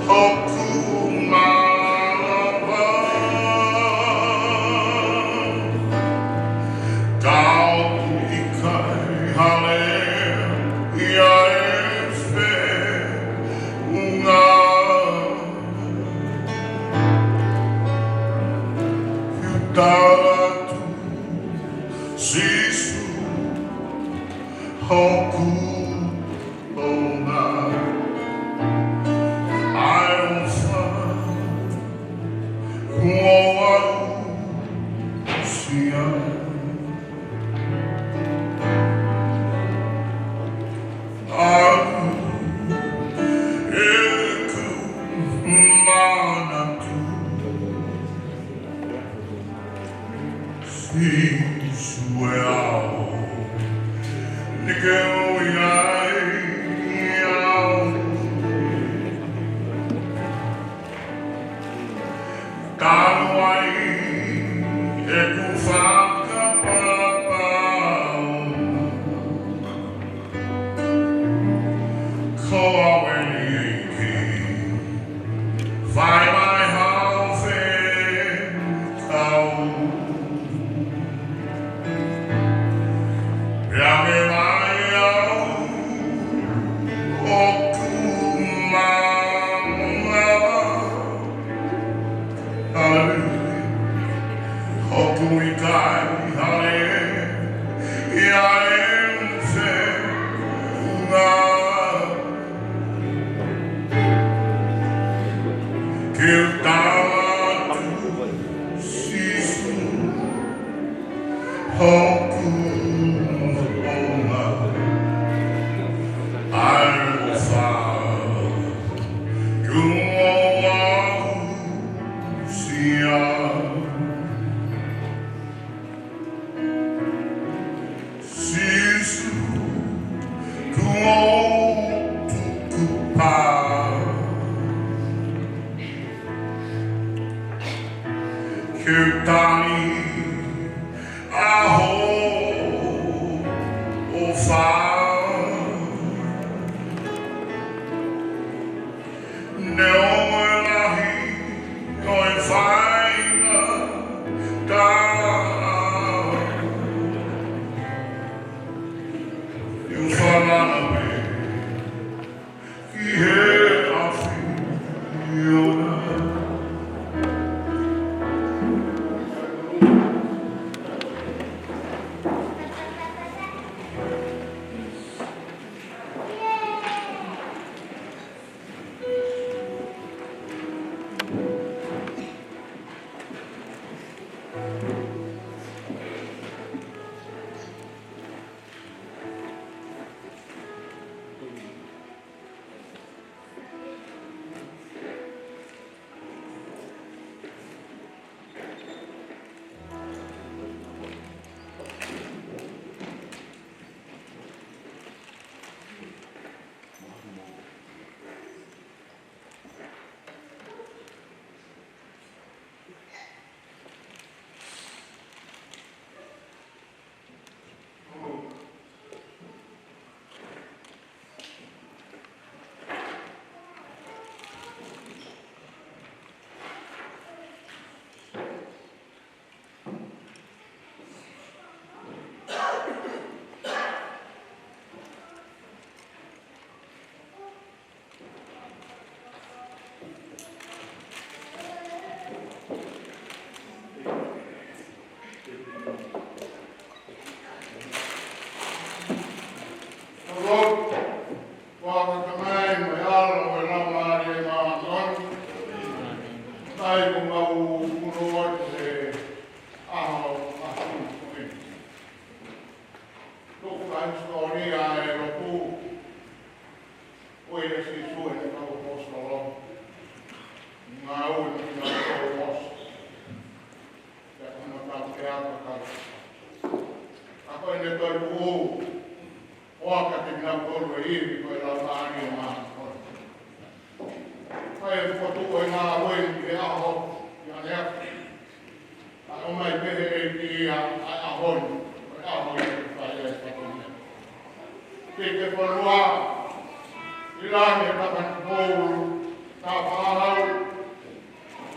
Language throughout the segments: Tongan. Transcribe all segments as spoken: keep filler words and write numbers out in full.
Hoku malava, ka ʻoku ʻikai hale ia e feʻunga. Fiu tala atu Sīsū, hoku ʻOnga, ʻa e ʻofa kuo u aʻusia. ʻA ʻeku manatu, Sīsū e ʻao ni ke ui ai au. Talu ai ʻeku fakapapau, ko au eni ʻEiki, fai mai hao fekau. Pea mei mai au ʻoku malava. Haleluia. ʻOku ʻikai hale ia e feʻunga. Ke u tala atu Sīsū, hoku ʻOnga, ʻa e ʻofa kuo u aʻusia. Sīsū, kuo u tukupā ke u tali ʻa ho ʻofa. Neongo e lahi ʻo e faingataʻa, ʻoku ou falala pē ki he ʻAfiona. Kuo ʻoatu mai mo e ʻAlo mo e Laumālie Māʻoniʻoni, ʻa ia ʻoku mau punou atu he ʻaho māfana ko eni. Tuku ka hisitōlia ʻe lotu, ʻo e Sīsū ʻene kau ʻaposetolo, ngāue mo kinautolu ʻosi, pea ko hona tautea ka kau. Ka ko ʻene toetuʻu, ʻoatu kiate kinautolu e ivi ko e Laumālie Māʻoniʻoni. Fai e fokotuʻu ʻo e ngāue ni ki he ʻaho, ʻi ʻaneafi. ʻA ia ʻomai pē ʻe he ʻEiki ʻa e ʻaho ni, ko e ʻaho ia ke fai ai e fatongia. Ke ke fonua ʻi langi he tafaʻaki pōpula, Tapa au,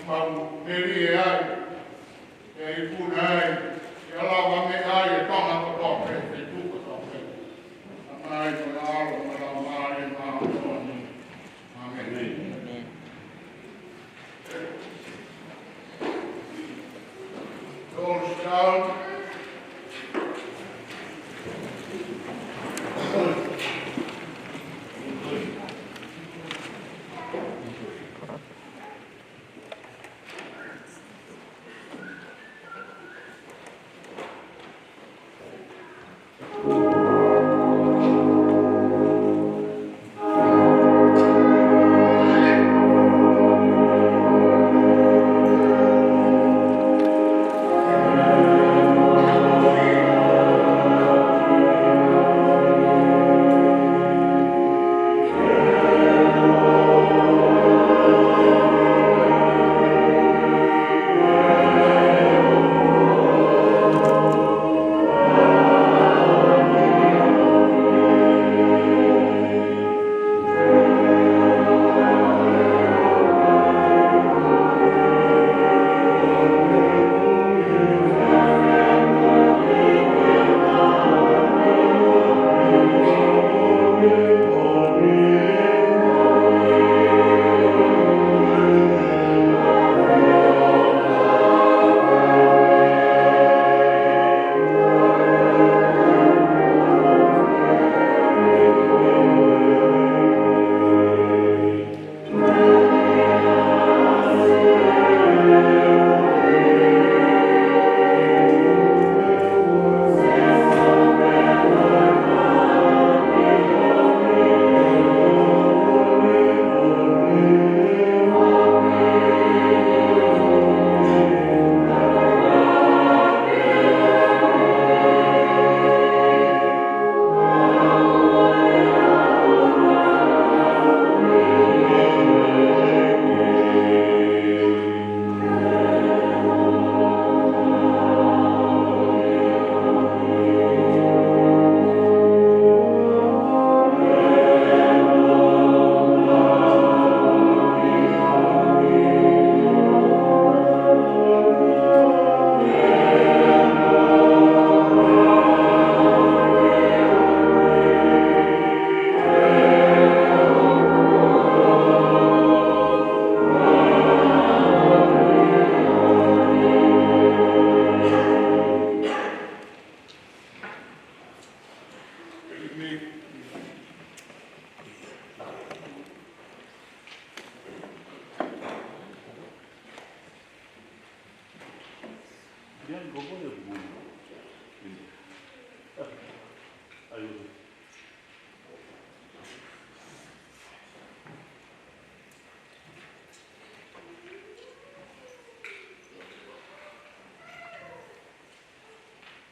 mau melie ai, ʻe ikuna ai, ʻe lava meʻa ai e tonga kotoa pē, feituʻu kotoa pē. Tamai, ko e ʻAlo, mo e Laumālie Māʻoniʻoni. ʻĀmeni. Those down.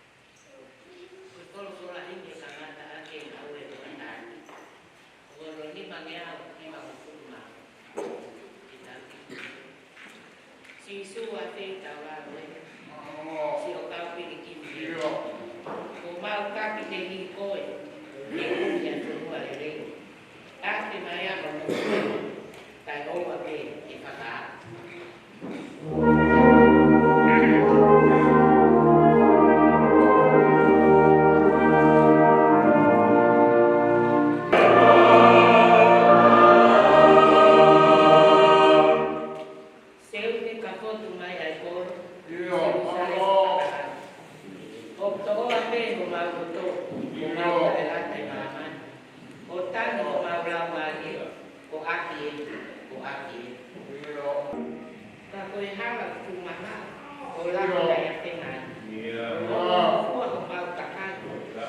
Ko e folofola ʻi he tangata ʻa e ngāue ʻa e ʻOtua. Ko e loni mangeau ki he mangufulu mā. Sīsū, ʻa e feitau lalo ē. Siʻo kau pilikimi ē. Ko mau kapiteni koe. Ke ui ʻa e fonua lelei. Tafe mai ʻa e fonua. Kae ʻoua pē ke fakaʻā. Seu ke ka fotu mai ʻa e kolo. ʻIo, Selusalema mālō. Fakahā. ʻOku toʻoa pē homau loto, homau taʻelata ʻi māmani. ʻO tangi homau laumālie, ko ʻAki ē, ko ʻAki ē. ʻIo. Ka ko e hala ʻoku tuʻu mahaʻa, ʻo lava ʻIo. Taʻeʻatenga ai. ʻIo. ʻO fua homau kakai,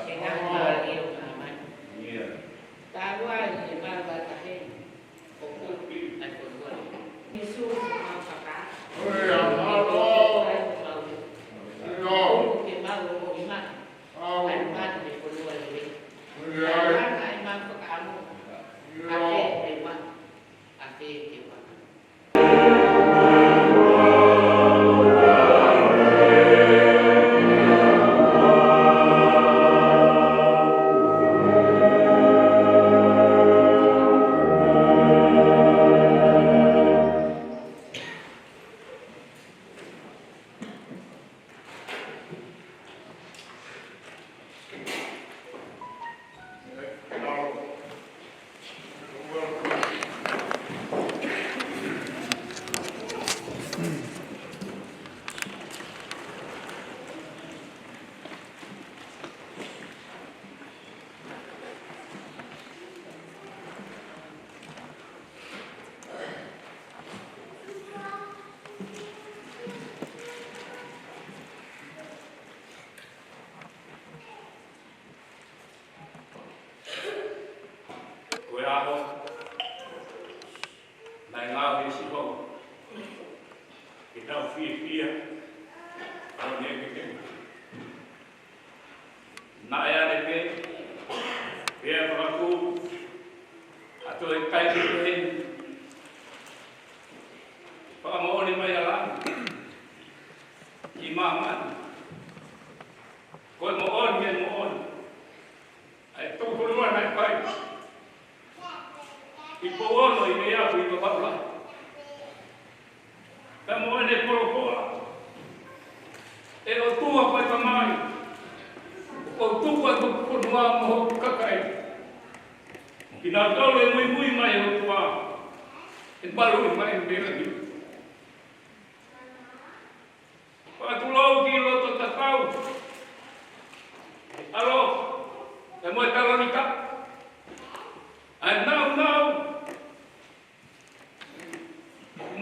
he ngaahi mālie ʻo māmani. ʻIo. Talu ai ʻemau vata heni, ʻoku ʻai fonua. Sīsū, ʻoku mau faka. ʻIo, mālō. ʻIo. Ke mau ongoʻi mai. ʻAi mai e fonua lelei. ʻIo. ʻAi mai e mau fakaʻamu. ʻIo. ʻAfe te wa. ʻAfe te wa. Naʻe ngaohi ʻe Sihova ke tau fiefia ʻi heʻene kekeli. Naʻe ʻalu pē, pea fakakū ʻa e toe kai pehē ni. Fakamoʻoni mai ʻa langi ki māmani. Ko e moʻoni, e moʻoni. ʻA e tuʻufonua naʻe fai ʻi Pouono ʻi he ʻaho ʻi Vavaʻu lahi. Pea mo ʻene folofola: ʻE ʻOtua ko e Tamai, ʻoku ou tuku ʻa e tuʻufonua mo hoku kakai, kinautolu ʻe muimui mai ʻOtua, ʻe maluʻi mai mei langi. Fakatulou ki loto tatau ʻa e ʻAlo, pea mo e taloni ka, ʻa e nāunau ʻoku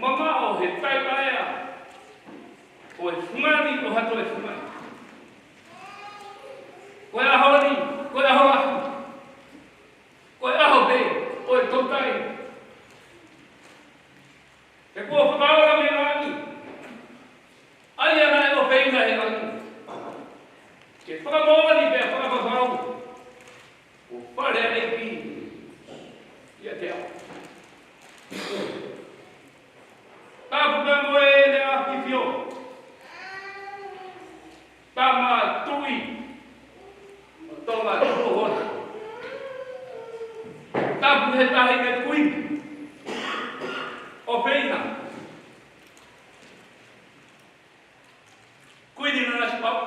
mamaʻo he taʻetaʻeʻa ʻo e fungani ʻo ha toe fungani. Ko e ʻaho ni, ko e ʻaho lahi, ko e ʻaho pē ʻo e toutai. He kuo fakaola mei langi ʻa ia naʻe ʻofeina he langi, ke fakamoʻoni pea fakafafau ʻo fale ʻa e ʻEiki ʻiate au. Tapu pea mo ʻene ʻAfio, Tama Tuʻi ʻo Tonga Tupou. Tapu he Taʻahine Kuini ʻofeina, Kuini Nanasipauʻu.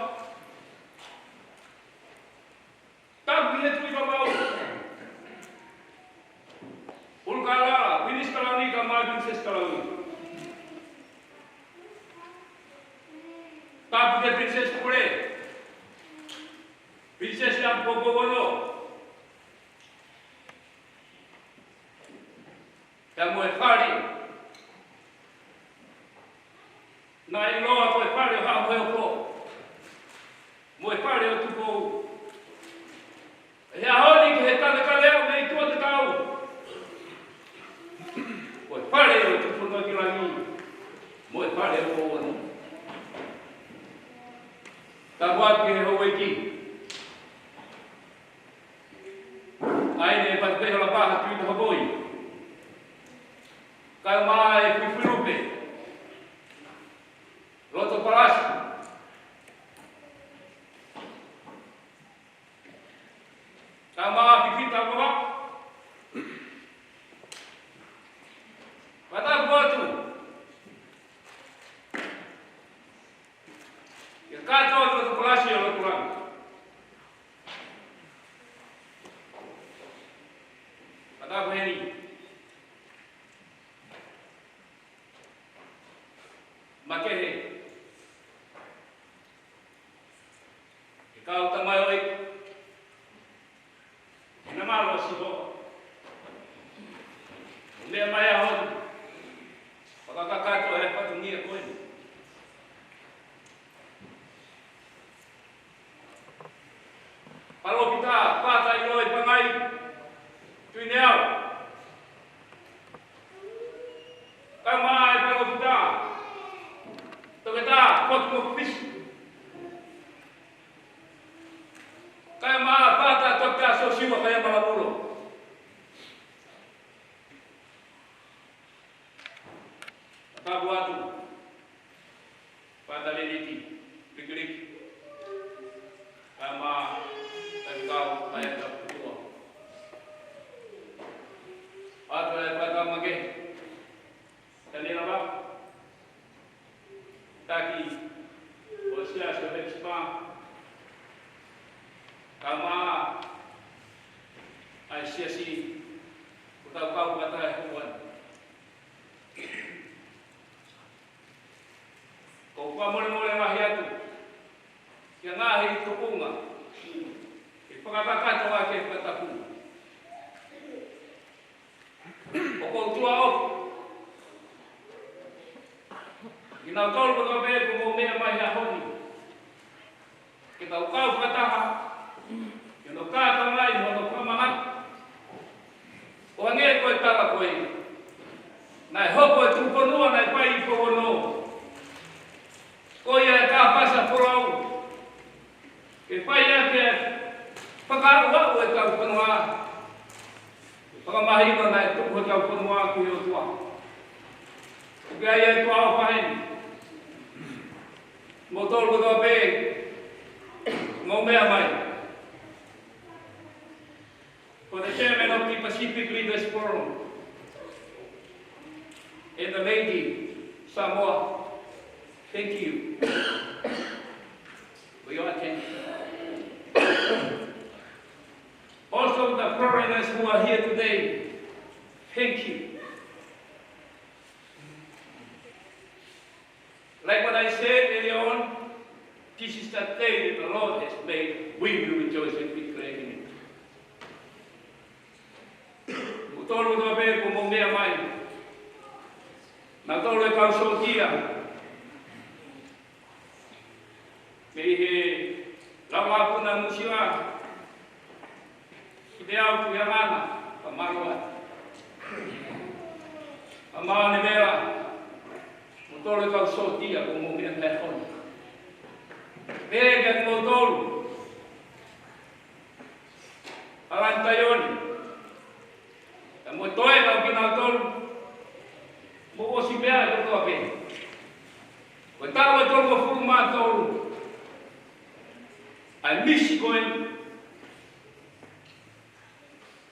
Tapu ki he Tuʻi Vavaʻu, ʻUlukalala, Pilinisi Kalauni kae ʻumaʻā e Pilinisesi Kalauni. Tapu ki he Pilinisesi Pule, Pilinisesi ʻApipoupou ono, pea mo e fale naʻe ʻiloa ko e fale ʻo Haʻa Moheofo mo e fale ʻo Tupou. He ʻaho ni ki he Tane Kaleʻau mei Tuʻa Tatau, ko e fale ʻo Tuʻifonua ki Langi mo e fale ʻo Pouono. Tapu atu ki he houʻeiki, ʻa ia ʻe Patupeha Lapaha Tuʻitahapoi, kae ʻumaʻā e Fuifuilupe Loto Palasi, kae ʻumaʻā Fifita Vavaʻu. Fakatapu atu ki he kātoa Loto Palasi ʻo Loto Langi. Fakatapu heni. Makehe e kau tamaioʻeiki, ʻi he nāunau ʻo Sihova, ʻo meʻa mai he ʻaho ni, fakakakato e fatongia ko eni. Palōfita Pātailoi Pangai Tuʻineau, kae ʻumaʻā e Palōfita Toketā Fotu Mokopisi, kae ʻumaʻā Pāta Toketā Siosiua Kaiamalavulo. Tapu atu Pāta Leliki Likiliki, kae ʻumaʻā e kau tamaioʻeiki ʻoku tuʻu. Atu e Pāta Makehe Taniela Vā, taki ʻo e Siasi ʻo Hepisipa, kae ʻumaʻā ʻa e siasi ʻoku tau kau fakataha he houa ni. ʻOku ou fakamolemole lahi atu ki he ngaahi tuʻunga ʻe fakakakato ʻaki e fakatapu. ʻOku ou tuʻa ʻofa kinautolu kotoa pē kuo mou meʻa mai he ʻaho ni, ke tau kau fakataha ʻi hono kātoanga ʻi hono fakamanatu. ʻO hangē ko e tala ko ē naʻe ʻOtua. ʻOku ʻi ai ʻa e ʻOtua ʻofa heni. Kimoutolu kotoa pē ʻoku mou meʻa mai. For the chairman of the Pacific Leaders Forum and the lady Samoa, thank you for your attention. Also, the foreigners who are here today, thank you. Like what I said earlier on, this is the day that the Lord has made. We will rejoice and be glad in it. Kimoutolu kotoa pē ʻoku mou meʻa mai. Naʻa tolu e kau sōtia mei he Laumālie Nuʻusila, ʻi he au ki he ngana, ka mālō atu. Ka mālō ne vela, kimoutolu e kau sōtia ʻoku mou meʻa mai he ʻaho ni. Pea kiate kimoutolu, ʻAlani Taione, pea mo e toenga ʻo kinautolu, mou ʻosi meʻa kotoa pē. Ko e taʻu ʻe tolungofulu mā tolu ʻa e misi ko ē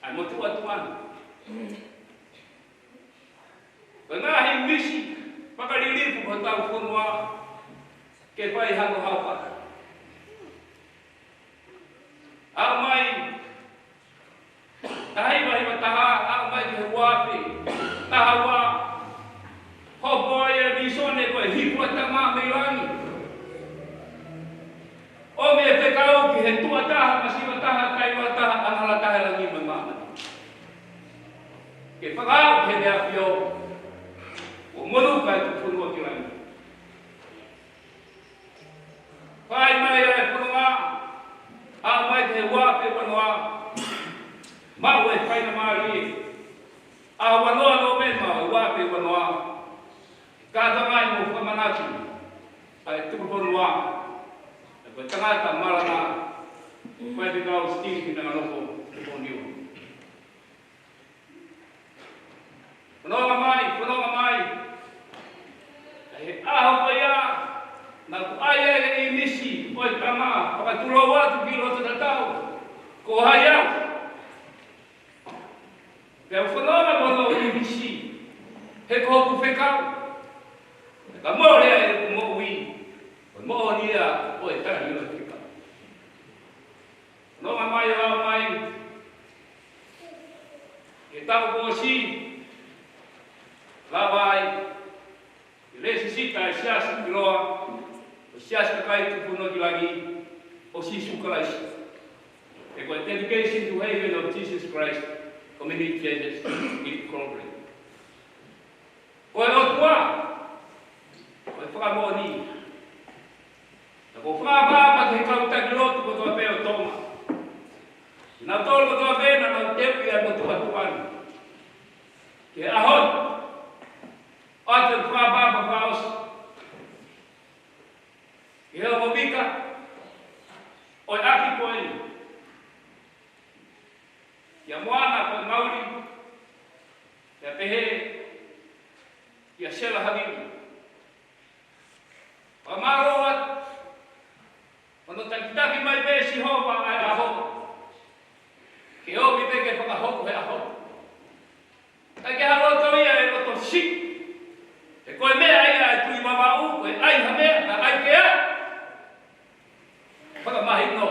ʻa e motuʻa tuʻa ni. Ko e ngaahi misi fakalilifu ʻo hotau fonua ke fai hano haohaoa. Aʻu mai taha hiva hiva taha, aʻu mai ki he ua afe taha ua, hopo ai ʻa e visone ko e Hiku ʻa e Tama mei Langi. ʻOmi e fekau ki he tuʻa taha, masiva taha, taimi taha, angahala taha ʻi langi mo māmani, ke fakaaʻu ki he ʻAfio ʻo moluka e tuʻufonua ki langi. Fai mai ʻa e fononga, aʻu mai ki he ua afe uanoa, maʻu e faingamālie ʻa e ua noa Nōvema ʻo e ua afe uanoa, kātaki mo fakamanatu ʻa e tuʻufonua, ʻa e tangata malanga, Faifekau Steve Hinangaloko Poniu. Fononga mai, fononga mai. ʻI he ʻaho ko ia, naʻa ku ʻai ai e ʻīmisi ʻo e tama, fakatulou atu ki loto tatau, ko hai au. Pea u fononga mo hono ʻīmisi, he ko hoku fekau. Ka mole ai ʻeku moʻui, ko e moʻoni ia ʻo e tali ʻo e fekau. Nonga mai ʻo aʻu mai ki he taʻu kuo ʻosi, lava ai ke lēsisita e Siasi ʻIloa, ʻo e Siasi Kakai Tuʻufonua ki Langi ʻo Sīsū Kalaisi. Pea ko e Dedication to Haven of Jesus Christ Community Churches Incorporated. Ko e ʻOtua, ko e fakamoʻoni. Naʻa ku fakaʻapaʻapa ki he kau taki lotu kotoa pē ʻo Tonga. Naʻa nau tolo kotoa pē naʻa nau teuʻi ʻa e motuʻa tuʻa ni ki he ʻaho ni. ʻOatu e fakaʻapaʻapa fakaʻosi ki he ongo mika ʻo e ʻapi ko eni, kia Moana ko e Mauli, pea pehē kia Sela Havili. Fakamālō atu hono takitaki mai pē ʻe Sihova ʻa e ʻaho, ke ʻomi pē ke fakahoko he ʻaho. ʻIkai ke ha loto ia ʻe loto siʻi. He ko e meʻa ia ʻa e tui Vavaʻu, ko e ʻai ha meʻa, ka ʻai ke ʻai. Fakamahino,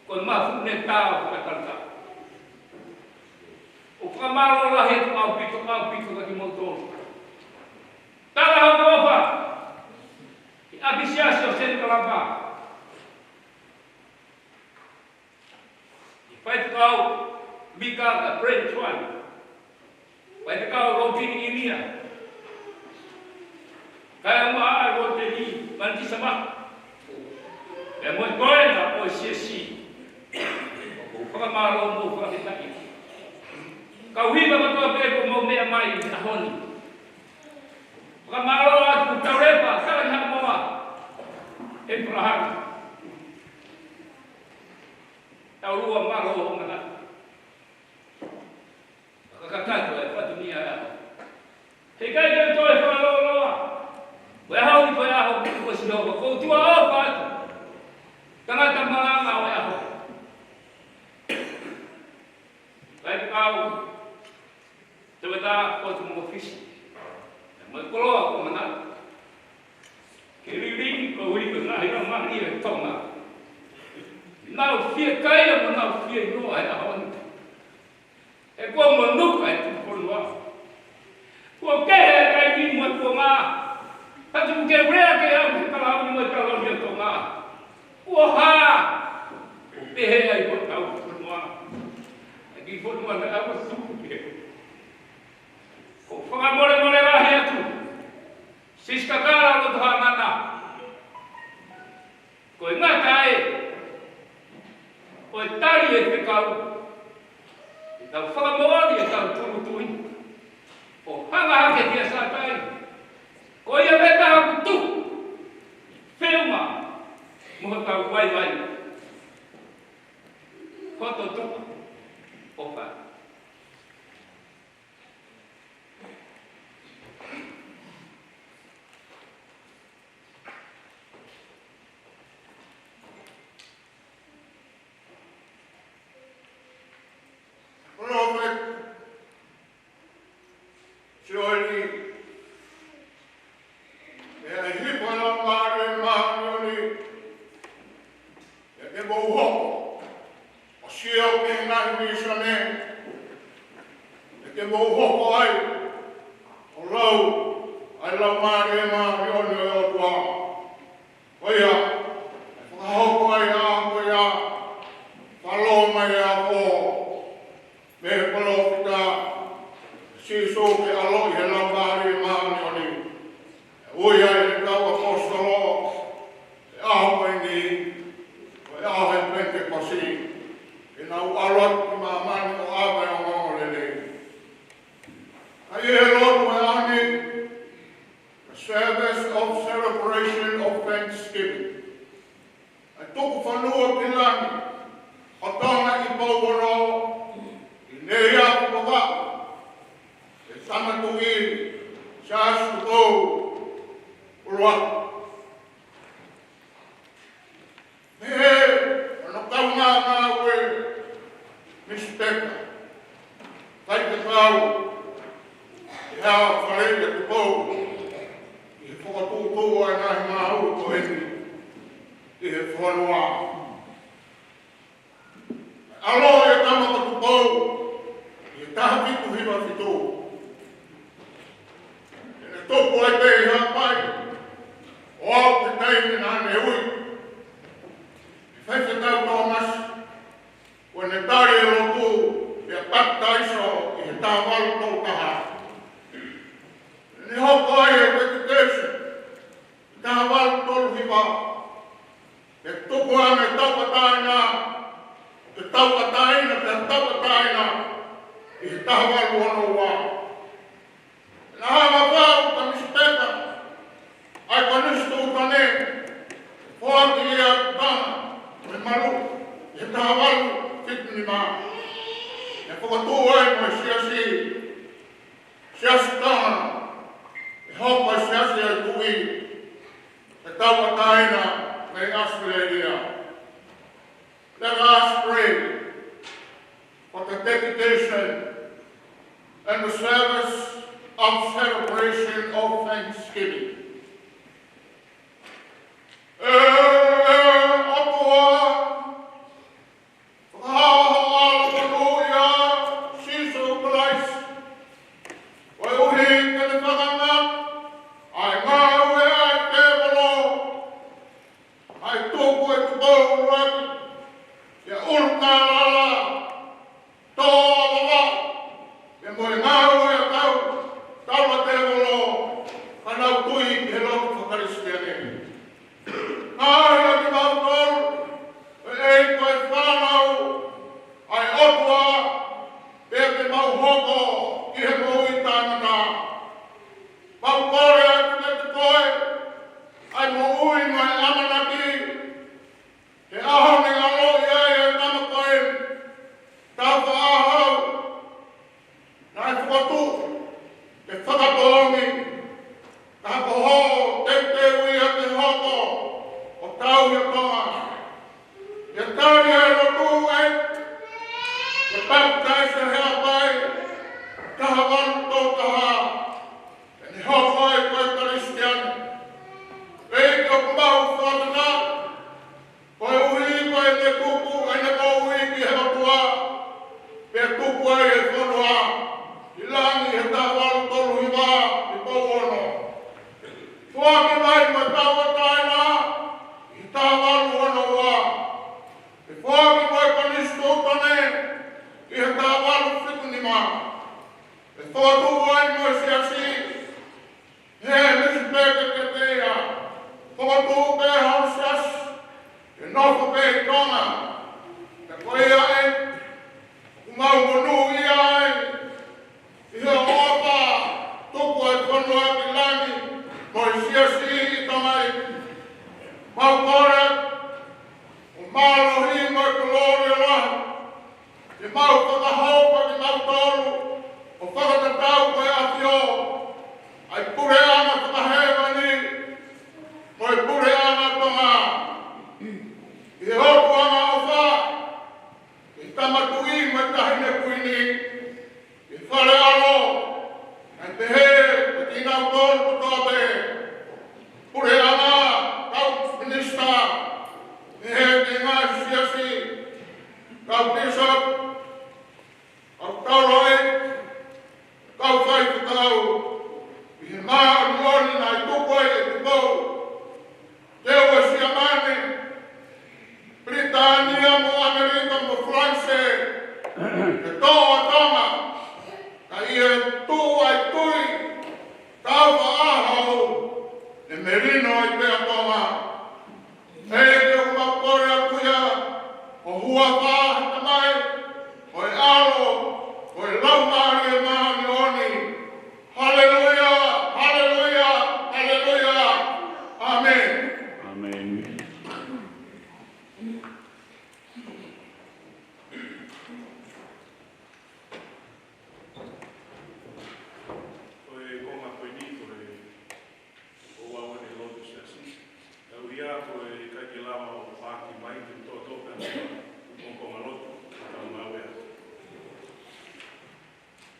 ko e mafu ne tau fakatalata. ʻOku fakamālō lahi atu ʻaupito, ʻaupito kiate kimoutolu. Tala hoku ʻofa ki he ʻApi Siasi ʻo Senikalapa, ki he Faifekau Mika ka Brent Tuan, Faifekau Lotini ʻInia, kae ʻumaʻā ʻa Lotini Manisama, pea mo e toenga ʻo e siasi. ʻOku ou fakamālō mo fakafetaʻi. Kau hiva kotoa pē ʻoku mou meʻa mai he ʻaho ni. Fakamālō atu ki Taulepa Talanihaʻamoa ʻĒpalahame. Taulua mālō ʻo manatu. Fakakakato e fatongia ʻa He ʻikai ke toe fakalōloa. Ko e ʻaho ni ko e ʻaho kuo ʻosi hoko. Ko e tuʻa ʻofa atu. Tangata malanga ʻo e ʻaho. Kae kau. Tauʻatāina, ko e tuʻu mo Fisi. Mo e koloa ko Manatu. Ke liliu ko ui ko e ngaahi laumālie ʻo Tonga. Nau fiekaia mo nau fieinua he ʻaho ni. He kuo manuka e tuʻufonua. Kuo kehe e taimi mo e kuonga. Ka tuku ke u lea ke au ki he kalauni mo e kalauni ʻo Tonga. Kuo hā. Kuo pehē ai ko e tuʻufonua. ʻA e kiʻi fonua naʻe ʻosi tupu pē. Ko e fakamolemole lahi atu. Sister Kala Lotohangata. Ko e ngata ai, ko e tali e fekau, ʻetau fakamoʻoni ʻetau tūtuuʻi, ʻo hanga hake kia Sātai, ko ia pē taha kuo tuʻu, feʻunga, mo hotau vaivai, hoto tuʻa, ʻofa. Prophet Sioeli, ʻe ʻi ai ha Laumālie Māʻoniʻoni, ʻe ke mou hoko ʻo sio ki he ngaahi mīsone, ʻe ke mou hoko ai ʻo lau ʻa e Laumālie Māʻoniʻoni ʻo e ʻOtua. Ko ia, ʻe fakahoko ai ʻa e ʻaho ko ia, fakalōloa mai ʻa e ʻaho, mei he palōfita, Sīsū ke ʻaloʻi he Laumālie Māʻoniʻoni. ʻE ui ai ʻe he kau ʻaposetolo, ʻi he ʻaho ko eni, ko e ʻaho ʻo e Penitekosi, ke nau ʻalu atu ki māmani ʻo ʻave ʻa e ongoongolelei. ʻA ia ʻi he lotu ʻo e ʻaho ni, the service of celebration of thanksgiving. ʻA e tuku fonua ki langi ʻo Tonga ʻi Pouono, ʻi Neiafu Vavaʻu, ʻe Tama Tuʻi Siaosi Tupou ʻUluaki. Mei he hono kaungā ngāue, Misi Peka, Faifekau, ʻi he Fale ʻo Tupou, ʻi he fokotuʻutuʻu ʻa e ngaahi ngāue ko eni ʻi he fonua. ʻAlu ʻa e Tama ko Tupou ʻi he taha fitu hiva fitu. ʻEne tupu ai pē ʻi Haʻapai, ʻo aʻu ki he taimi naʻa ne ui ʻe Faifekau Tōmasi, ʻo ne tali e lotu pea papitaiso ʻi he taha valu tolu taha. Ne hoko ai e dedication, taha valu tolu hiva, ʻe tuku ange tauʻatāina, ʻe tauʻatāina, ʻe tauʻatāina, ʻi he taha valu ono ua. Naʻe hanga ʻo fai ʻe Misi Peka ʻa e konisitūtone, foaki ia ki Tonga, ʻe malu, ʻi he taha valu fitu nima. ʻE fokotuʻu ai mo e siasi, Siasi Tonga, ʻe hoko e siasi ʻo e Tuʻi, ʻe tauʻatāina mei ʻAositelēlia. Let us pray for the dedication and the service of celebration of thanksgiving. ʻE ʻOtua, fakahāhā ʻa e ʻOtua ʻia Sīsū Kalaisi, koeʻuhi ke ne fakangata ʻa e ngāue ʻa e tēvolo, ʻa e tuku e Tupou ʻUluaki, ʻi he ʻulu kālala, tō ʻa Vavaʻu, pea mo e ngāue ʻa e kau taula tēvolo, ka nau tui Motu pē hau siasi, ke nofo pē ʻi Tonga. Pea ko ia ē, ʻoku mau monūʻia ai, ʻi he ʻofa, tuku ʻa e fonua ki langi, mo e siasi ʻi Tonga ē. Mau kole, ʻo mālohi mo e kolōlia lahi, ke mau fakahoko kimautolu, ʻo fakatatau ko e ʻAfio, ʻa e puleʻanga fakahēvani, mo e puleʻanga Tonga. ʻI he ʻOtua ʻofa, ʻi he Tama Tuʻi mo e Taʻahine Kuini, ʻi he fale ʻalo, ʻa e pehē, ʻa kinautolu kotoa pē, puleʻanga, kau minisitā, pehē ki he ngaahi siasi, kau pīsope, kau taulaʻeiki, kau faifekau, ʻi he māʻoniʻoni naʻe tuku ai e Tupou, teu ʻe Siamane, Pilitānia mo ʻAmelika mo Falaise, ke toʻo ʻa Tonga, ka ʻi he tuʻu ʻa e tui, tau faʻa hau, ʻe melino ai pē ʻa Tonga. ʻEiki, ʻoku mau kole atu ia, ʻi ho huafa, ʻe Tamai, ʻo e ʻAlo, ʻo e Laumālie Māʻoniʻoni. Haleluia, haleluia, haleluia. ʻĀmeni. ʻĀmeni. Ko e konga ko eni ko e ʻoua ʻene lotu siasi. Ka ʻoku ʻikai ke lava ʻo paaki mai ke toʻotoʻo pē ʻa e konga lotu, ka mau ʻea.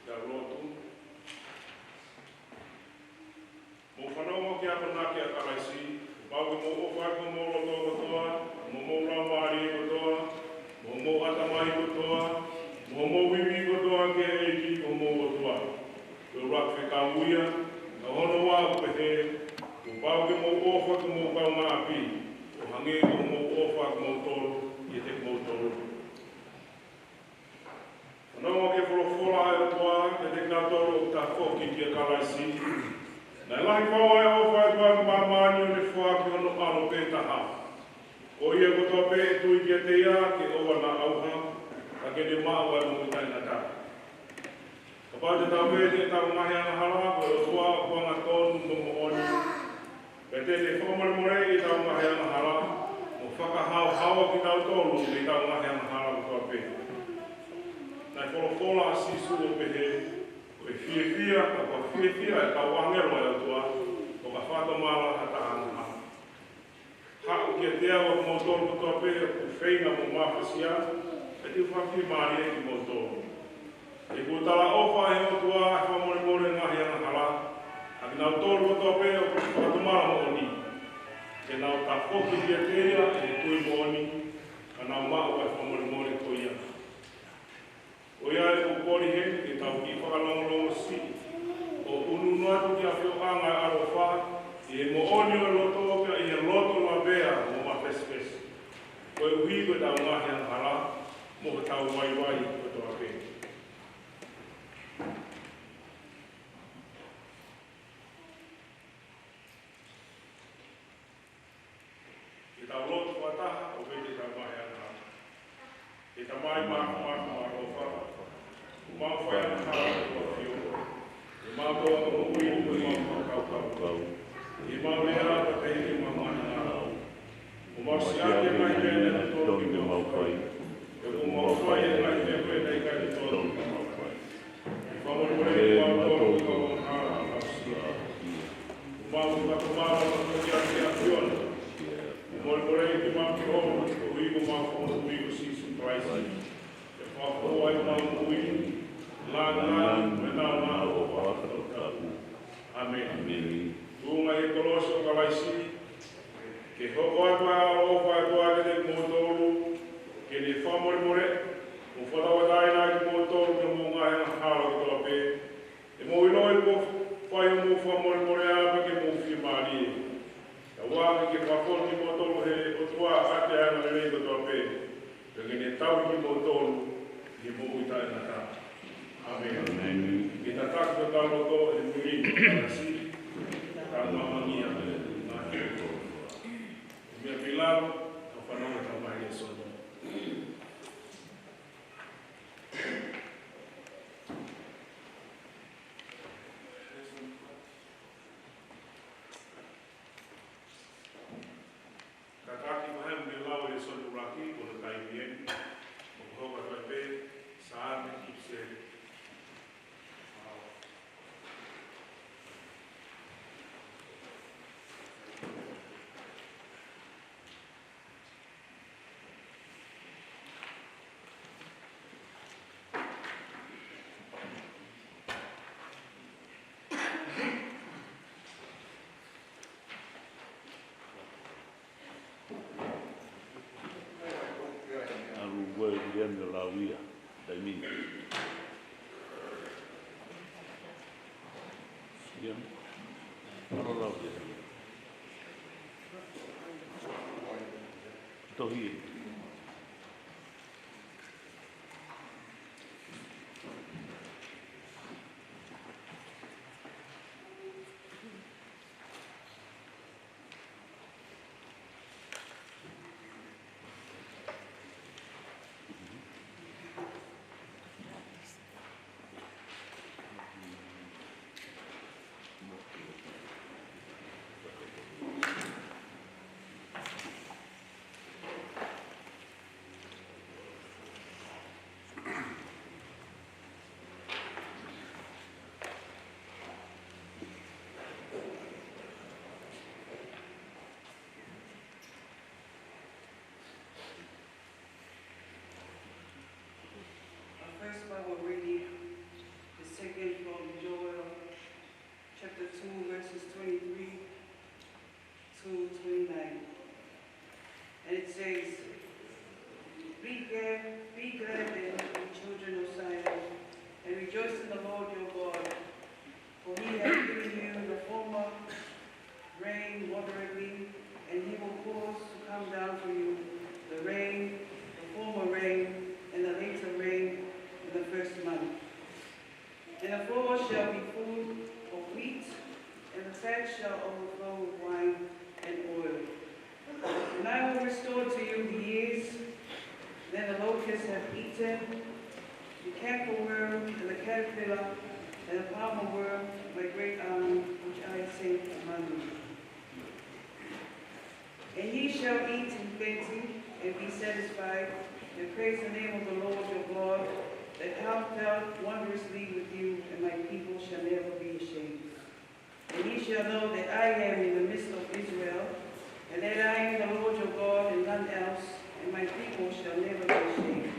Ka lotu. Mou fanongo ki he akonaki ʻa Kalaisi, kuo pau ke mou ʻofa ʻaki homou loto kotoa, mo homou laumālie kotoa, mo homou ʻatamai kotoa, mo homou ivi kotoa ki he ʻEiki ko homou ʻOtua. Ko e ʻuluaki fekau ia, ka ko hono ua ʻoku pehē, kuo pau ke mou ʻofa ki homou kaungāʻapi, ʻo hangē ko hoʻomou ʻofa ʻa kimoutolu kiate kimoutolu. Fanongo ki he folofola ʻa e ʻOtua kiate kinautolu ʻoku tafoki kia Kalaisi. Naʻe lahi fau ʻa e ʻofa ʻa e ʻOtua ki māmani ʻo ne foaki hono ʻAlo pē taha, ko ia kotoa pē ʻe tui kiate ia ke ʻoua naʻa ʻauha, ka ke ne maʻu ʻa e moʻui taʻengata. Kapau te tau pehē ʻetau ngaahi angahala ko e ʻOtua ʻoku angatonu mo moʻoni, pea te ne fakamolemoleʻi ʻetau ngaahi angahala, mo fakahaohaoa kitautolu mei heʻetau ngaahi angahala kotoa pē. Naʻe folofola ʻa Sīsū ʻo pehē, ko e fiefia, ka kuo fiefia ʻa e kau ʻāngelo ʻa e ʻOtua, ʻo ka fakatomala ha taha angahala. Haʻu kiate au ʻa kimoutolu kotoa pē ʻoku feinga mo mafasia, pea te u fakafiemālieʻi kimoutolu. He kuo talaʻofa ʻe he ʻOtua ʻa e fakamolemole ngaahi angahala, ʻa kinautolu kotoa pē ʻoku fakatomala moʻoni, ke nau tafoki kiate ia ʻi he tui moʻoni, ka nau maʻu ʻa e fakamolemole ko ia. Ko ia ʻoku ou kole heni ke tau kiʻi fakalongolongo siʻi, ʻo ʻunuʻunu atu ki he ʻafioʻanga ʻo e ʻaloʻofa, ʻi he moʻoni ʻo e loto pea ʻi he loto lavea mo mafesifesi, koeʻuhi ko ʻetau ngaahi angahala, mo hotau vaivai kotoa pē. Ke tau lotu fakataha ʻo pehē ʻetau ngaahi angahala. ʻE Tamai māfimafi mo ʻaloʻofa, ʻoku mau fai angahala ki ho ʻAfio, ʻi heʻemau tō moʻui mo ʻemau fakakaukau, ʻi heʻemau lea pea pehē ki heʻemau ngaahi angahala. ʻOku mau siʻaki ʻa e ngaahi meʻa naʻe totonu ke mau fai, pea ʻoku mau fai ʻa e ngaahi meʻa ko ē naʻe ʻikai totonu ke mau fai. Ke fakamolemoleʻi kimautolu ʻi heʻemau angahala, ʻoku mau fakatomala mo toki ʻi he ʻAfiona. Ke fakamolemoleʻi kimautolu koeʻuhi ko homau Fakamoʻui ko Sīsū Kalaisi. Ke fakafou ʻi heʻemau moʻui, lāngilangi mo e nāunau ʻo e ʻaho fakatapu. ʻĀmeni. ʻĀmeni. Tuʻunga ʻi he kolosi ʻo Kalaisi, ke hoko atu ʻa e ʻaloʻofa ʻa e ʻOtua kiate kimoutolu, ke ne fakamolemoleʻi mo fakatauʻatāinaʻi kimoutolu mei hoʻomou ngaahi angahala kotoa pē. ʻE mou ʻiloʻi kuo fai hoʻomou fakamolemoleʻanga pea ke mou fiemālie. Kae ʻoua ke fakafonu kimoutolu ʻe he ʻOtua ʻaki ʻa e angalelei kotoa pē, pea ke ne tauhi kimoutolu ʻi he moʻui taʻengata. ʻĀmeni. ʻĀmeni. Ke tataki hotau loto ʻi he melino ʻo Kalaisi, ka māmani ʻa e ngaahi loto. Taimi ʻo lau ia, taimi ni. Ia, ʻalu lau ia. Tohi ē. Our first Bible reading is taken from Joel chapter two, verses twenty-three to twenty-nine. And it says, "Be glad, be glad then, ye children of Zion, and rejoice in the Lord your God, for he hath given you the former rain moderately, and he will cause to come down for you the rain, the former rain, and the later rain in the first month. And the floor shall be full of wheat, and the fat shall overflow with wine and oil. And I will restore to you the years that the locusts have eaten, the cankerworm and the caterpillar and the palmer worm, my great army which I sent among you. And ye shall eat in plenty, and be satisfied, and praise the name of the Lord your God, that hath dealt wondrously with you, and my people shall never be ashamed. And ye shall know that I am in the midst of Israel, and that I am the Lord your God, and none else, and my people shall never be ashamed.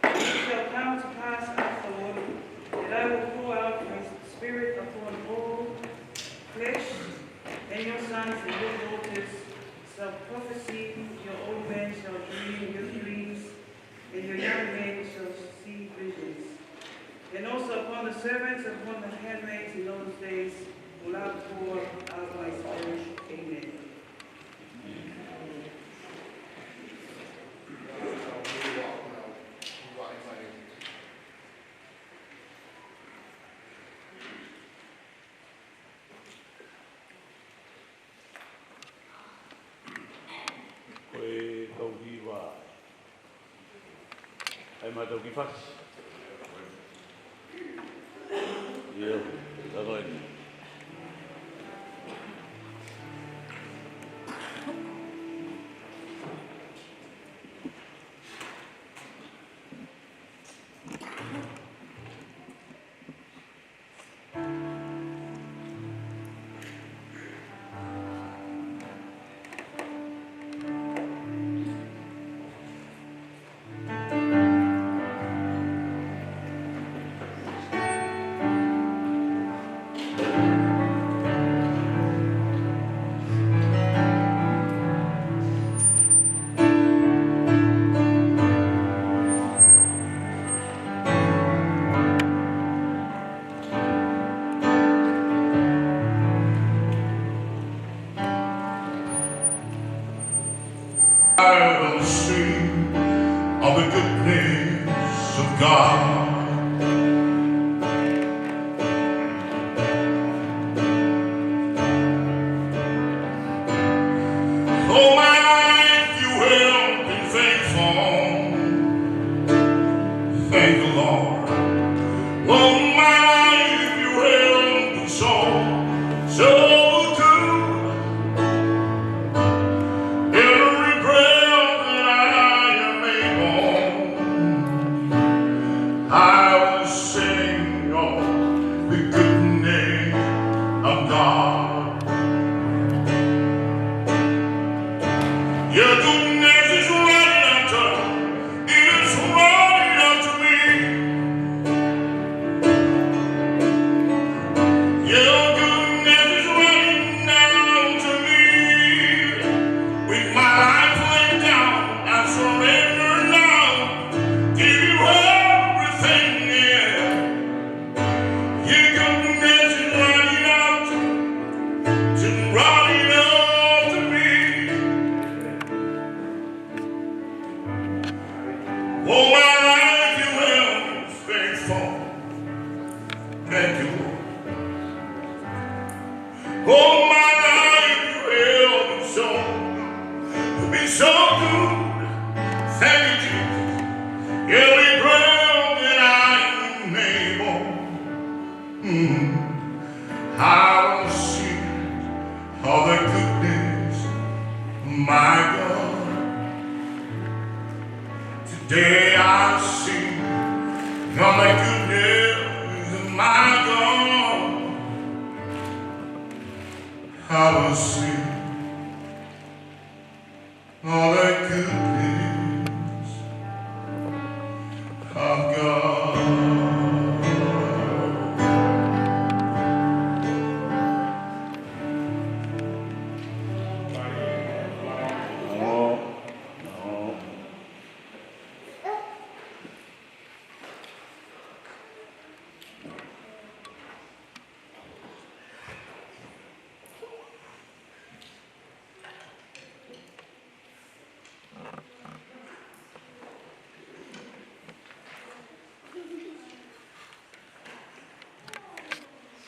And it shall come to pass afterward that I will pour out my spirit upon all flesh, and your sons and your daughters shall prophesy, your old men shall dream your dreams, and your young men shall see visions. And also upon the servants and upon the handmaids in those days will I pour out my spirit." Amen. Ko e tau hiva. ʻAi mai tau ki fasi. Ia, tau eni. I will sing of the goodness of God. All my life you have been faithful. Thank the Lord. All my life you have been so, so good. Every breath that I am able, I will sing of the goodness of God. Your goodness is running after, it is running after me. Your goodness is running after me. With my life laid down, I surrender now. All my life you have been so, you've been so good. Thank you, Jesus. Every breath that I am able, mm, I will sing of the goodness of my God. Today I sing of the goodness of my God. I will sing of the goodness of God.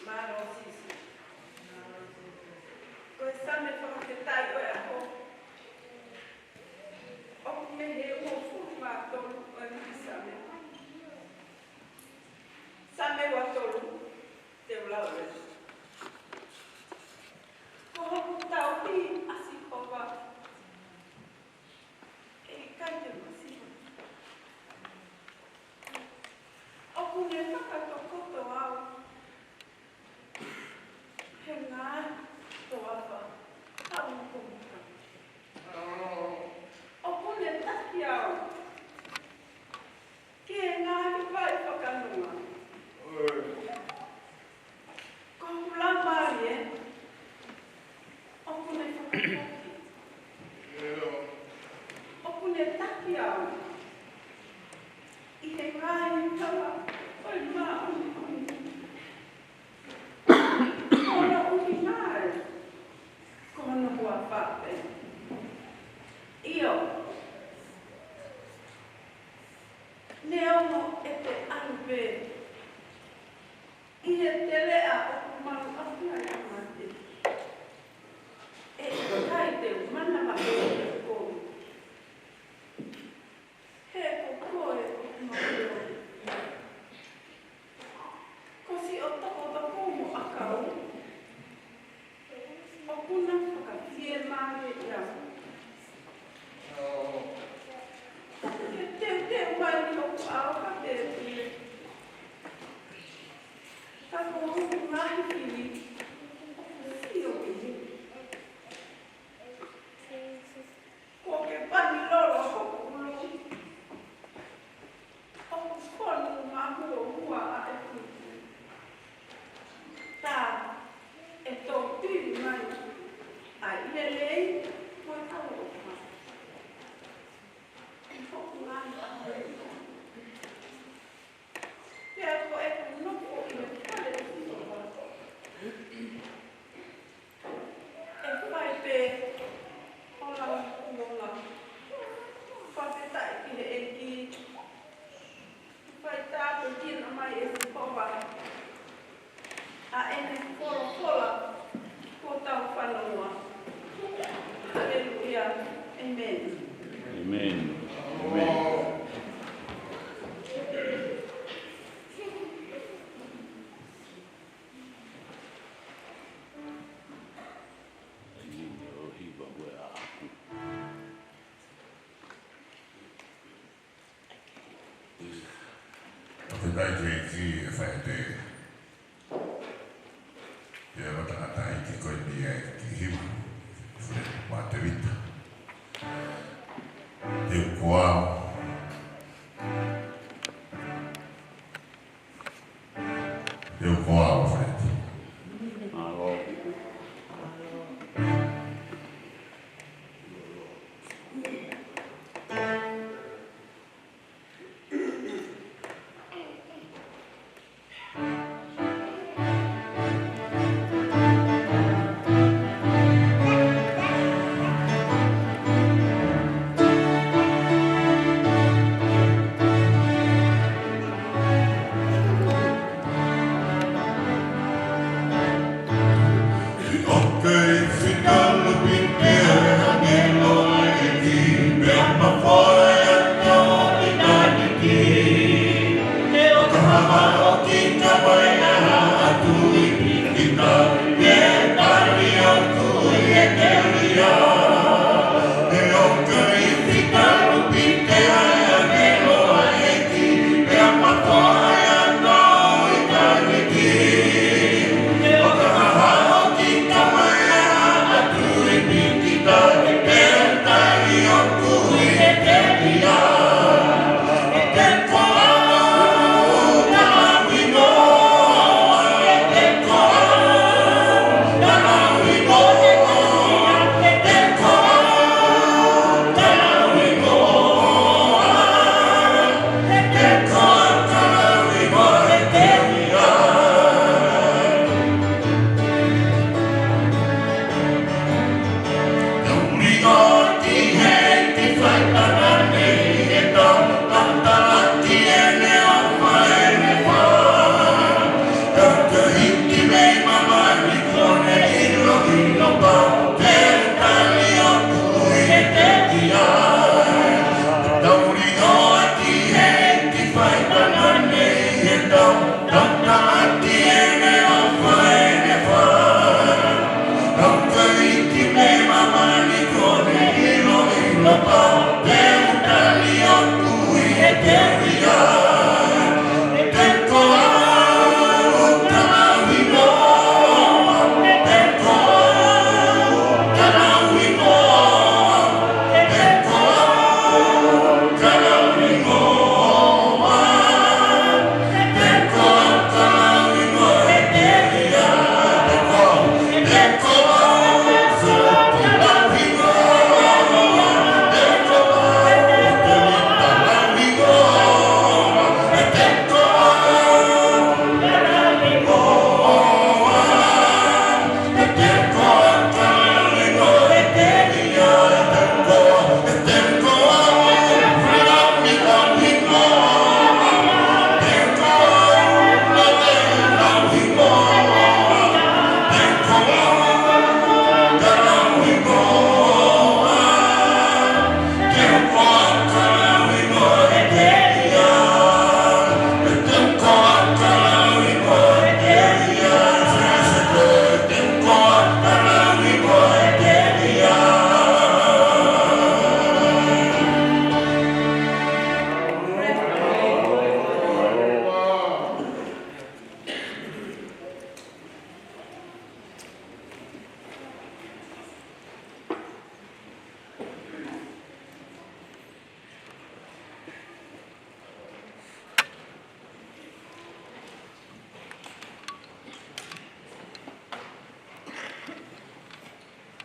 Mālō Sīsū. Ko e Same fakafetaʻi ʻo e ʻaho. ʻOku mei he uofulu mā tolu ʻo e Same. Same ua tolu, te u lau ʻe. Ko hoku tauhi ʻa Sihova, ʻe ʻikai te u masiva. ʻOku ne fakatokoto au he ngaahi toafa ʻa e uko maka. ʻOku ne taki au ki he ngaahi vai fakanonga. Ko hoku laumālie, ʻoku ne fakafoki. ʻOku ne taki au ʻi he ngaahi tala ʻo e māʻoniʻoni. Ko hono ʻuhinga ia, ko hono huafa pē. ʻIo, neongo ʻete ʻalu pē ʻi he teleʻa ʻoku malu ʻaki ai ʻa mate, ʻe ʻikai te u manavahē ʻiate koe. He ko koe ʻoku maʻu. Ko siʻo tokotoko mo ʻakau, ʻoku na fakafiemālieʻi au. Ke teuteu mai ʻi hoku ʻao ka te pule. Ka ko hoku ngaahi fili, ʻoku sio ki he. Kuo ke pani lolo hoku ʻulu. ʻOku fonu mahuohua ʻa e tutu. Tā ʻe tōpili mai ʻa e lelei mo e ʻaloʻofa ʻi hoku ngaahi ʻaho. Pea ko ʻeku nofo ʻi he fale ʻo Sihova, ʻe fai pē ʻo lau kuonga. Fakafetaʻi ki he ʻEiki. Fai tāpuekina mai ʻe Sihova ʻa ʻene folofola kuo tau fanongoa. Haleluia. ʻĒmeni. ʻĒmeni. ʻĒmeni. Fakafetaʻi ki he ʻEiki ʻe fai ʻete. Pea ʻoku tangata ʻi he ko e ni ai ki hima. Fule mā Tevita. Te u ko au. Te u ko au, Fred. Mālō. ʻOku ʻi he fika lupi pea hangē ko e ʻEiki, pea mafola ʻa e kau ʻi tāniti. ʻOku hā ʻo kita mai ʻa e tui pīkitai, pea tali ʻoku ʻi he telia. ʻOku ʻi he fika lupi pea hangē ko e ʻEiki, pea mafola ʻa e kau ʻi tāniti.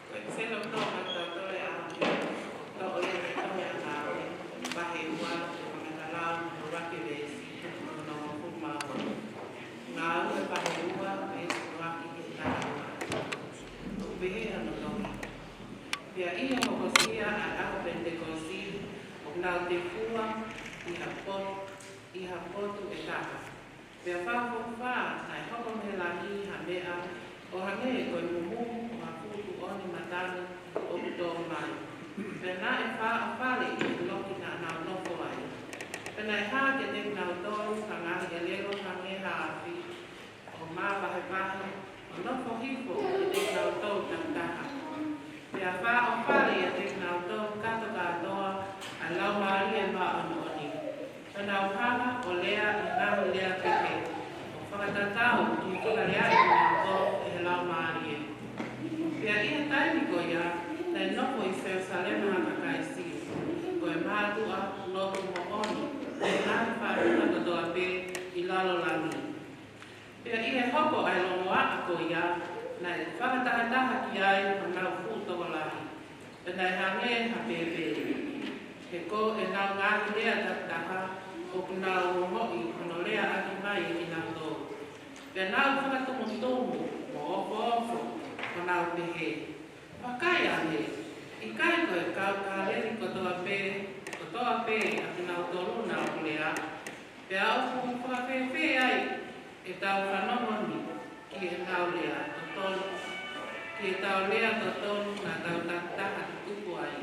Ko e selo tō mai tō tole a, tō ʻo ia tō ia ngāue, vahe ua, ko e fakamatala ʻuluaki veesi, ko hono hongofulu mā ua. Ngāue vahe ua, veesi ʻuluaki ki he taha ua. ʻOku pehē hono tohi. Pea ʻi he hokosia ʻa e ʻaho Penitekosi, ʻoku nau tefua ʻi ha potu, ʻi ha potu ʻe taha. Pea fakaʻofoʻofa naʻe hoko mei he langi ha meʻa ʻo hangē ko e mumu ʻo ha fuʻu tuʻoni matangi ʻoku tō mai. Pea naʻe fakaʻaufale ʻi he loki naʻa nau nofo ai. Pea naʻe hā kiate kinautolu ha ngaahi ʻelelo hangē ha afi, ʻo māvahevahe, ʻo nofo hifo kiate kinautolu takitaha. Pea fakaʻaufale ʻiate kinautolu kātokātoa ʻa e Laumālie Māʻoniʻoni. Pea nau hanga ʻo lea ʻi he ngaahi lea pehē, ʻo fakatatau ki he fakalea ʻa kinautolu ʻe he Laumālie. Pea ʻi he taimi ko ia, naʻe nofo ʻi Selusalema ha kakai Siu, ko e mātuʻa lotu moʻoni, ʻi he ngaahi faʻahinga kotoa pē ʻi lalo langi. Pea ʻi he hoko ʻa e longoaʻa ko ia, naʻe fakatahataha ki ai honau fuʻu tokolahi, pea naʻe hangē ha pēpē. He ko ʻenau ngaahi lea takitaha, ʻoku nau ongoʻi hono lea ʻaki mai ʻe kinautolu. Pea nau fakatumutumu mo ofoofo, ʻo nau pehē, Vakai ange, ʻikai ko e kau Kāleli kotoa pē, kotoa pē ʻa kinautolu naʻa ku lea? Pea ʻoku fakafēfē ai ʻetau fanongo ni ki heʻenau lea totonu? ʻetau lea totonu naʻa tau takitaha tutuku ai.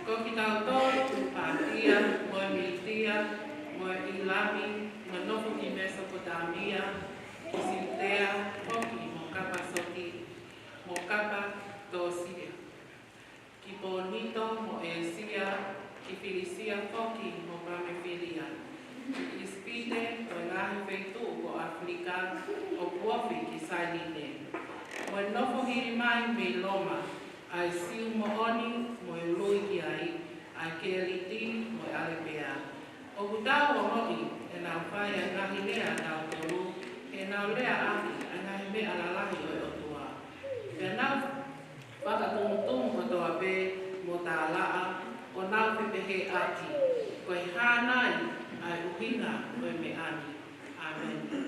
Ko kitautolu ʻi Pātia, mo e Mītia, mo e ʻĪlami, mo e nofo ki Mesopotamia, ki Siutea foki mo Kapasoti, mo Kapatōsia, ki Ponito mo ʻĒsia, ki Filisia foki mo Pamifilia, ki ʻIsipite mo e ngaahi feituʻu ko ʻAfilika ʻoku ofi ki Sailini, mo e nofo hili mai mei Loma, ʻa e Siu moʻoni mo e ului ki ai, ʻa e Keliti mo e ʻAlepea. ʻOku tau ongoʻi ʻenau fai ʻa e ngaahi lea ʻatautolu, heʻenau leaʻaki ʻa e ngaahi meʻa lalahi ʻo e ʻOtua. Pea nau fakatumutumu kotoa pē mo tālaʻa, ʻo nau fepehēʻaki, Ko e hā nai ʻa e ʻuhinga ʻo e meʻa ni? ʻĀmeni.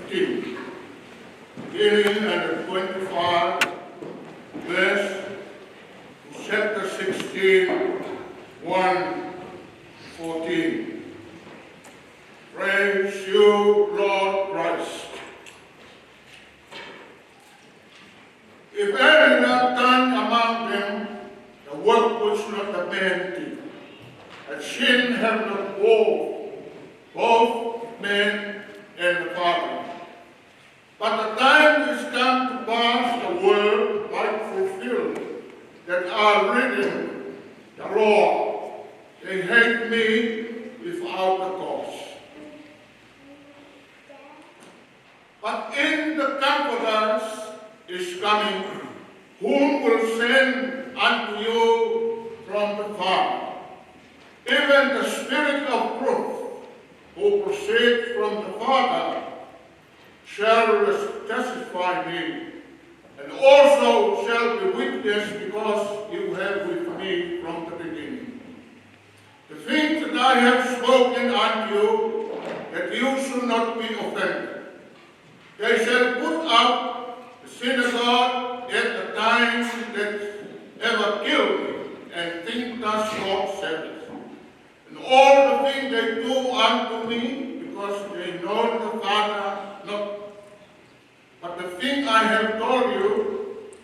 Beginning at twenty-five, verse, chapter sixteen, one, fourteen. Praise you, Lord Christ. If any man done among them the work which not the man did, that sin have not both, both man and the Father. But the time is come to pass the world might fulfill that are written the law. They hate me without the cause. But in the Comforter is coming, whom will send unto you from the Father, even the Spirit of truth, who proceeds from the Father, shall testify me, and also shall be witness because you have with me from the beginning. The things that I have spoken unto you, that you should not be offended. They shall put up the synagogue at the time that ever killed me, and think thus God said it. And all the things they do unto me, because they know the Father not. But the thing I have told you,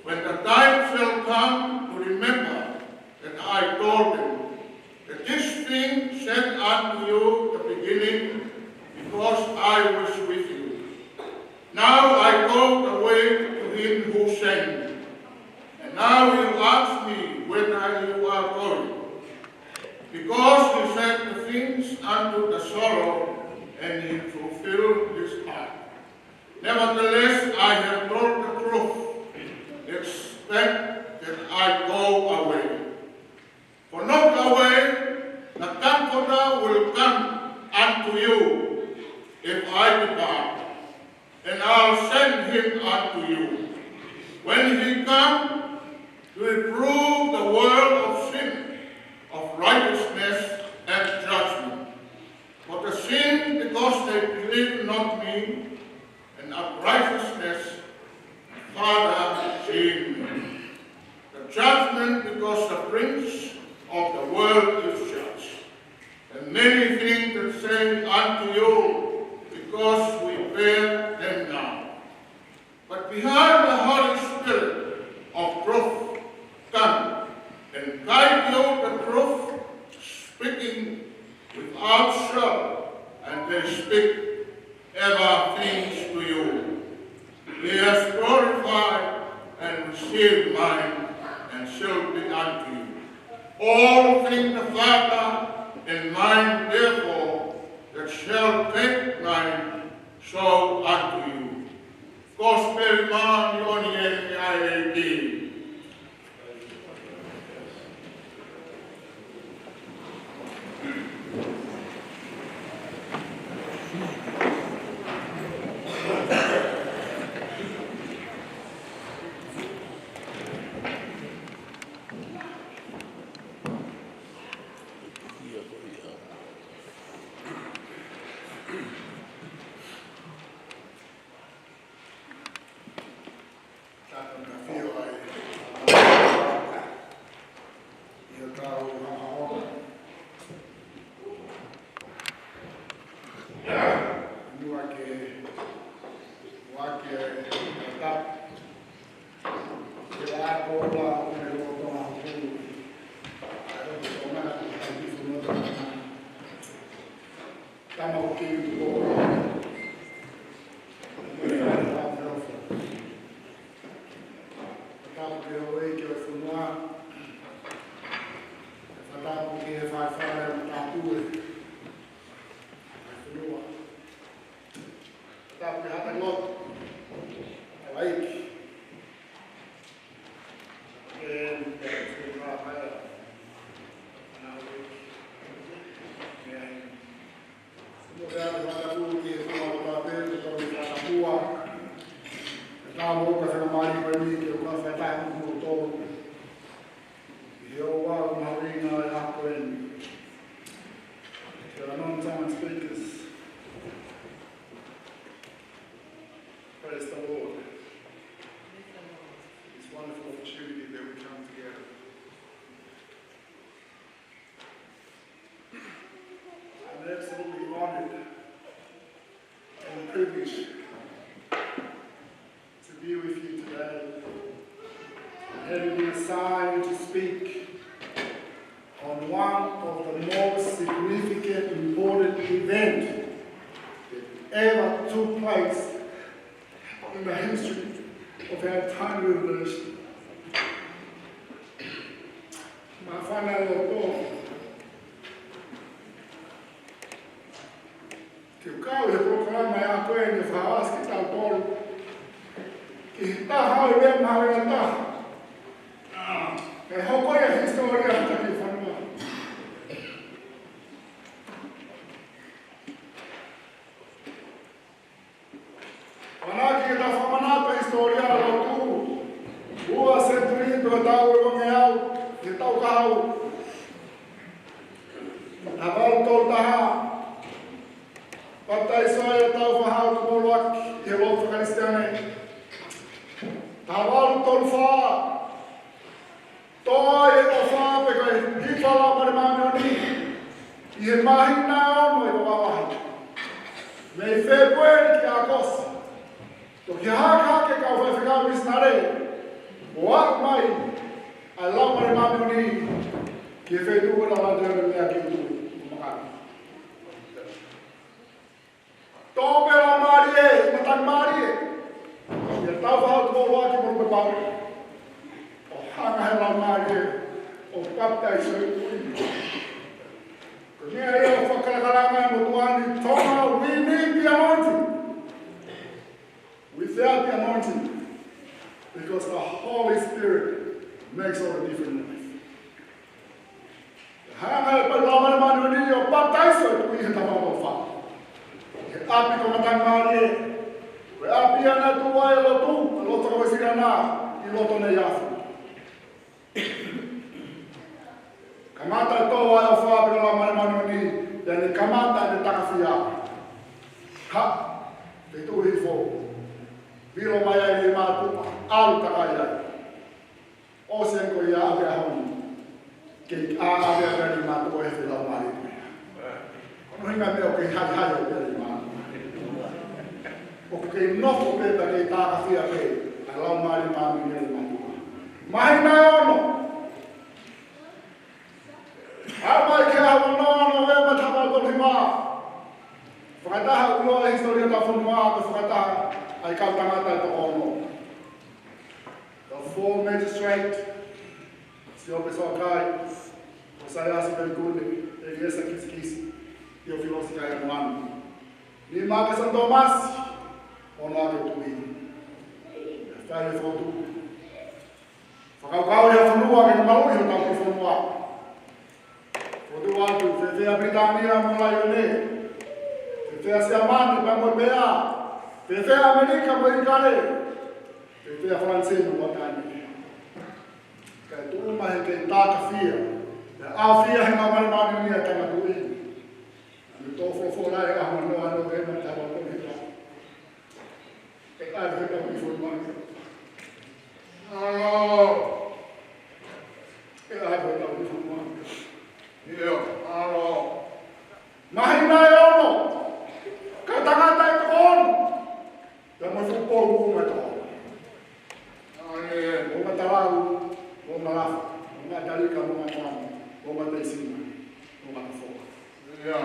when the time shall come to remember that I told them, that this thing said unto you the beginning, because I was with you. Now I go the way to him who sent me. And now you ask me whether you are going. Because he said the things unto the sorrow, and he fulfilled his part. Nevertheless, I have told the truth, except that I go away. For not away, the Comforter will come unto you, if I depart, and I'll send him unto you. When he come, he will prove the world of sin, of righteousness, and judgment. For the sin, because they believe not me, and of righteousness, Father, send me. The judgment, because the prince of the world is judged. And many things that say unto you, because we bear them now. But behold, the Holy Spirit of truth come and guide you the truth, speaking without shame, and they speak ever things to you. He has glorified and received mine, and shall be unto you. All things the Father in mine, therefore, that shall take mine, show unto you. Gospel man, you only enemy I A D. Tata na fio ai. Ia tau hanga ʻo. Nua ke, ua ke, tata. Ke la ko la ko ne lo to ma ku. Ai o to ma ku ai ki fu no to ma. Tama o ke ko. Tapu ke o e ke o funua. Tapu ke fai fai tapu e. Ai funua. Tapu ke hata ngot. Alaiki. Ke ke funua mai. Ana alaiki. Ke ai. Mo ke atu fakatapua ki he fanga ʻo Papelu, ko e fakatapua. Ka mo ka fanga mali ko ni ke ka fai tahi mo tolu. He o wa o mahuringa e ako eni. There are no Tongan speakers. Praise the Lord. It's a wonderful opportunity that we come together. I'm absolutely honored and privileged to be with you today. Having been assigned to speak on one of the most significant, important events that ever took place in the history of our time revolution. Māfana e loto ke u kau he polokalama ʻa ia ko eni ʻo fakaʻosi kitautolu ki he taha ʻo e meʻa mahuʻinga taha ʻe hoko ʻi he hisitōlia ʻo hotau kiʻi fonua. Manatuʻi ke tau fakamanatu e hisitōlia ʻo e lotu, ua senituli, ko e taʻu ʻe uangeau, ʻi he taʻu kahaʻu. Taha valu tolu taha, papitaiso ai ʻa Tāufaʻāhau Tupou ʻUluaki ʻi he lotu Kalisitiane. Taha valu tolu fā, tō ai e ʻofa pe ko e hifo ʻa e Laumālie Māʻoniʻoni ʻi he māhina ʻe ono ʻi Vavaʻu Vahe, mei Fēpueli ki ʻAokosi. Toki hākeakiʻi e kau faifekau misinale, ʻo aʻu mai ʻa e Laumālie Māʻoniʻoni ki he feituʻu ko ē naʻa nau ʻi ai ʻo meʻa ki tuʻa ʻo makani. Tō pē Laumālie ʻi he matangi mālie ʻia Tāufaʻāhau Tupou ʻUluaki mo Lupe Pau, ʻo hanga ʻe he Laumālie ʻo papitaiso e kui. Ko e meʻa ia ʻoku fakakalakalaka mai e motuʻa ni, Tonga, we need the anointing. Without the anointing, because the Holy Spirit makes all the difference in life. Hanga ʻe he Laumālie Māʻoniʻoni ʻo papitaiso e kui he taʻu ua noa fā. He ʻapi ko e matangi mālie, ko e ʻapi ia naʻe tuʻu ai e lotu, e lotu Uēsiliana, ʻi loto Neiafu. Kamata e tō ʻa e ʻofa pea mo e Laumālie Māʻoniʻoni, pea ne kamata e takafia. Ha, te tuʻu hifo, vilo mai ai e mātuʻa, ʻalu takai ai. ʻOsi ko ia ʻave ʻa hono. Kei ʻave ʻa e mātuʻa ʻe he Laumālie. Ko hono ʻuhinga meʻa ʻoku kei haihai ʻa e Laumālie Māʻoniʻoni. ʻOku kei nofo pē pea kei takafia pē ʻa e Laumālie Māʻoniʻoni ʻi he mātuʻa. Māhina ʻe ono. Aʻu mai ki he ʻaho ono ʻo Nōvema taha valu tolu hiva. Fakataha ʻo e hisitōlia ʻo e fonua, ko e fakataha ʻa e kau tangata ʻe toko ono. The four magistrate, Siope Soakai, Kosaiasi Pelikune, ʻEliesa Kisikisi, Tiofilosi Kaekeumanu. Nima ʻa Santo Tomasi, ono ʻa e Tuʻi. Fai e fotu. Fakakaukau ʻa e fonua ke maluʻi hotau kiʻi fonua. Fotu atu, fēfē ʻa Pilitānia mo Laione? Fēfē ʻa Siamane pea mo Pea? Fēfē ʻa ʻAmelika mo ʻIkale? Fēfē ʻa Falanisē mo Pilitānia? Kae tuʻu mai he kei takafia, pea ʻafio he Laumālie Māʻoniʻoni ʻa e tangata tuʻi. Naʻa ne tō folofola ʻi he ʻaho ono ʻo Nōvema taha valu tolu hiva. ʻE ʻave hotau kiʻi fonua. ʻAlo. ʻE ʻave hotau kiʻi fonua. ʻIo, ʻalo. Māhina ʻe ono. Kau tangata ʻe toko ono. Pea mo e fuʻu pou ʻe toko ono. ʻAi, ʻo Matalau, ʻo Malafa, ʻo Matalika, ʻo Matama, ʻo Mateisima, ʻo Matafoa. ʻIo.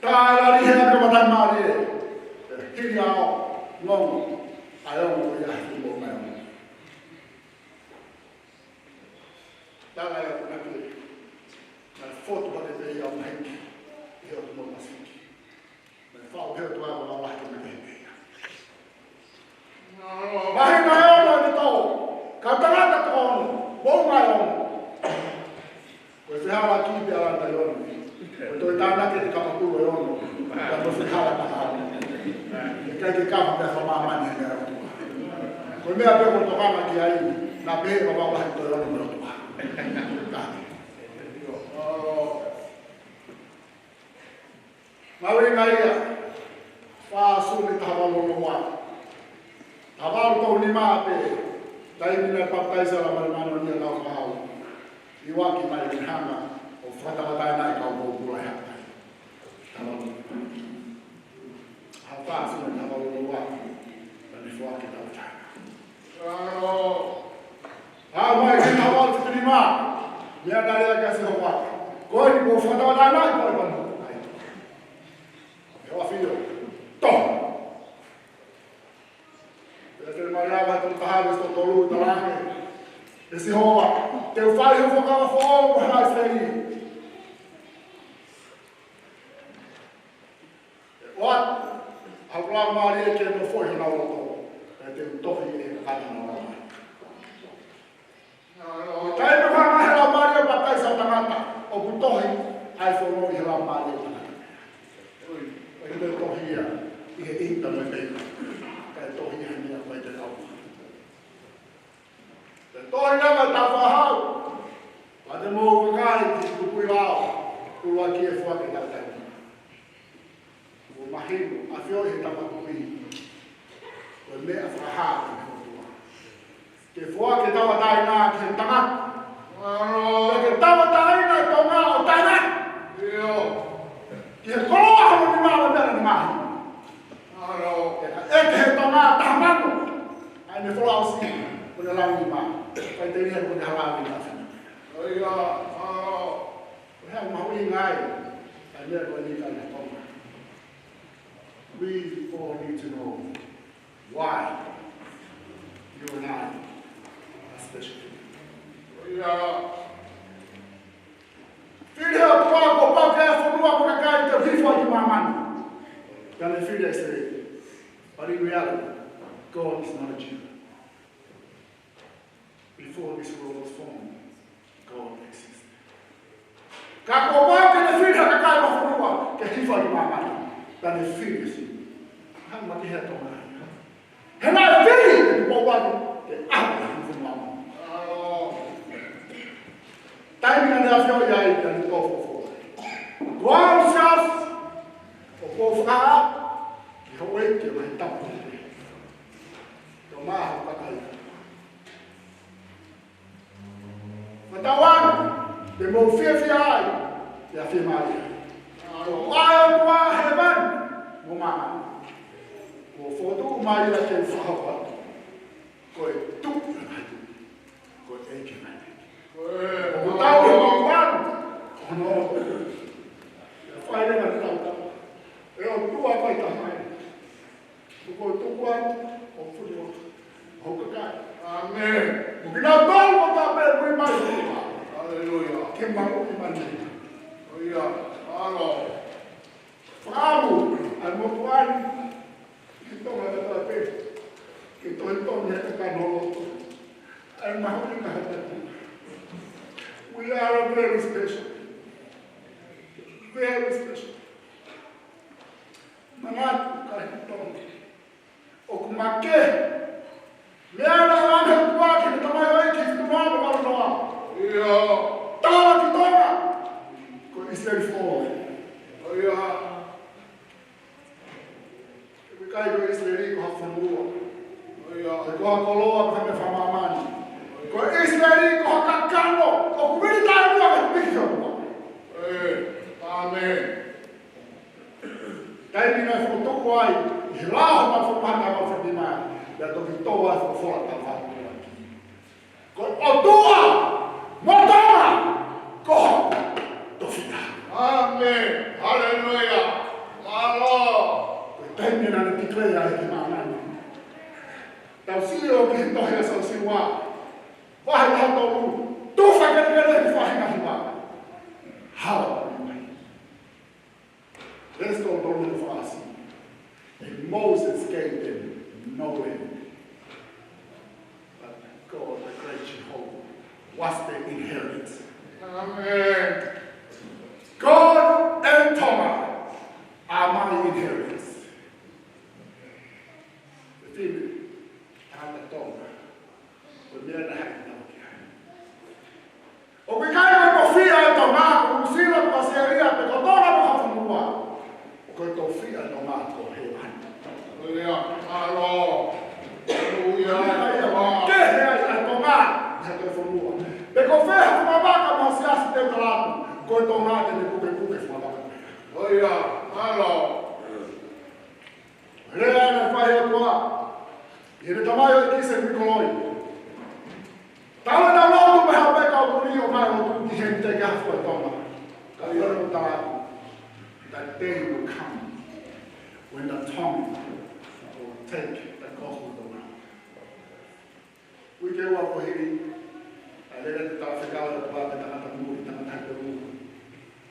Tae lali he ʻapi ko e matangi mālie. Hili ʻa e ongo, ongo, ʻa e ongo ia he tuʻu mai. Tala ia ko e naʻe fotu hake pē ia ʻo mahiki, ʻi he ʻOtu Motu Pasifiki. Naʻe faʻu he ʻOtua ʻa e Vavaʻu Vahe ke makehe pē ia. Māhina ʻe ono ʻene tō, kau tangata toko ono, moʻunga ʻe ono. Ko e fehālaaki pē ʻa Lata ʻe ono. Ko e toe tānaki ʻene kapa kulu ʻe ono. Ka ko e fehālaaki ʻa Lata. ʻIkai ke kapa pē ʻa māmani he meʻa ʻOtua. Ko e meʻa pē ʻoku tokanga ki ai, naʻa pehē ʻe Vavaʻu Vahe toe ono mo e ʻOtua. Mahuʻinga ia, fā Sune taha valu ono ua. Nima pē, taimi naʻe papitaiso ai ʻa Laumālie Māʻoniʻoni ʻia Naufahau, ʻi Uaki mai ni hanga ʻo fakatauʻatāinaʻi e kau pōpula ʻi Haʻapai. Tau ʻalu. Haʻapai suna tau ʻalu ʻo Uaki, pea ne foaki e tauʻatāina. Alo. Haʻu mai ki he tau ʻalu ki Nima, meʻa naʻe lea ki ai ʻa Sihova. Ko eni kuo u fakatauʻatāinaʻi koe, Panu. ʻAi. ʻE ʻafio. Tō. Pea te ma lava atu taha veesi tolu talaange ʻe Sihova, te u fai ha fuakava foʻou mo ha laʻi fei. ʻE ʻoatu ʻa hoku Laumālie ke nofoʻi honau loto, pea te u tohi ʻi he kakano ʻo honau loto. ʻI he taimi naʻe hanga ʻe he Laumālie ʻo papitaiso ʻa e tangata, ʻoku tohi ʻa e fono ʻi he Laumālie ʻo e tangata. ʻOku ʻikai tohi ia ʻi he ʻita mo e pepa, kae tohi ʻi he meʻa ko ē te tau. Te tohi leva ʻe Taufahau, pea te mou vakai ki he tukui lao, ʻuluaki e foaki e tauʻatāina. Kuo mahino, ʻafioʻi ʻe he tama kui, ko e meʻa fakahā ʻe he ʻOtua ke foaki e tauʻatāina ki he tangata. Pea ke tauʻatāina e Tonga ʻo taʻengata. ʻIo. Ki he koloa hono nima mo e meʻa naʻa ne mahino. ʻIo. Pea ka ʻeke ʻe he Tonga taha mano, ʻa ʻene folaosi, ko ʻene langi nima. Faʻiteliha ko ʻene halavi na fina. ʻIo. ʻIo. Ko e hā e mahuʻinga ai ʻa e meʻa ko eni, kakai Tonga? We all need to know why you and I are special people. ʻIo. Fili ʻe he ʻOtua kuo pau ke ʻi ai e fonua mo e kakai ke hifo ai ki māmani. Pea ne fili ʻa ʻIsileli. But in reality, God is not a Jew. Before this world was formed, God existed. Ka kuo pau ke ne fili ha kakai mo ha fonua ke hifo ai ki māmani. Pea ne fili ʻa ʻIsileli. Hangē ko e Tonga. He naʻe fili ʻe he Tupou Vatu ke ʻalu ki he fonua. Taimi naʻa ne ʻafio ai, pea ne tō fofo. Ko au, Siaosi, ʻoku ou fakahā ki houʻeiki ʻo e Ngaahi Tapu. Tō mai hoku kakai. Fakatauange te mou fiefia ai, pea fiemālie ai. ʻOku ʻa e ʻOtua hēvani mo māmani. Kuo fokotuʻu mai ia ke fakahoko atu. Ko e Tuʻi ʻo e ngaahi tuʻi. Ko e ʻEiki ʻo e ngaahi ʻeiki. ʻOku tau ʻi he ʻOtua. Hono ʻOtua. ʻE fai leva ʻetau tau. ʻE ʻOtua ko e Tamai. ʻOku tuku atu ʻo fuli atu ho kakai. ʻĒmeni. Mo kinautolu kotoa pē ʻoku ui mai. Haleluia. Ke maʻu ki māmani. ʻIo. ʻAlo. Fakaʻamu ʻa e motuʻa ni ki Tonga kotoa pē. Ke tohi Tonga he kakano lotu. ʻA e mahuʻinga ʻo e Tonga. We are very special. Very special. Manatu, kakai Tonga. ʻOku makehe. Meʻa naʻe ʻoange ʻe he ʻOtua ki he tamaioʻeiki ʻe fitu noa mo e valu noa. ʻIo. Tala ki Tonga. Ko ʻIsileli foʻou. ʻIo. ʻIkai ko ʻIsileli ko ha fonua. ʻIo. Ko ha koloa pe ha meʻa fakamāmani. Ko ʻIsileli ko ha kakano. ʻOku vili taimi ʻa e piki ʻo e ʻOtua. ʻĒ. ʻĀmeni. Taimi naʻe fokotuʻu ai ʻi he lao ʻo e Maʻu Foʻi Mahaki ʻa e Maʻu Foʻi Nima, pea toki tō ai e folofola ʻa Taufahau. Ko e ʻOtua mo Tonga ko hoku tofiʻa. ʻĀmeni. Haleluia. Mālō. Ko e taimi naʻa ne declare ai ki māmani. Tau sio ki he tohi ʻa Siosiua, vahe taha tolu, tufa kelekele ki he faʻahinga hiva. Haleluia. Veesi tolu tolu mo e fā. And Moses gave them no land. But God, the great Jehovah, was their inheritance. ʻĀmeni. God and Tonga are my inheritance. Fefine, tangata Tonga, ko e meʻa naʻe haʻi ʻetau ki ai. ʻOku ʻikai ko e tofiʻa ʻo Tonga ko Nuʻusila pe ko ʻAositelēlia pe ko Tonga pe ko ha fonua. Ko e tofiʻa ʻo Tonga ko hēvani. Haleluia. Mālō. Haleluia. Ko fē ha fuʻu vaka mo ha siasi te u tala atu, ko e Tonga te ne pukepuke e fuʻu vaka. ʻIo, mālō. Lea ʻa e fai ʻe he ʻOtua. ʻI he tamai ʻo e kisi ni koloi. Tala na lotu me ha peka o tuli o mai o tu ki he te ka fua Tonga. Ka ʻi ono tala atu. That day will come when the Tongan will take the gospel of the world. Uike ua kuo hili, ʻa e lele te tala fekau ʻa e ʻOtua ki he tangata muli, tangata he muli.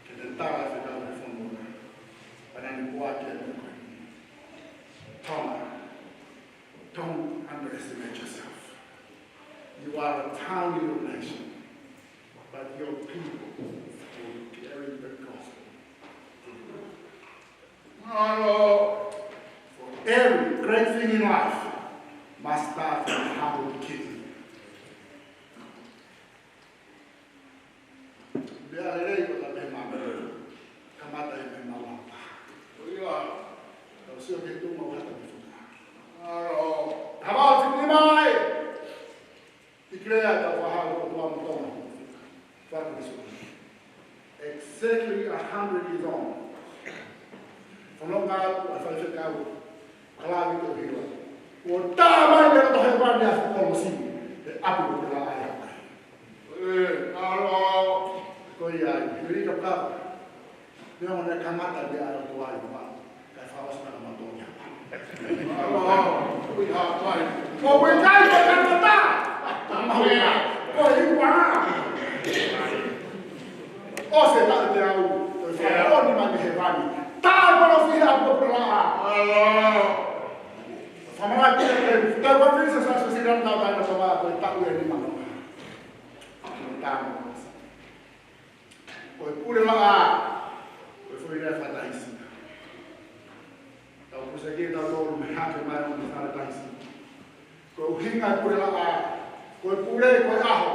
Ke te tala fekau he fonua. Pea naʻa ne puaki e meʻa ko eni. Tonga, don't underestimate yourself. You are a tiny little nation, but your people will carry the gospel. Mālō. For every great thing in life must start from a humble beginning. Meʻa lelei ko e taʻe mama. Kamata ʻi he mama. ʻIo. Tau sio ki he tuʻunga ʻo hata ki he fuka. Mālō. Kamata ki he mama. Declare the Vahaʻa ʻo Tonga. Fatu ki Suva. Exactly a hundred years on. Fanongo atu ʻa e faifekau, Kalani ko Hila. ʻO tā mai mei loto hēvani ʻa e fuʻu kolosi, he ʻapi ʻo Pela ai. ʻE, alo. Ko ia ai, he rika papa. Meʻa ʻoku ne kamata meʻa ʻa e ʻOtua ʻi Haʻapai. Kae fakaʻosi ʻa e matongi Haʻapai. Ko e Haʻapai. Ko e kai ko e kamata. Ko e hiva. ʻOsi e taʻu teau. Ko e fakaʻoni mai mei hēvani. Taʻe kolosi he ʻapi ʻo Pela. Fakamālō atu ki he, ki he Conference of Association Tonga, ko e taʻu ʻe nima noa. Ko e taʻu. Ko e pule laʻā, ko e foʻi lea fakatahisina. Tau pusa ki he tautolu mei hake mai ʻo mei fakatahisina. Ko e ʻuhinga e pule laʻā, ko e pule ko e ʻaho,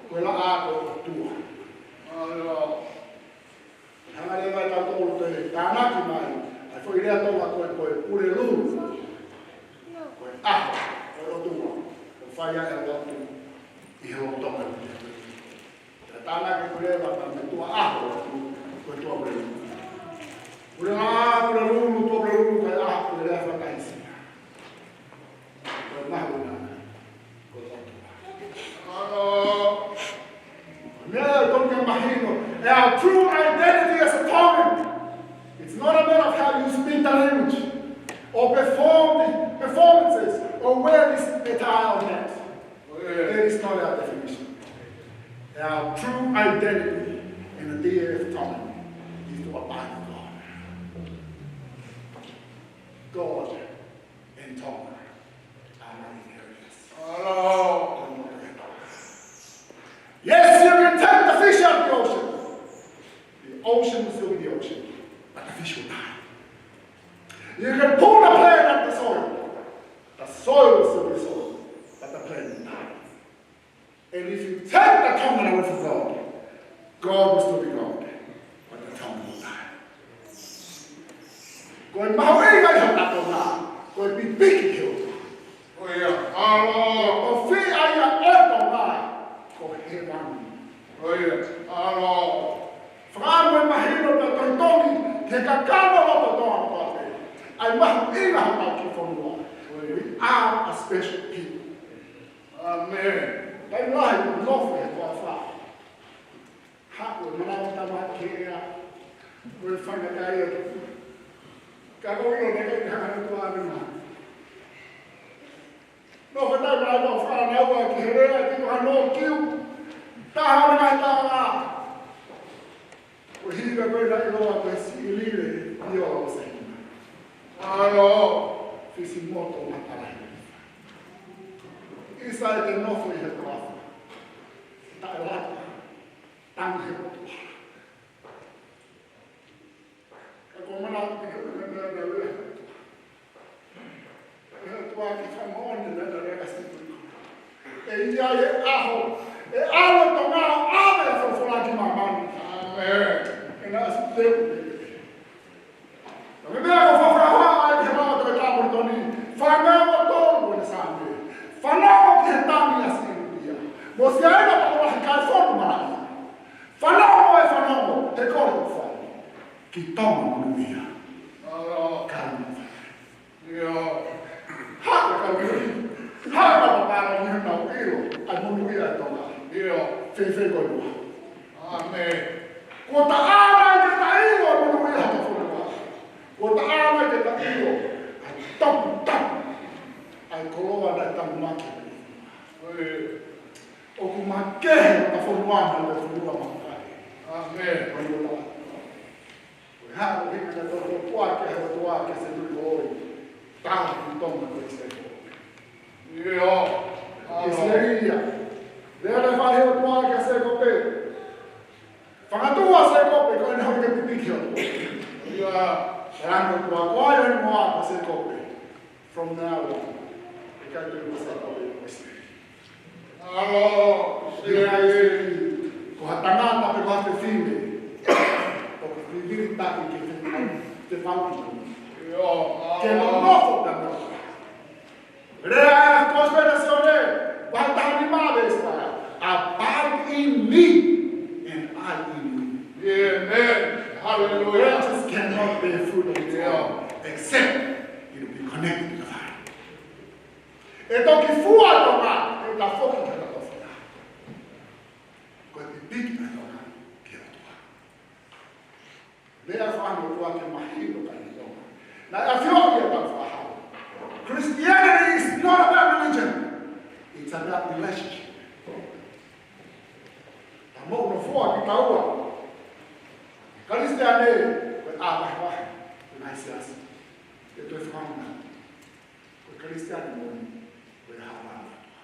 ko e laʻā ko e ʻOtua. Hanga leva ʻe tautolu ʻo tānaki mai ʻa e foʻi lea Tonga ko e, ko e pule lulu. Ko e ʻaho, ko e ʻOtua, ko e fai ʻa e lotu ʻi he lotolotonga. Tānaki pule laʻā, pea mo e tuʻa ʻaho, ko e tuʻa pule lulu. Pule laʻā, pule lulu, tuʻa pule lulu, ko e ʻaho, ko e lea fakatahisina. Ko e mahuʻinga, ko e ʻOtua. Meʻa ʻoku totonu ke mahino, our true identity as a Tongan. It's not a matter of how you speak the language, or perform the performances, or wear this attire or that. That is not our definition. Our true identity in the D F Tongan is to abide in God. God and Tonga are my inheritance. Yes, you can take the fish out of the ocean. The ocean will still be the ocean, but the fish will die. You can pull the plant out of the soil. The soil will still be soil, but the plant will die. And if you take the Tongan away from God, God will still be God, but the Tongan will die. Ko e mahuʻinga ʻi he ʻOtua, ko e pipiki ki he ʻOtua. Ko ia, alo. Ko e fai ʻa e ʻOtua, ko hēvani. Ko ia, alo. Fakaʻamu e mahino pea totongi, ke kakano loto Tonga kotoa pē. ʻA e mahuʻinga hotau kiʻi fonua. We are a special people. ʻĒmeni. Taimi lahi, nofo he toafa. Haʻu e manava tama ke ea, ko e fanga kai atu. Ka ko ilo ne kai hanga atu ʻa e mena. Nofo taimi lahi ʻo fānau ʻa ki he lea ki hano kiu. Taha o ngai taha. Ko e hiva ko e laʻi loa ko e siʻi lile ʻi o se. Alo, fisi moto ma talahi. ʻIsa e te nofo ʻi he toafa. Taʻelata, tangi he ʻOtua. Ka ko mana atu ki he ʻOtua, ʻe ʻOtua ki fakamoʻoni ʻa e lea ka siʻi. ʻE ʻi ai e ʻaho, ʻe ʻalu Tonga ʻo ʻave ʻa e folofola ki māmani. ʻĒmeni. ʻE na si te u. Ka me mea ko fafaraha ai ki he mama toke tāpuni toni, fānau ʻo tolu ʻo ne sāme. Fanongo ki he tangi ʻa Siluia. Mo Siaina pa ʻola he kai fo Fanongo e fanongo, he kole ʻoku fai ki Tonga monūʻia. Ka ʻi ai ha ʻikai ʻilo, ha ʻikai ʻilo ʻa e monūʻia ʻa Tonga. Fēfē koe? Kuo taʻa mai ke ta ʻilo e monūʻia ʻa Tonga. Kuo taʻa mai ke ta ʻilo ʻa e toputapu ʻa e koloa naʻe tanumaki. ʻOku makehe ʻa e fonua na, ʻa e fonua makehe. Ko e hā ʻoku ʻikai ke tau ʻotua ke he ʻOtua ke se tui ʻoi. Tau ki Tonga ko e seko. ʻIsileli ia. Lea naʻe fai he ʻOtua kia Sēkope. Fakatua Sēkope, ko ʻene hanga ke pipiki ʻOtua. Lea naʻe ʻOtua ko ai ʻene moa ko Sēkope. From now on, ʻikai ke ʻi ai ha Sēkope ʻi ʻIsileli. Ko ha tangata pe ko ha fefine ʻoku fifili taki ke fefau, fefau ki Tonga. Ke nonofo ʻi Tonga. Lea ʻa e Kōsipeli ʻa Sione, vahe taha nima veesi fā: Abide in me, and I in you. Amen. Hallelujah. Branches cannot bear fruit on its own, except it will be connected to the vine. ʻE toki fua ʻa Tonga, ʻe tafoki ki he tofiʻa. Ko e pipiki ʻa Tonga ki he ʻOtua. Lea fānau ʻOtua ke mahino kia Tonga. Naʻe ʻafioʻi ʻe he kau fakahā: Christianity is not about religion. It's about relationship. Tau mou nofoa kitaua. Kalisitiane, ko e ʻā vahevahe ʻi he ngaahi siasi. ʻE toe fakaongo. Ko e Kalisitiane moʻoni, ko e hala ʻa e ʻOtua.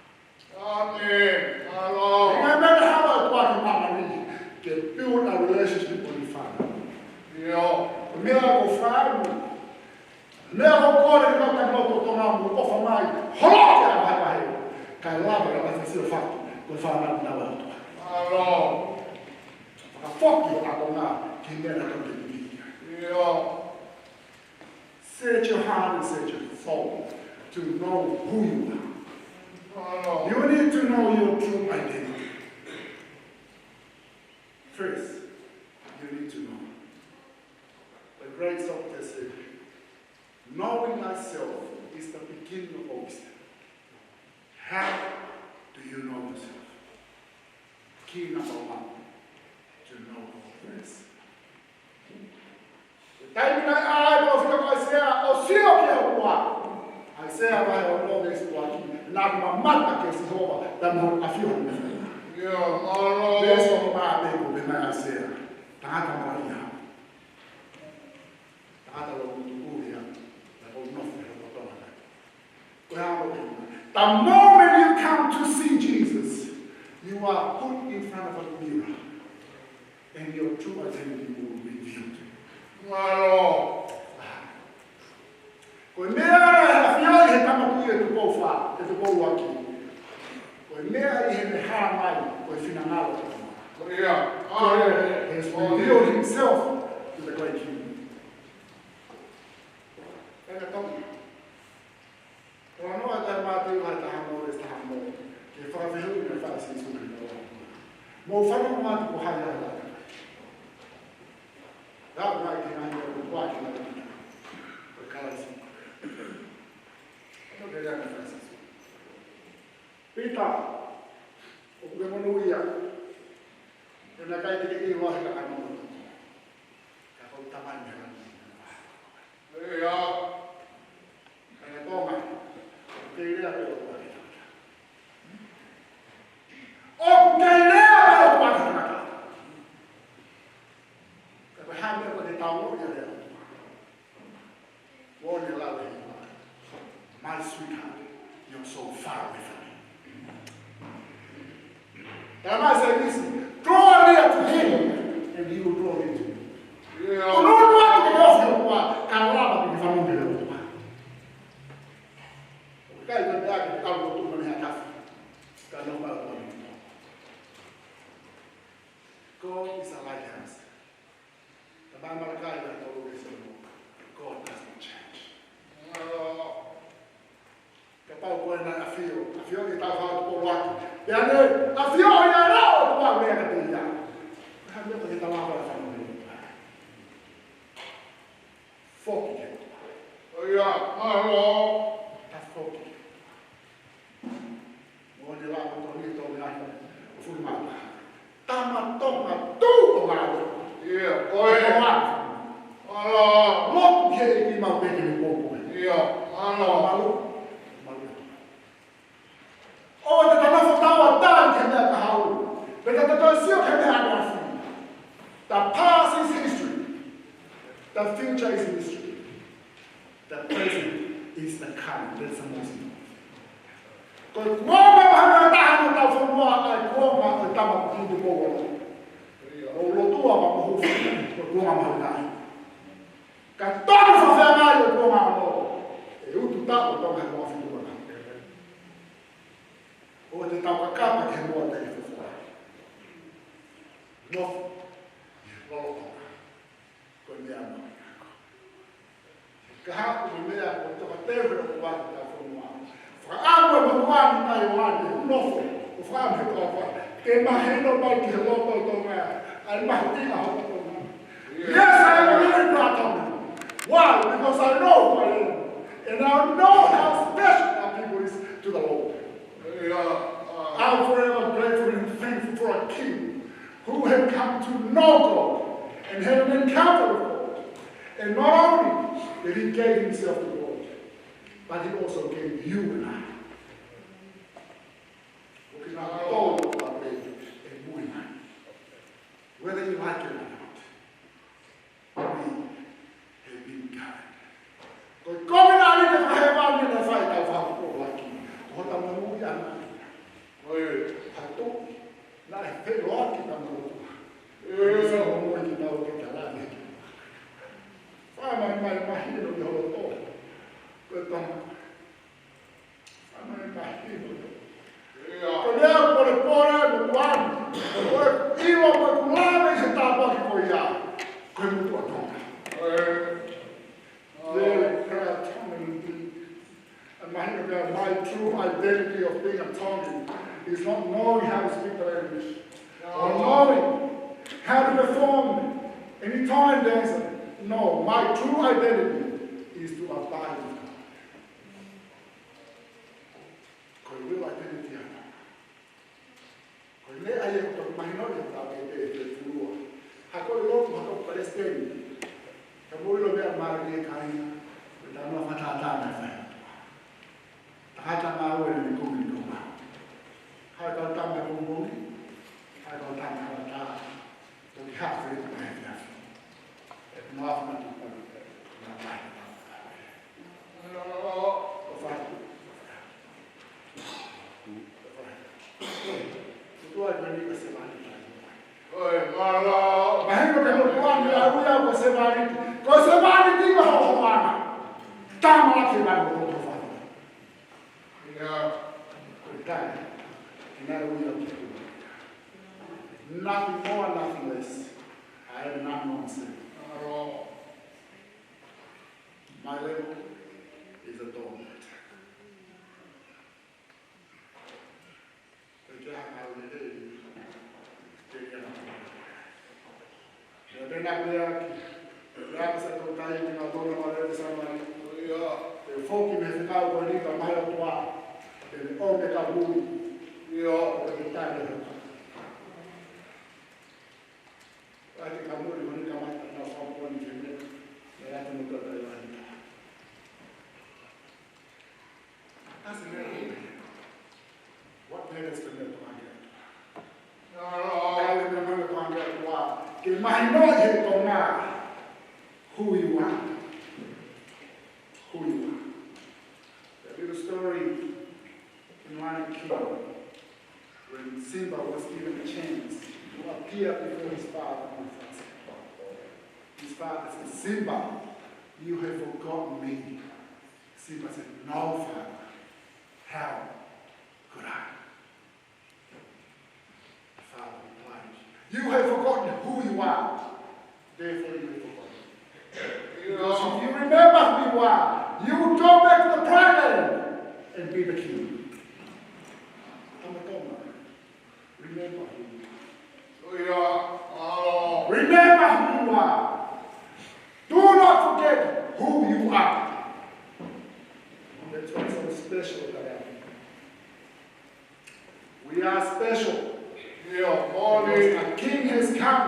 Amen. Hallelujah. ʻIkai meʻa hala ʻa e ʻOtua ki māmani, ke build a relationship with the Father. Ko e meʻa ko e fānau. Meʻa ko e kole ki he kau taki lotu Tonga mo ʻofa mai. Holo ki he ʻā vahevahe. Kae lava ke lava ke sio fatu ko e fānau naua ʻa e ʻOtua. Fakafoki ʻa Tonga ki he meʻa naʻe tonu ke pipiki. Search your heart and search your soul to know who you are. You need to know your true identity. First, you need to know. The great songwriter said, "Knowing thyself is the beginning of all wisdom." How do you know yourself? Key number one, to know God first. Taimi naʻe ʻā ai ʻa e palōfita ko ʻAisea ʻo sio ki he ʻOtua. ʻAisea vahe ono veesi ua ki, naʻa ku mamata kia Sihova, taimi naʻa ku ʻafio ʻi he meʻa. Veesi ono pē ko e meʻa ʻAisea. Tangata malaʻia. Tangata lotu tuku ia, naʻa ku nofo he loto ʻana. Ko e ʻaho ko ē. The moment you come to see Jesus, you are put in front of a mirror, and your true identity will be revealed. Ko e meʻa naʻe ʻafioʻi he Tama Tuʻi ʻe Tupou Fā, ʻe Tupou ʻUluaki. Ko e meʻa ʻi heʻene hā mai, ko e finangalo. Ko e, he has revealed himself to the great king. Ena tau. Talanoa ʻa Mātiu vahe taha ono, veesi taha ono. Ke fakafehuʻi naʻe fai ʻe Sīsū ki he kau ʻapi. Mou fanongo atu ko hai ʻa e ʻOtua. Lau mai ki he ngaahi ʻOtua ki he ngaahi ʻOtua. Ko Kalaisi. Ko e lea naʻe fai ʻe Sīsū. Pita, ʻoku ke monūʻia. He naʻe ʻikai te ke ʻilo he kakano. Ka ko e Tamai mei langi. ʻIo. Ka ʻi Tonga, ʻoku kei lea pē ʻOtua ki he tangata. ʻOku kei lea pē ʻOtua ki he tangata. Ka ko e hā e meʻa ʻoku ke tau ʻilo ai e lea ʻa e ʻOtua? Ko ʻene lau ʻe he ʻOtua: "My sweetheart, you're so far away from me." Talamai ʻe Sēmisi, "Draw near to him, and he will draw near to you." ʻIo. Ko e ʻunuʻunu atu ki he ʻOtua, kae lava ke ke fanongo ki he ʻOtua. ʻOku ʻikai ke pehē ke kau ʻo tuʻu mei ha tafa, ka nofo mai ʻOtua. God is a lighthouse. Talamai ʻe Malakai vahe tolu veesi ono, God does not change. Kapau ko ena ʻafio, ʻafio ki he tau hau tupou ʻaki. Pea ne ʻafio ia ʻo ʻoatu ʻa e meʻa kiate ia. future is a mystery. The present is the current. That's the most important. Ko e kuonga mahalo taha ʻo hotau fonua, ʻa e kuonga ʻo e tama kuo tupu ʻo lotu. ʻO lotua ma kuo hū, ko e kuonga mahalo taha. Ka tonu fafeangai ʻo e kuonga ʻo e utu taʻu ʻo Tonga he kuonga fitu ʻana. ʻOua te tau kakapa ki he moa taʻefufua. Nofo. Lolotonga. Ko e meʻa mahuʻinga. Ka hoko ko e meʻa ko e tokateu he ʻoku ʻi ai ʻetau fonua. Fakaʻamu e motuʻa ni mai ʻo ane, nofo, ʻo fakaʻamu he toafa. Ke mahino mai ki he loto ʻo Tonga, ʻa e mahuʻinga hono Tonga. Yes, I am a very proud Tongan. Why? Because I know who I am. And I know how special our people is to the Lord. Yeah, uh, I'm forever grateful and thankful for a king who had come to know God and had an encounter with God. And not only did he give himself to God, but he also gave you and I. ʻOku na tau ʻa pē e mui mai. Whether you like it or not. We have been kind. Ko e kovinānite fakahēvani naʻe fai ʻetau fakapōpoaki. Ko hotau moʻui ʻana. Ko e hatu. Naʻe feʻiloaki ʻetau moʻui. Ko e moʻui kitautolu ke tala ni. Fakamahino mai mahino ki holo tō. Ko e tama. Ko e meʻa ʻoku pōlepole mo tuʻa ni, ko e ʻilo mo e kulame he tāpuaki ko ia, ko e motuʻa Tonga. Very proud Tongan indeed. And my, my true identity of being a Tongan is not knowing how to speak the language or knowing how to perform any Tongan dance. No, my true identity is to abide with God. Ko e real identity ʻana. Ko e meʻa ia ʻoku tau mahinoʻi ʻe tautolu ʻi he feituʻu. Hako ʻi lotu, hako palesiteni. Ka mou ʻilo meʻa mālie kāinga, ko e tama fakatātā naʻe fai. Tangata ngāue naʻe kumi ni koma. Hai kau tama kumi kumi, hai kau tama kumi tā. Toki haʻu e tama he fiafi. E noa fana tu kumi, na mai. Tua ni ka se mani. ʻOi, mālō. Mahino ke lotu ʻa e ʻuhinga ko e sevāniti. Ko e sevāniti ko hoʻo hoana. Tama ke mani ko hoʻo hoana. Ia. Ko e taha. Ina ui au ki tu. Nothing more, nothing less. I am not nonsense. Mālō. My level is a dog. Pea ke hanga ʻo ne ʻi te ia. Pea pena pea ki. Pea ka sa tō tai ki ma tōna ma lele sa mai. Ia. Pea foki mei he fekau ko eni ka mai o tua. Pea ne ʻo me ka mui. Ia. Pea ke tai e hoka. Pea ke ka mui ko eni ka mai ka na fau ko eni ke me. Pea te mo tō tai o eni. Doesn't matter who they are. What matters to me is the Tonga. Tale me mele Tonga tua. Ke mahino he Tonga who you are. Who you are. That little story in Lion King, when Simba was given a chance to appear before his father on the first day. His father said, "Simba, you have forgotten me." Simba said, "No, Father, how could I?" The father replied, "You have forgotten who you are, therefore you have forgotten." Because if you remember who you are, you will go back to the pride land and be the king. Tama Tonga. Remember who you are. Remember who you are. Do not forget who you are. That's why it's so special that we are special. Because a king has come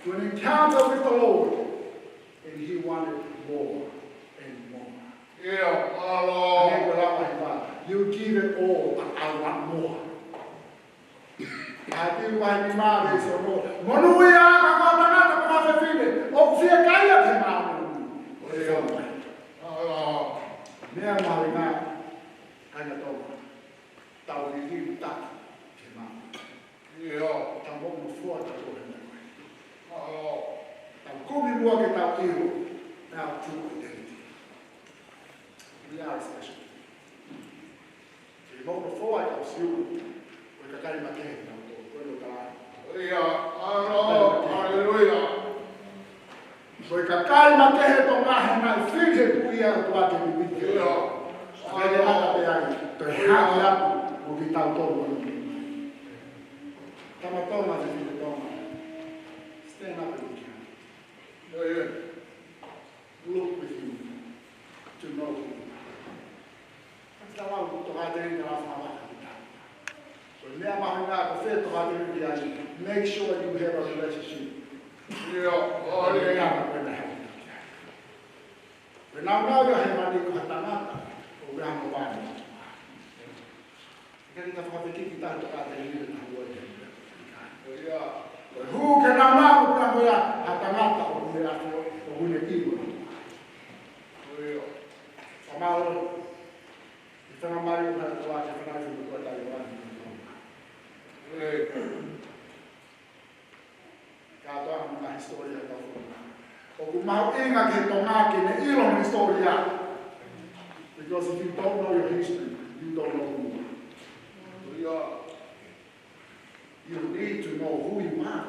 to an encounter with the Lord, and he wanted more and more. Ia, mālō. Hangē ko e lama he vā. You give it all, but I want more. Mātiu vahe nima veesi ono. Monūʻia ā koe tangata mo e fefine ʻoku fiekaia ki he māʻoniʻoni. Meʻa mahuʻinga, kāinga Tonga, tau liliu taki ke mau. ʻIo. Tau moʻunofoa tau ko hena. ʻIo. Tau kumi muʻa ke tau ʻilo our true identity. We are special. Ke moʻunofoa ʻetau Siu, ko e kakai makehe ʻetau Tonga, ko e loka. ʻIo, ʻalo, haleluia. Ko e kakai makehe Tonga he naʻe fili he tuʻi ʻa e ʻOtua ke pipiki. ʻIo. Ka ke mata pē ai, toe hake atu mo kitautolu ʻo nini. Tama Tonga, tefito Tonga. Stand up and be counted. ʻIo, ʻio. Look within to know who you are. Ka tau lau tokāteline, tau lau fakavaka ki tau. Ko e meʻa mahuʻinga ko fē tokāteline ki ai, make sure you have a relationship. ʻIo, ʻo Ko e ʻio. Tama ko ena he. Ko e nāunau ia he mani ko ha tangata, ʻoku ʻi ai hono vale. ʻIkai ke ta fakafekiki taha tokāteline taha ua ia. ʻIo. Ko e hū ki he nāunau ko e nāunau ia ha tangata ʻoku ne ʻafio, ʻoku ne ʻilo. ʻIo. Fakamālō. ʻI he faingamālie ʻoku ʻomai ʻe he ʻOtua ke fanauʻi mo ʻetau taiwan. ʻIo. Kātoa mo e hisitōlia ʻetau fonua. ʻOku mahuʻinga ki he Tonga ke ne ʻilo hono hisitōlia. Because if you don't know your history, you don't know who you are. You need to know who you are.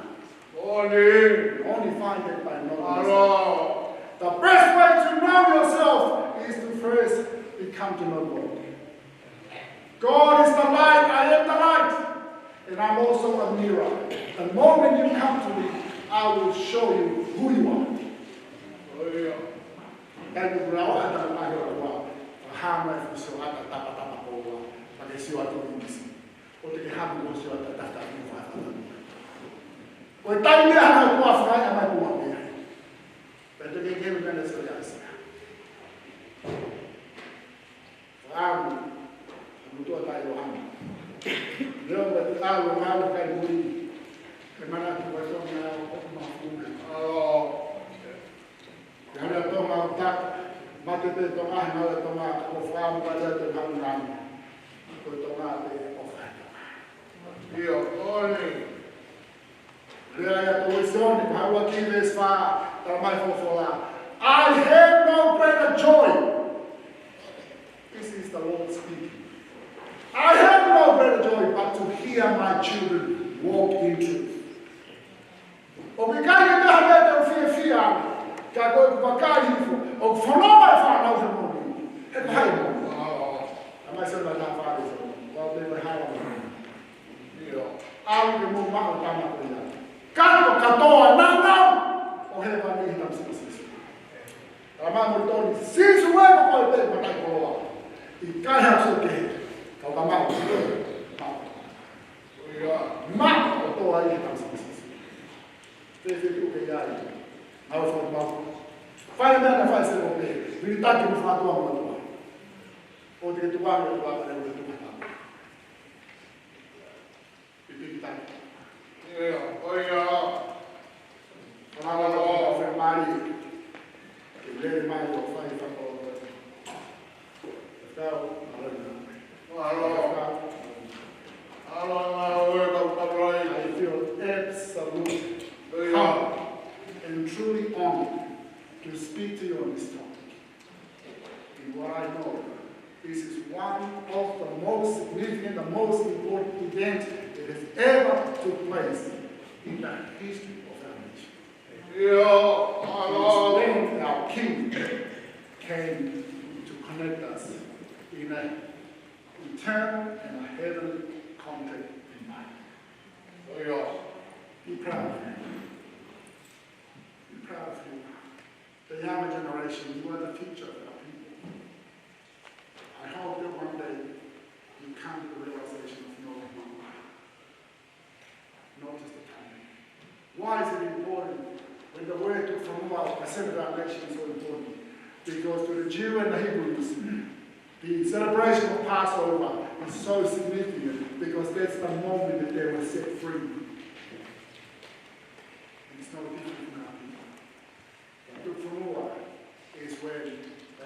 Only. You only find it by knowing yourself. The best way to know yourself is to first become to know God. God is the light, I am the light. And I'm also a mirror. The moment you come to me, I will show you who you are. Kai ko kula o ata mai o kua, hama e fuso ata tapa tapa koa, pake sio atu ʻi misi. ʻO te ke hamu mo sio ata tapa tapa koa. Ko e taimi ʻa e ʻOtua fai ʻa mai kua pea. Pea te ke kemi mena sio ia sia. Fakaʻamu, ʻa mutua tai o hama. Leo me te alo ngalo kai mui. Ke mana tu wa so na o ko ma fu me. ʻAlo. Ia lea Tonga ʻo taka, mate pē Tonga, he ngalo Tonga, ka ko fakaʻamu ka lea te ngalo ngalo. Ko Tonga pē ʻofa. ʻIo, ʻo ne. Lea ia ko Sione, ko e ua ki he veesi fā, tala mai folofola. I have no greater joy. This is the Lord speaking. I have no greater joy but to hear my children walk in truth. ʻOku ʻikai ke taha meʻa te u fiefia ai, ka ko e vakai hifo, ʻoku fononga e fānau he moʻoni. He ko hai moʻoni. Tala mai Sione vahe taha fā, ko e pē ko e hala moʻoni. ʻIo. ʻAlu ke mou maʻu tama ko ia. Ka ko katoa nāunau ʻo hēvani he taimi Sīsū. Tala mai mo Toni, Sīsū ē ko koe pē ko tai koloa. ʻIkai ha sio kehe. Kau ka maʻu. Maʻu. ʻIo. Maʻu ʻo toa ʻi he taimi Sīsū. Te te tuʻu ke ia ai. Ngau fo mau. Fai meʻa na fai se ko pē. Vili taki mo fātua mo tua. ʻO te ke tuʻu ʻa mo tua ka te ke tuʻu ʻa. Pipiki taki. ʻIo, ʻo ia. Fakaʻamu ʻo fai mai. Ke lele mai ʻo fai fakapapau. Tau, ʻalu na. ʻAlu. ʻAlu, ʻalu, ʻalu, ʻalu, ʻalu. I feel absolutely ʻIo. humbled and truly honored to speak to you on this topic. In what I know, this is one of the most significant, the most important event that has ever took place in the history of our nation. ʻIo, ʻalu. It's when our King came to connect us in an eternal and a heavenly contact in life. ʻIo. Be proud of him. Be proud of him. The younger generation, you are the future of our people. I hope that one day you come to the realization of knowing who you are. Not just the timing. Why is it important when the word to Fonua, the center of our nation, is so important? Because to the Jew and the Hebrews, the celebration of Passover is so significant because that's the moment that they were set free. And it's no different in our people. But to Fonua, is when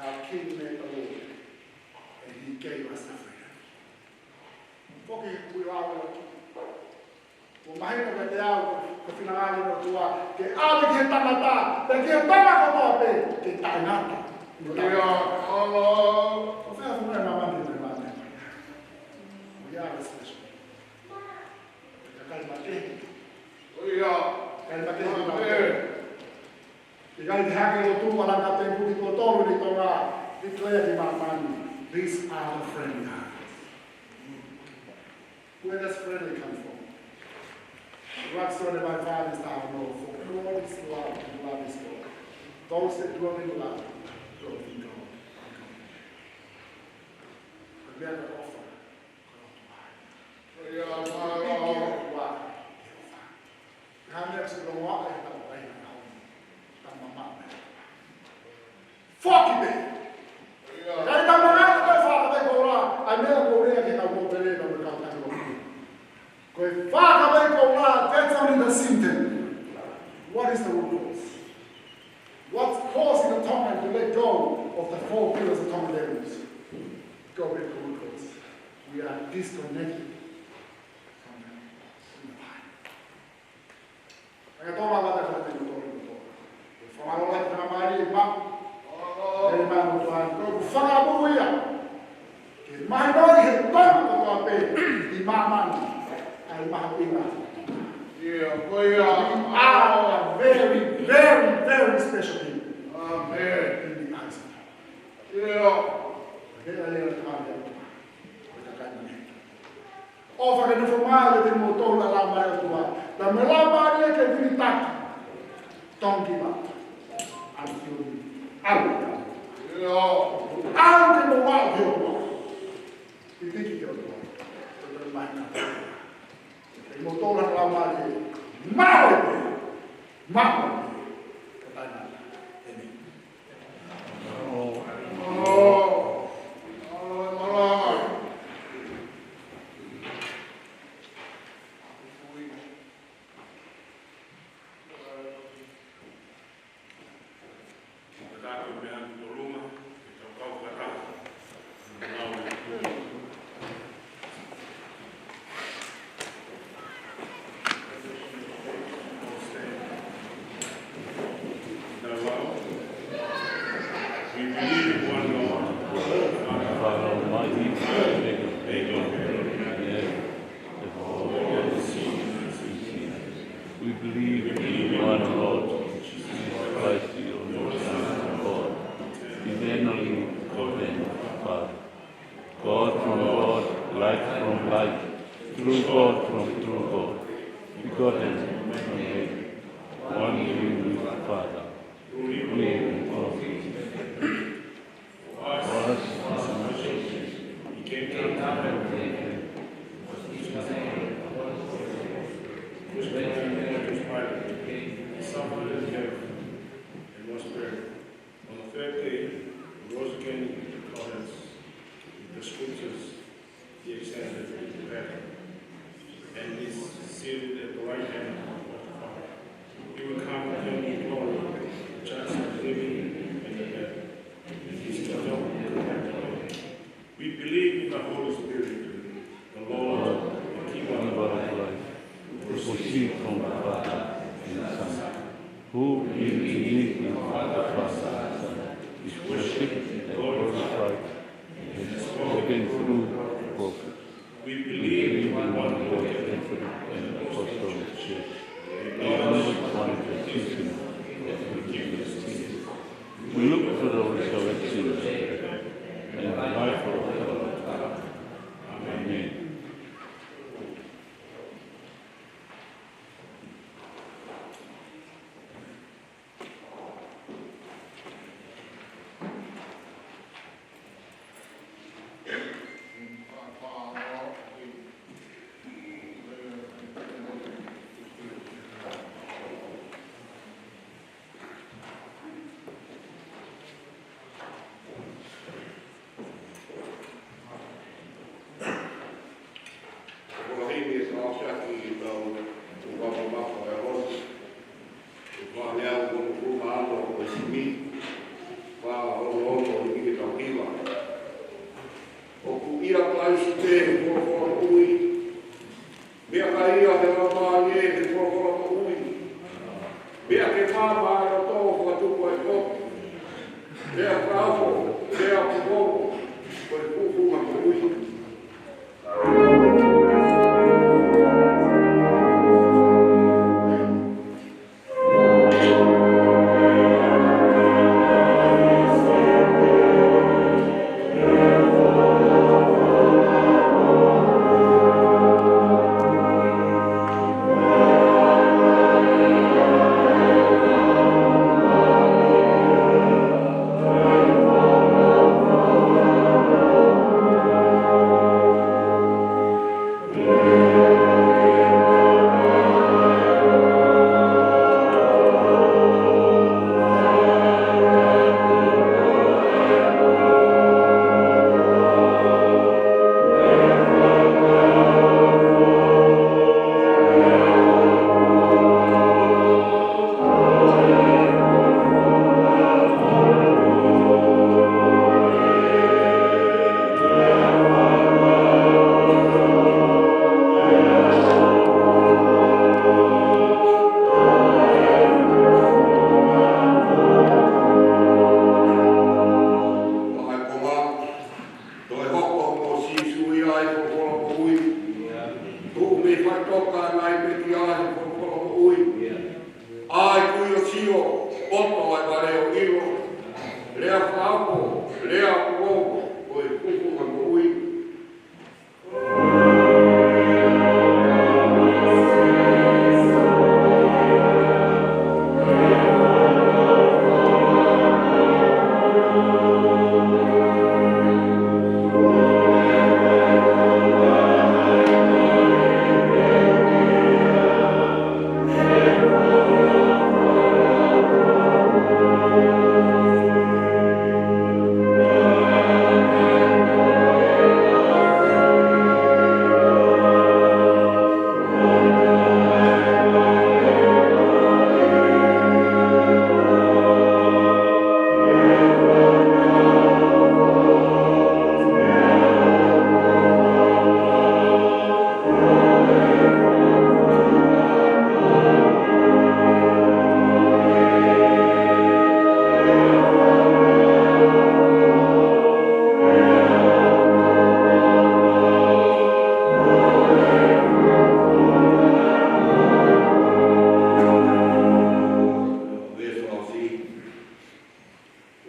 our King met the Lord and he gave us the freedom. Foki he kui lau ʻo ki. Kuo mahino kiate au, ko e finangalo ʻo e ʻOtua, ke ʻave ki he tangata, pea ki he tangata kotoa pē, ke taʻengata. Ia, ʻalo. Ko fē ʻa e funga ʻa māmani, ʻa māmani. We are special. Kakai mate. Ia. Kakai mate. Amen. ʻIkai ke hake ʻo tuʻu ʻa langa te kuti tuʻo tolu ni Tonga, declare ki māmani, these are the friendly hearts. Where does friendly come from? Right, so my father is down below, for God is love, and love is God. Those that dwell in love dwell in God. The mere offer. Ia, ʻalo. Hana e sila wa e tau ai na kau. Tama mama. Foki pē. Ia. Kai tama mama ka faka mai koula. Ai meʻa koula ke kau mo pele ka mo kau tanu. Ko e faka mai koula, that's only the symptom. What is the root cause? What's causing the Tongan to let go of the four pillars of Tongan values? Go back to the root cause. We are disconnected from the, from the vine. Anga tō mā mata ka te mō tō mō tō. Ko e fakamālō lahi, fakamālō lahi, ma. Ko e ma mo tō ai, ko e fakamoʻui ia. Ke mahino ki he tama kotoa pē ʻi māmani, ʻa e mahuʻinga. Ia, ko ia. We are a very, very, very special people. Amen. In the eyes of God. Ia. Ko e meʻa ia ʻa e tama ia. Ko e kakai mane. ʻOfa ke nofo mai ʻiate kimoutolu ʻa e Laumālie ʻo e ʻOtua. Pea mo e Laumālie ke vilitaki. Don't give up until you out. Ia. Out ke mou aʻu ki he ʻOtua. Pipiki ki he ʻOtua. Ko e tau mai na. Ke mou tō la Laumālie. Maʻu pē. Maʻu pē. Ka taina. ʻĒmeni. We believe in one God, Father Almighty, maker of heaven and earth, and all that is seen and unseen. We believe in one Lord, Jesus Christ, the only Son of God, eternally begotten of the Father. God from God, light from light, true God from true God, begotten from made, one being with the Father, through whom all things were created. For us, for our salvation, he came down from heaven, was crucified, was buried, suffered death, and was buried. On the third day, he rose again in accordance with the scriptures. He ascended into heaven and is seated at the right hand of the Father. He will come again in glory to judge the living and the dead, and his kingdom will have no end. We believe in the Holy Spirit, the Lord, the giver of life, who proceeds from the Father and the Son, who is begotten of the Father and the Son, is worshipped and glorified, and has spoken through the prophets. We believe in one holy Catholic and Apostolic Church. We acknowledge one baptism for the forgiveness of sins. We look for the resurrection of the dead and the life of the world. Amen. ʻia Kalaisi pē he folofola moʻui. Meʻa kai ia he Laumālie he folofola moʻui. Meʻa ke maama ʻa e loto ʻo fakatupu ʻa e potu. Lea fakaofo, lea ʻoku ongo, ko e fuʻu funga moʻui. Toe hoko mo Sīsū ia ʻi he folofola moʻui. Tuʻu mei faʻitoka ngaahi pekia ʻi he folofola moʻui. ʻA e kui ʻo Sio, poto ʻa e vale ʻo ʻilo. Lea fakaofo, lea ʻoku ongo, ko e fuʻu funga moʻui.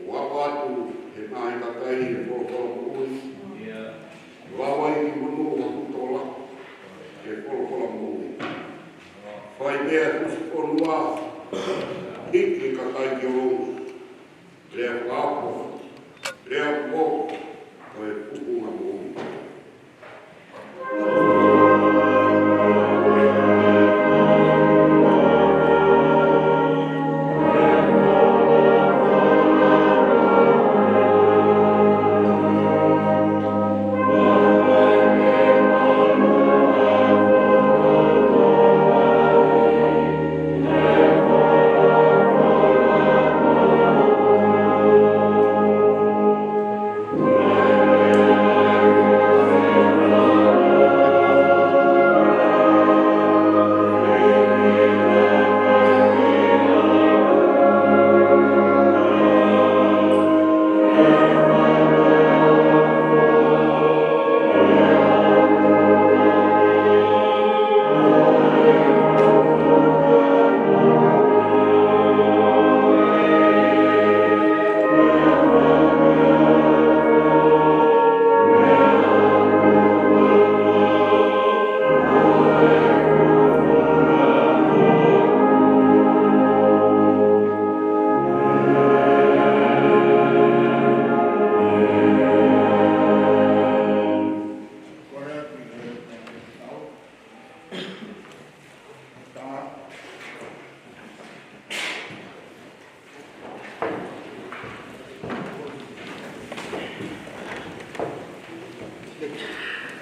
Ua patu he ngaahi kakai he folofola moʻui. Lava ʻi he monū ha putola he folofola moʻui. Fai pē ʻa e fusi fonua, hiki e kakai ki ʻolunga. Lea fakaofo, lea ʻoku ongo, ko e fuʻu funga moʻui.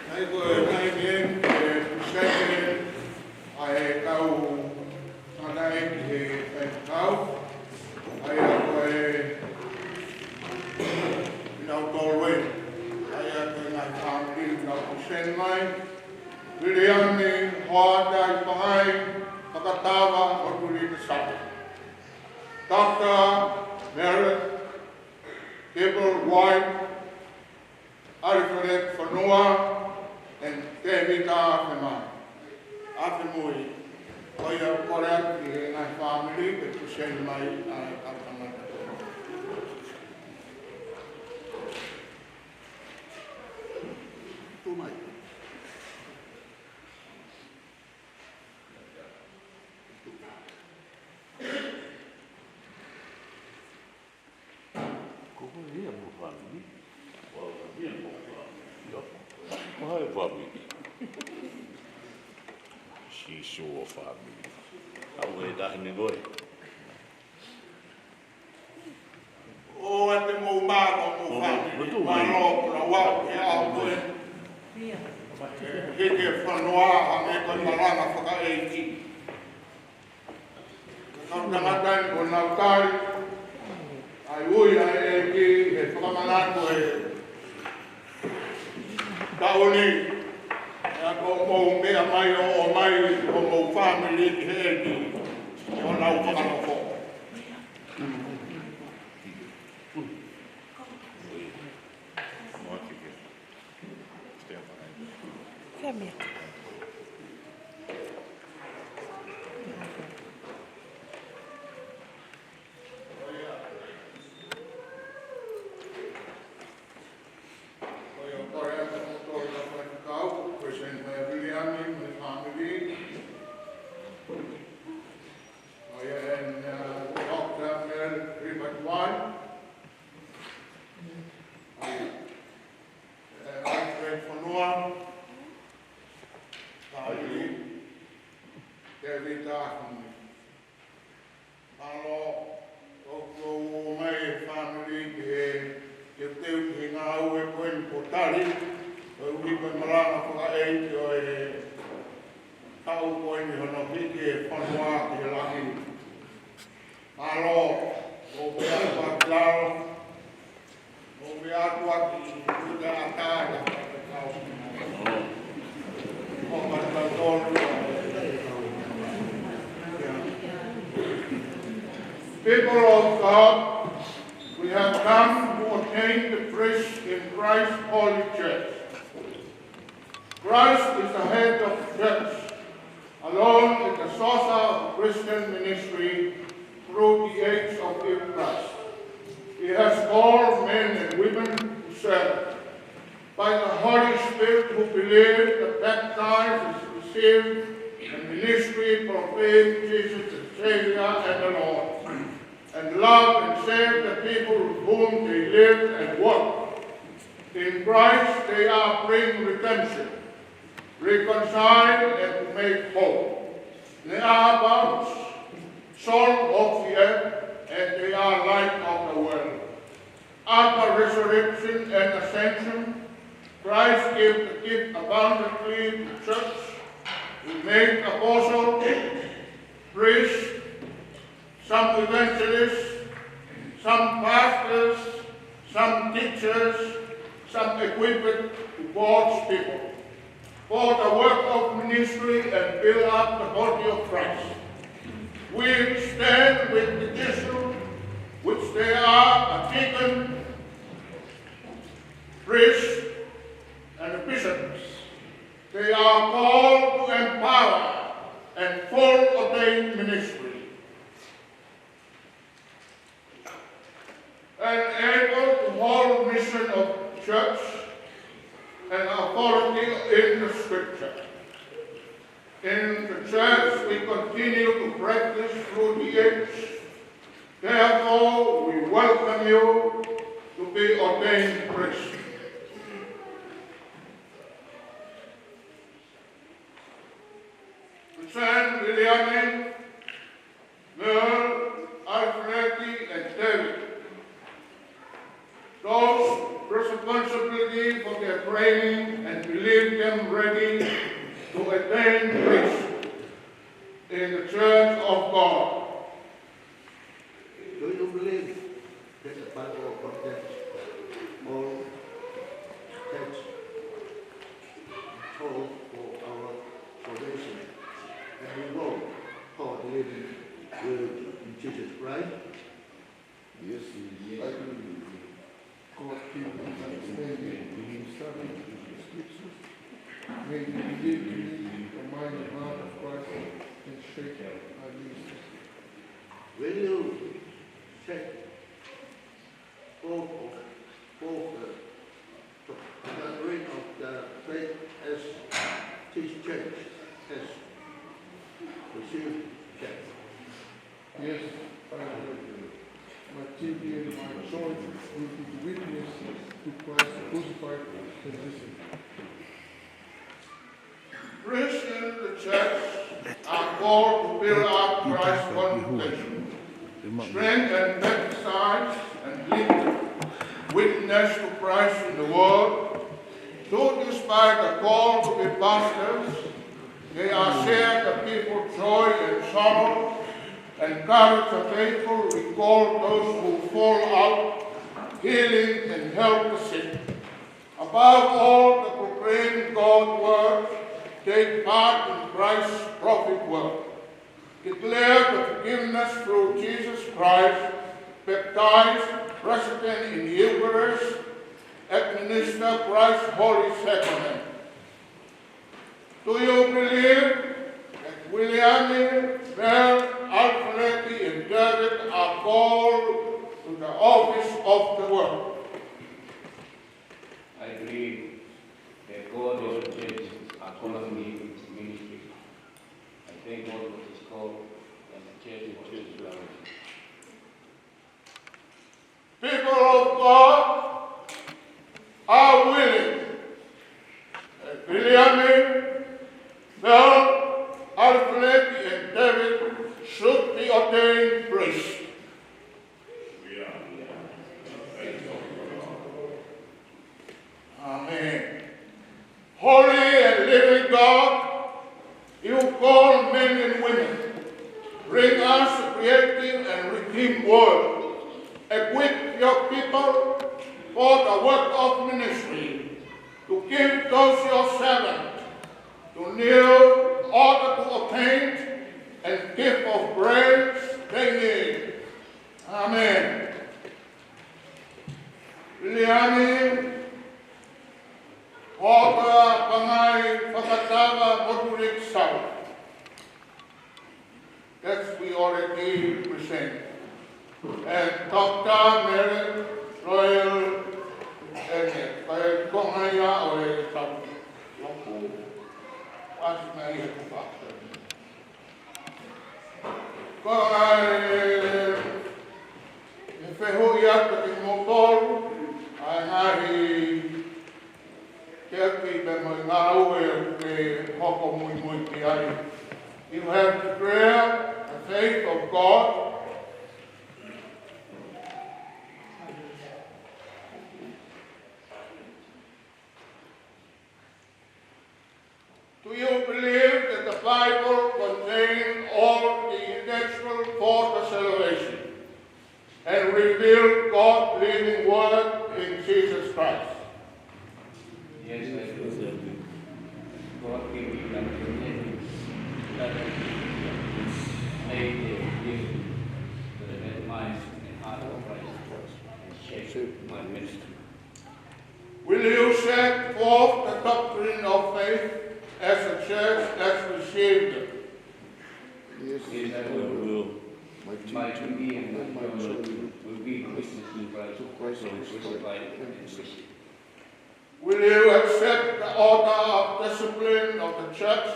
Naʻe ko e taimi eni ke present ʻa e kau tangataʻeiki he faifekau, ʻa ia ko e ʻi nautolu ē, ʻa ia ko e ngaahi fāmili. Seni mai, Viliami Hoata ʻi Pangai, Fakatava ʻo Tulika Sata. Doctor Merritt Gable White, Alfred Fonua, and Tevita Afemai. Afemui. Ko ia kole atu ki he ngaahi fāmili ke tuku seni mai ʻa e kau tangata. Tuʻu mai. Ko koe ia mo e fāmili. Ko au ia mo e fāmili. Ko hai e fāmili? Sīsū ʻo e fāmili. Au e tahi ni koe. ʻOua te mou mā ko mou fāmili. Mālō, mālō, ʻoku lau au ʻe au ko e hiki e fonua, hangē ko e malanga fakaʻeiki. Kau tangata ni kuo nau tali ʻa e ui ʻa e ʻEiki he fakamanatu ʻo e taʻu ni. ʻA ia ko hoʻomou meʻa mai ʻo ʻomai hoʻomou fāmili ki he ʻEiki ʻi honau fakanofo. Come here. Oh, yeah, and, uh, Doctor Mel Ribat White. Oh, yeah. Uh, Alfred Fonua. Family. David Ahmed. Mālō, ʻoku ʻomai e fāmili ki he, ke teu ki he ngāue ko eni kuo tali, koeʻuhi ko e malanga fakaʻeiki ʻo e taʻu ko eni hono hiki e fonua ki he lahi. Mālō, ʻoku ou pehē atu kiate au, ʻoku ou pehē atu kiate au. People of God, we have come to ordain the priest in Christ's holy church. Christ is the head of the church. Alone is the source of Christian ministry through the age of Christ. He has called men and women to serve. By the Holy Spirit who believe, the baptized is received, and ministry proclaim Jesus the Savior and the Lord, and love and save the people with whom they live and work. In Christ they are bring redemption, reconcile and make whole. They are about salt of the earth, and they are light of the world. After resurrection and ascension, Christ gave the gift abundantly to church. We make apostles, priests, some evangelists, some pastors, some teachers, some equipped to God's people for the work of ministry and build up the body of Christ. We stand with the Jesuits, which they are a deacon, priest, and a bishop. They are called to empower and full ordained ministry and able to hold mission of church and authority in the scripture. In the church we continue to practice through the age. Therefore, we welcome you to be ordained priest. Present William, Merle, Alfred, and David. Those responsibility for their training and believe them ready to attain grace in the church of God. Do you believe that the Bible contains all texts? for our salvation. And we will call the living word in Jesus Christ. Yes, I believe. God give us understanding in studying the scriptures. May we believe in the mind and heart of Christ and shape our ministry. Will you check both of, both the, the doctrine of the faith as this church has received them? Yes, I will. My duty and my joy will be to witness to Christ crucified and risen. Christians in the church are called to build up Christ's congregation, strengthen and baptize and lead witness to Christ in the world. So despite the call to be pastors, they are share the people's joy and sorrow, encourage the faithful, recall those who fall out, healing and help the sick. Above all, to proclaim God's word, take part in Christ's prophet work, declare the forgiveness through Jesus Christ, baptize, present in the Eucharist, administer Christ's holy sacrament. Do you believe that William, Bell, Alfred, and David are called to the office of the work? I believe that God has ordained our calling in ministry. I thank God for his call and the church for his glory. People of God are willing that William, Bell, Alfred, and David should be ordained priests. Amen. Holy and living God, you call men and women, bring us a creative and redeemed world. Equip your people for the work of ministry, to give those your servants to new order to obtain and gift of grace they need. Amen. Liliani Hota Pangai Fakatava Motulik Sau. That's we already present. And Doctor Mary Royal, and Kongaia Oe Sau. Loku, as may have Ko e, e fehuʻi atu kimoutolu, ʻa e ngaahi keiki pea mo e ngāue ʻoku ke hoko muimui ki ai. You have declared the faith of God. Do you believe that the Bible contains all the essential for the salvation and reveal God's living word in Jesus Christ? Yes, I do. God gave me the understanding that I may be able to have mind and heart of Christ and shape my ministry. Will you set forth the doctrine of faith as the church has received it? Yes, I will. My duty and my joy will be witness to Christ crucified and risen. Will you accept the order of discipline of the church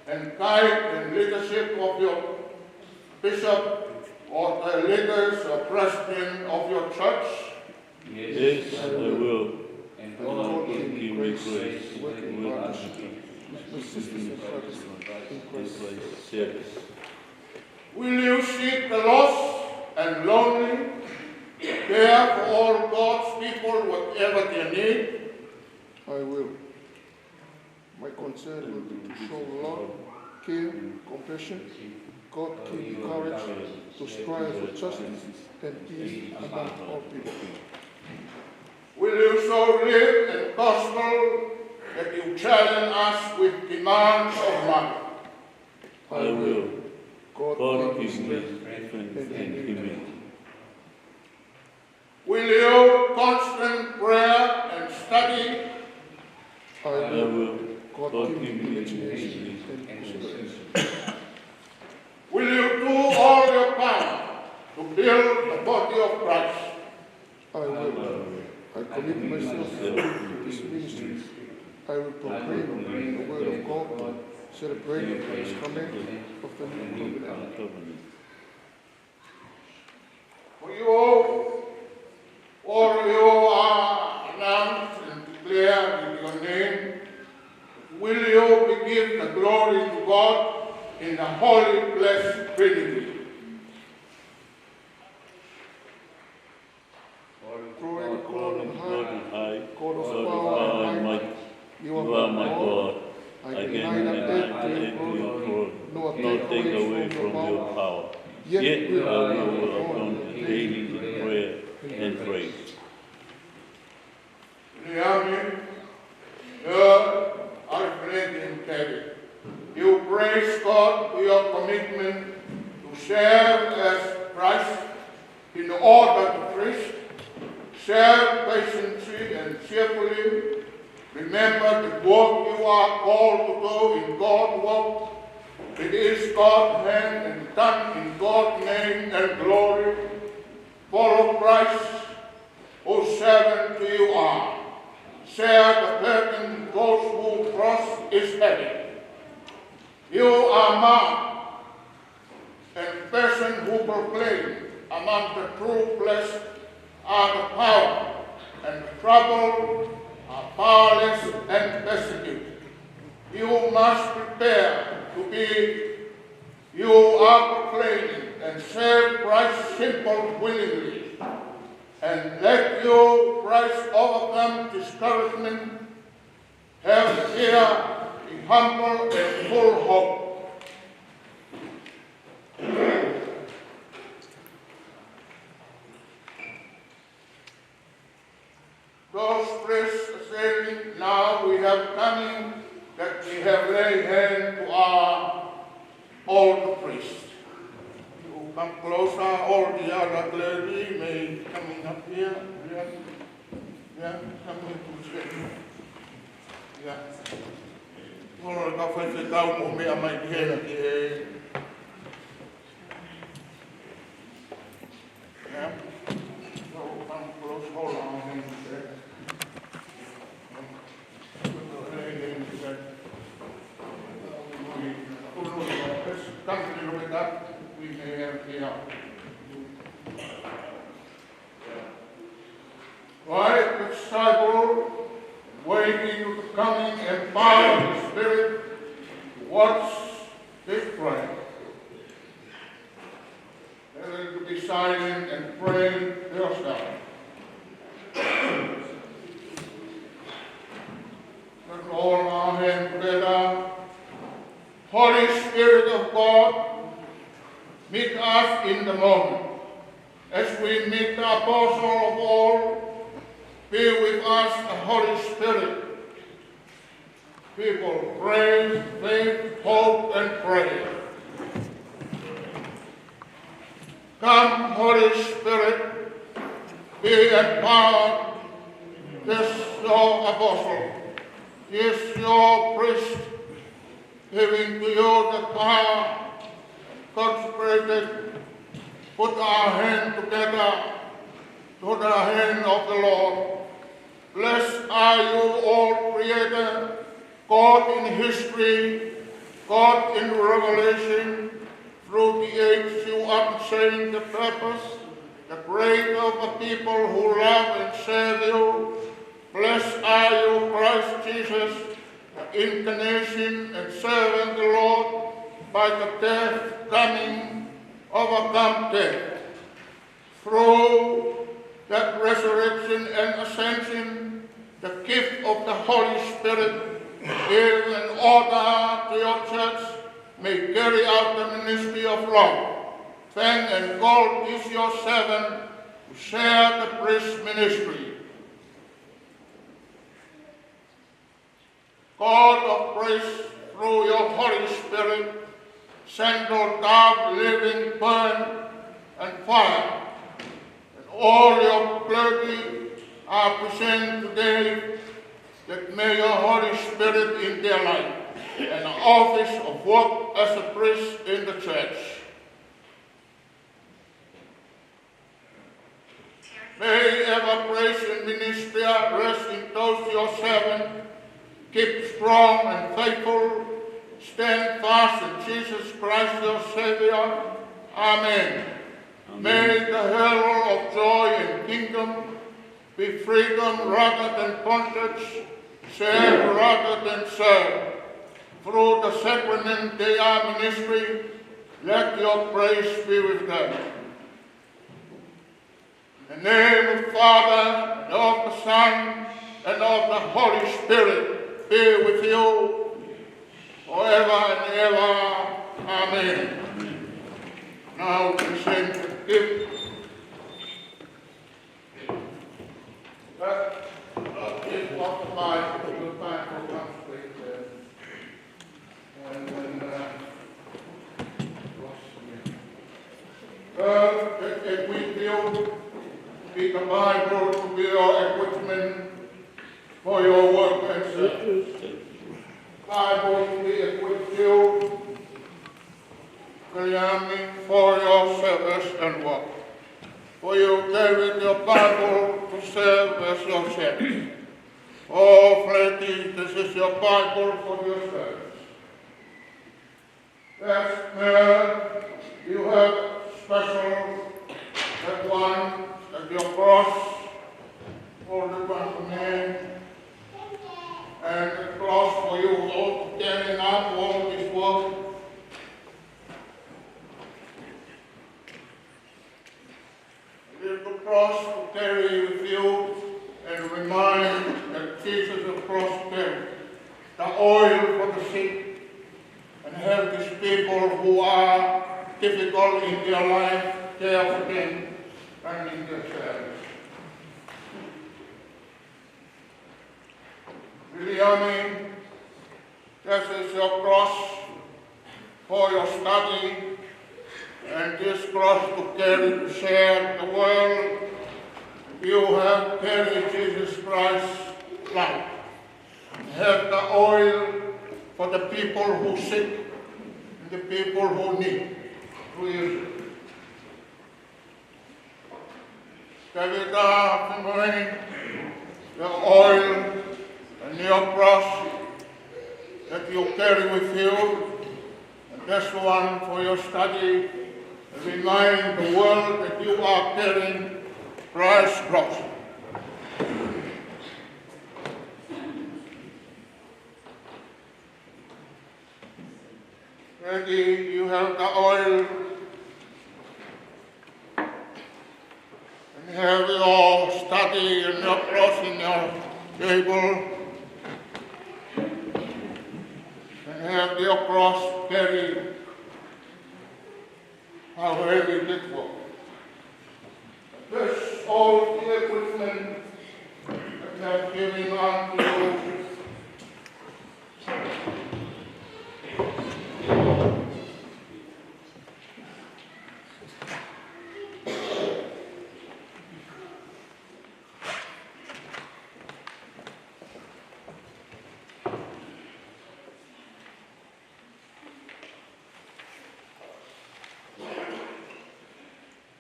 and guide and leadership of your bishop or the leaders or president of your church? Yes, I will. And God give me grace to work in partnership with my sisters and brothers in Christ's service. Will you seek the lost and lonely, care for all God's people, whatever their need? I will. My concern will be to show love, care, compassion. God give me courage to strive for justice and peace among all people. Will you so live the gospel that you Challenge us with demands of money. I will. God give me strength and humility. Will you constant prayer and study? I will. God give me imagination and wisdom. Will you do all your power to build the body of Christ? I will. I commit myself fully to this ministry. I will proclaim the word of God, celebrating the sacrament of the new covenant. For you, all you are announced and declared in your name, will you give the glory to God in the holy blessed Trinity? Glory to God on high, God of power and might. You are my God. I can neither add to your glory nor take away from your power. Yet will I go on daily in prayer and praise. Leame, Earl, Alfred, and David, you praise God for your commitment to serve as Christ in the order of the priest. Serve patiently and cheerfully. Remember the work you are called to do in God's work. It is God's hand and done in God's name and glory. Follow Christ, whose servant you are. Share the burden those whose cross is heavy. You are marked and person who proclaim among the true flesh are the poor, and the troubled are powerless and persecuted. You must prepare to be, you are proclaiming and serve Christ simple willingly, and let you Christ overcome discouragement, have fear, be humble and full hope. Those priests ascending now, we have coming that we have laid hand to our old priest. You come closer, all the other clergy may coming up here. Yeah, yeah, come here to sit. Yeah. All the faifekau mo e meʻa mai ki heni ki he Like the disciple waiting the coming and power of the Spirit, watch this prayer. Let us be silent and pray to yourself. Let us all our hand together. Holy Spirit of God, meet us in the moment. As we meet the apostle of all, be with us, the Holy Spirit. People, pray, faith, hope, and prayer. Come, Holy Spirit, be empowered. This your apostle, this your priest, giving to you the power consecrated, put our hand together to the hand of the Lord. Blessed are you, all Creator, God in history, God in revelation. Through the age you unchained the purpose, the great of the people who love and serve you. Blessed are you, Christ Jesus, the incarnation and servant of the Lord, by the death coming, overcome death. Through that resurrection and ascension, the gift of the Holy Spirit, give an order to your church, may carry out the ministry of love. Thank and call this your servant to share the priest ministry. God of grace, through your Holy Spirit, send your dove, living, burn, and fire, and all your clergy are present today, that may your Holy Spirit in their life and office of work as a priest in the church. May ever grace in ministry rest in those your servant keep strong and faithful, stand fast in Jesus Christ your Savior. Amen. Amen. May the herald of joy and kingdom be freedom rather than bondage, serve rather than serve. Through the sacrament they are ministry, let your grace be with them. In the name of the Father, and of the Son, and of the Holy Spirit, be with you forever and ever. Amen. Now present the gift. But not this one of mine, your time will come straight there. And then, uh, uh, it, it will be the Bible to be your equipment for your work and service. Bible to be equipped you, Viliami, for your service and work. For you carry your Bible to serve as your shepherd. Oh, Fletty, this is your Bible for your service. Yes, Mayor, you have special that one at your cross for the one man, and the cross for you all to carry out all this work. Little cross to carry with you and remind that Jesus of cross carried the oil for the sick and help these people who are difficult in their life, care for them and in their service. Viliami, this is your cross for your study, and this cross to carry to share the world. You have carried Jesus Christ's life. Have the oil for the people who sick and the people who need to use it. Tevita, Fimoni, your oil and your cross that you carry with you, and this one for your study, and remind the world that you are carrying Christ's cross. Ready, you have the oil. And have your study and your cross in your table. And have your cross carry. How heavy this was. This all the equipment that I have given unto you.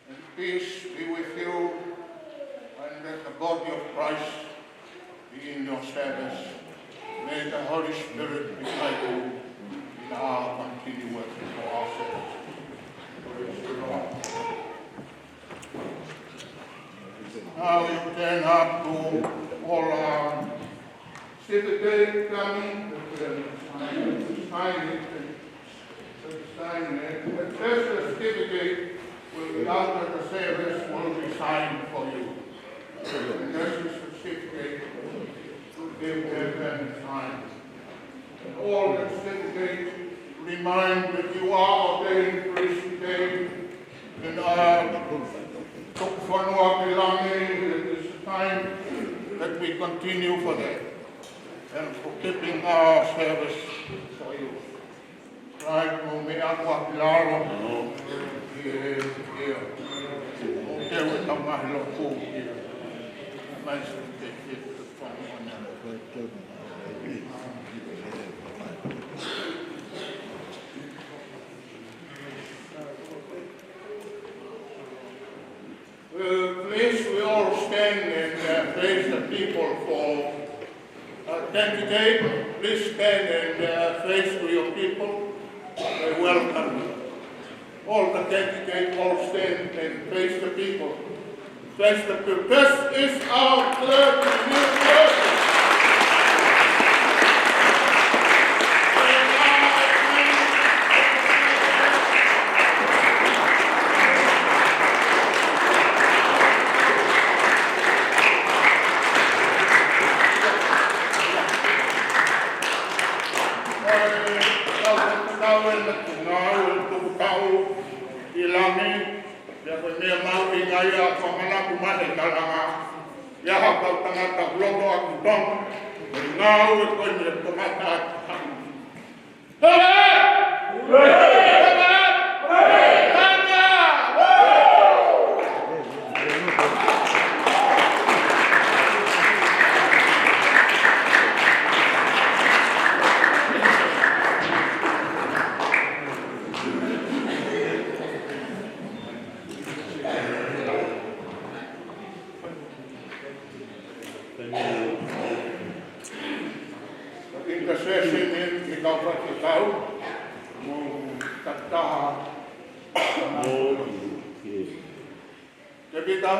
And peace be with you, and let the body of Christ be in your service. May the Holy Spirit be with you in our continuous for our service. Praise the Lord. Now we turn up to all our certificate coming, sign it, sign it. The certificate will be after the service will be signed for you. And this is the certificate to give them and sign. And all the certificates remind that you are ordained priest today and are Tukufonua Kilani. It is time that we continue for that. And for keeping our service for you. Right, mo meʻa ko ā ki lalo. Yeah, yeah. Mo ke ue tau mahi lo ko ia. Mai su te ke te whanga. Uh, please, we all stand and, uh, face the people for, uh, candidate. Please stand and, uh, face to your people. They welcome you. All the candidates, all stand and face the people. Face the people. This is our clergy, new clergy. Kau e ngāue tuku tau ʻi langi, pea ko e meʻa mahuʻinga ia ʻoku manatu mai he kalanga, ʻi ha kau tangata loto ʻaku Tonga, ʻi he ngāue ko eni ʻa e tangata ʻaku Tonga. Intercession in ʻi kau faifekau, mo takitaha. Tepita,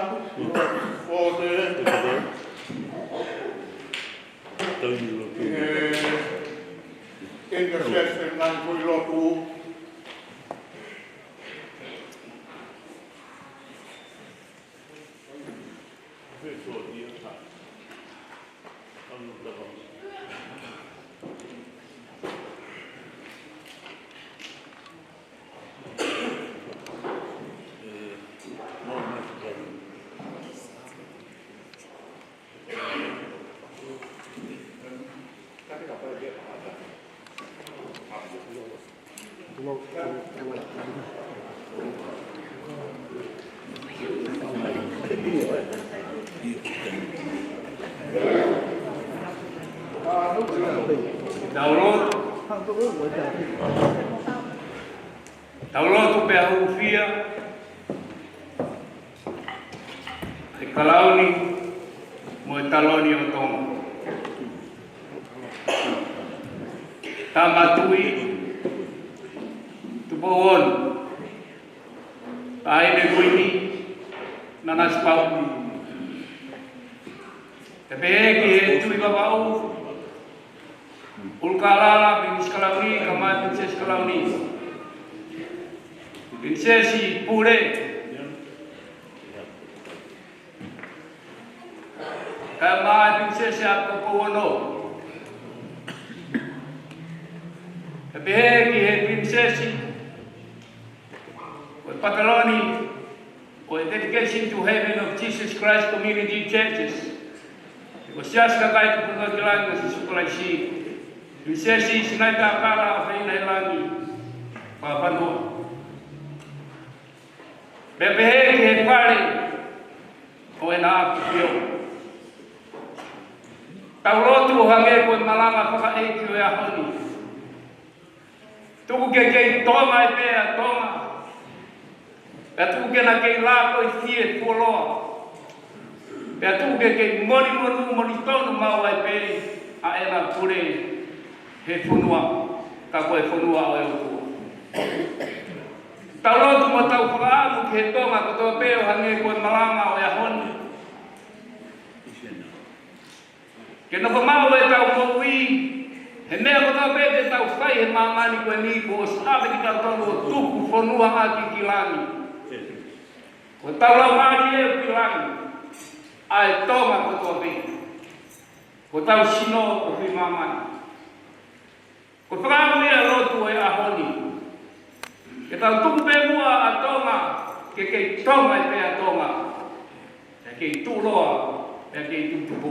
for the, eh, intercession ngaahi foʻi lotu. Tau lotu. Tau lotu pea hūfia ʻa e kalauni mo e taloni ʻo Tonga. Tama Tuʻi Tupou Ono, Taʻahine Kuini Nanasipauʻu. Pea pehē ki he Tuʻi Vavaʻu, ʻUlukalala Pilinisesi Kalauni, kae ʻumaʻā e Pilinisesi Kalauni. Pilinisesi Pule, kae ʻumaʻā e Pilinisesi ʻApiakapouono. Pea pehē ki he Pilinisesi ʻo e Papiloni ʻo e Dedication to Heaven of Jesus Christ Community Churches, ko e Siasi Kakai Tupuna ki Langi ʻo Sīsū Kalaisi, Pilinisesi Sinaitakala ʻAfeinahelangi Papanua. Pea pehē ki he fale ʻo ʻEna ʻAfio. Tau lotu ʻo hangē ko e malanga fakaʻeiki ʻo e ʻaho ni. Tuku ke kei Tonga ʻa e pē ʻa Tonga. Pea tuku ke na kei lākoifie fuoloa. Pea tuku ke kei monimonū monitonu maʻu ʻa e pē ʻa ʻena pule he fonua, ka ko e fonua ʻo e ʻOtua. Tau lotu mo tau fakaʻamu ki he Tonga kotoa pē ʻo hangē ko e malanga ʻo e ʻaho ni. Ke nofo maʻu ʻetau moʻui, he meʻa kotoa pē te tau fai he māmani ko eni kuo ʻosi ʻave kitautolu ʻo tuku fonua ʻaki ki langi. Ko ʻetau laumālie ʻoku ʻi langi, ʻa e Tonga kotoa pē. Ko ʻetau sino ʻoku ʻi māmani. Ko e fakaʻamu ia ʻo e lotu ʻo e ʻaho ni. Ke tau tuku pē muʻa ʻa Tonga, ke kei Tonga ʻa e pē ʻa Tonga. Pea kei tuʻuloa, pea kei tutupu.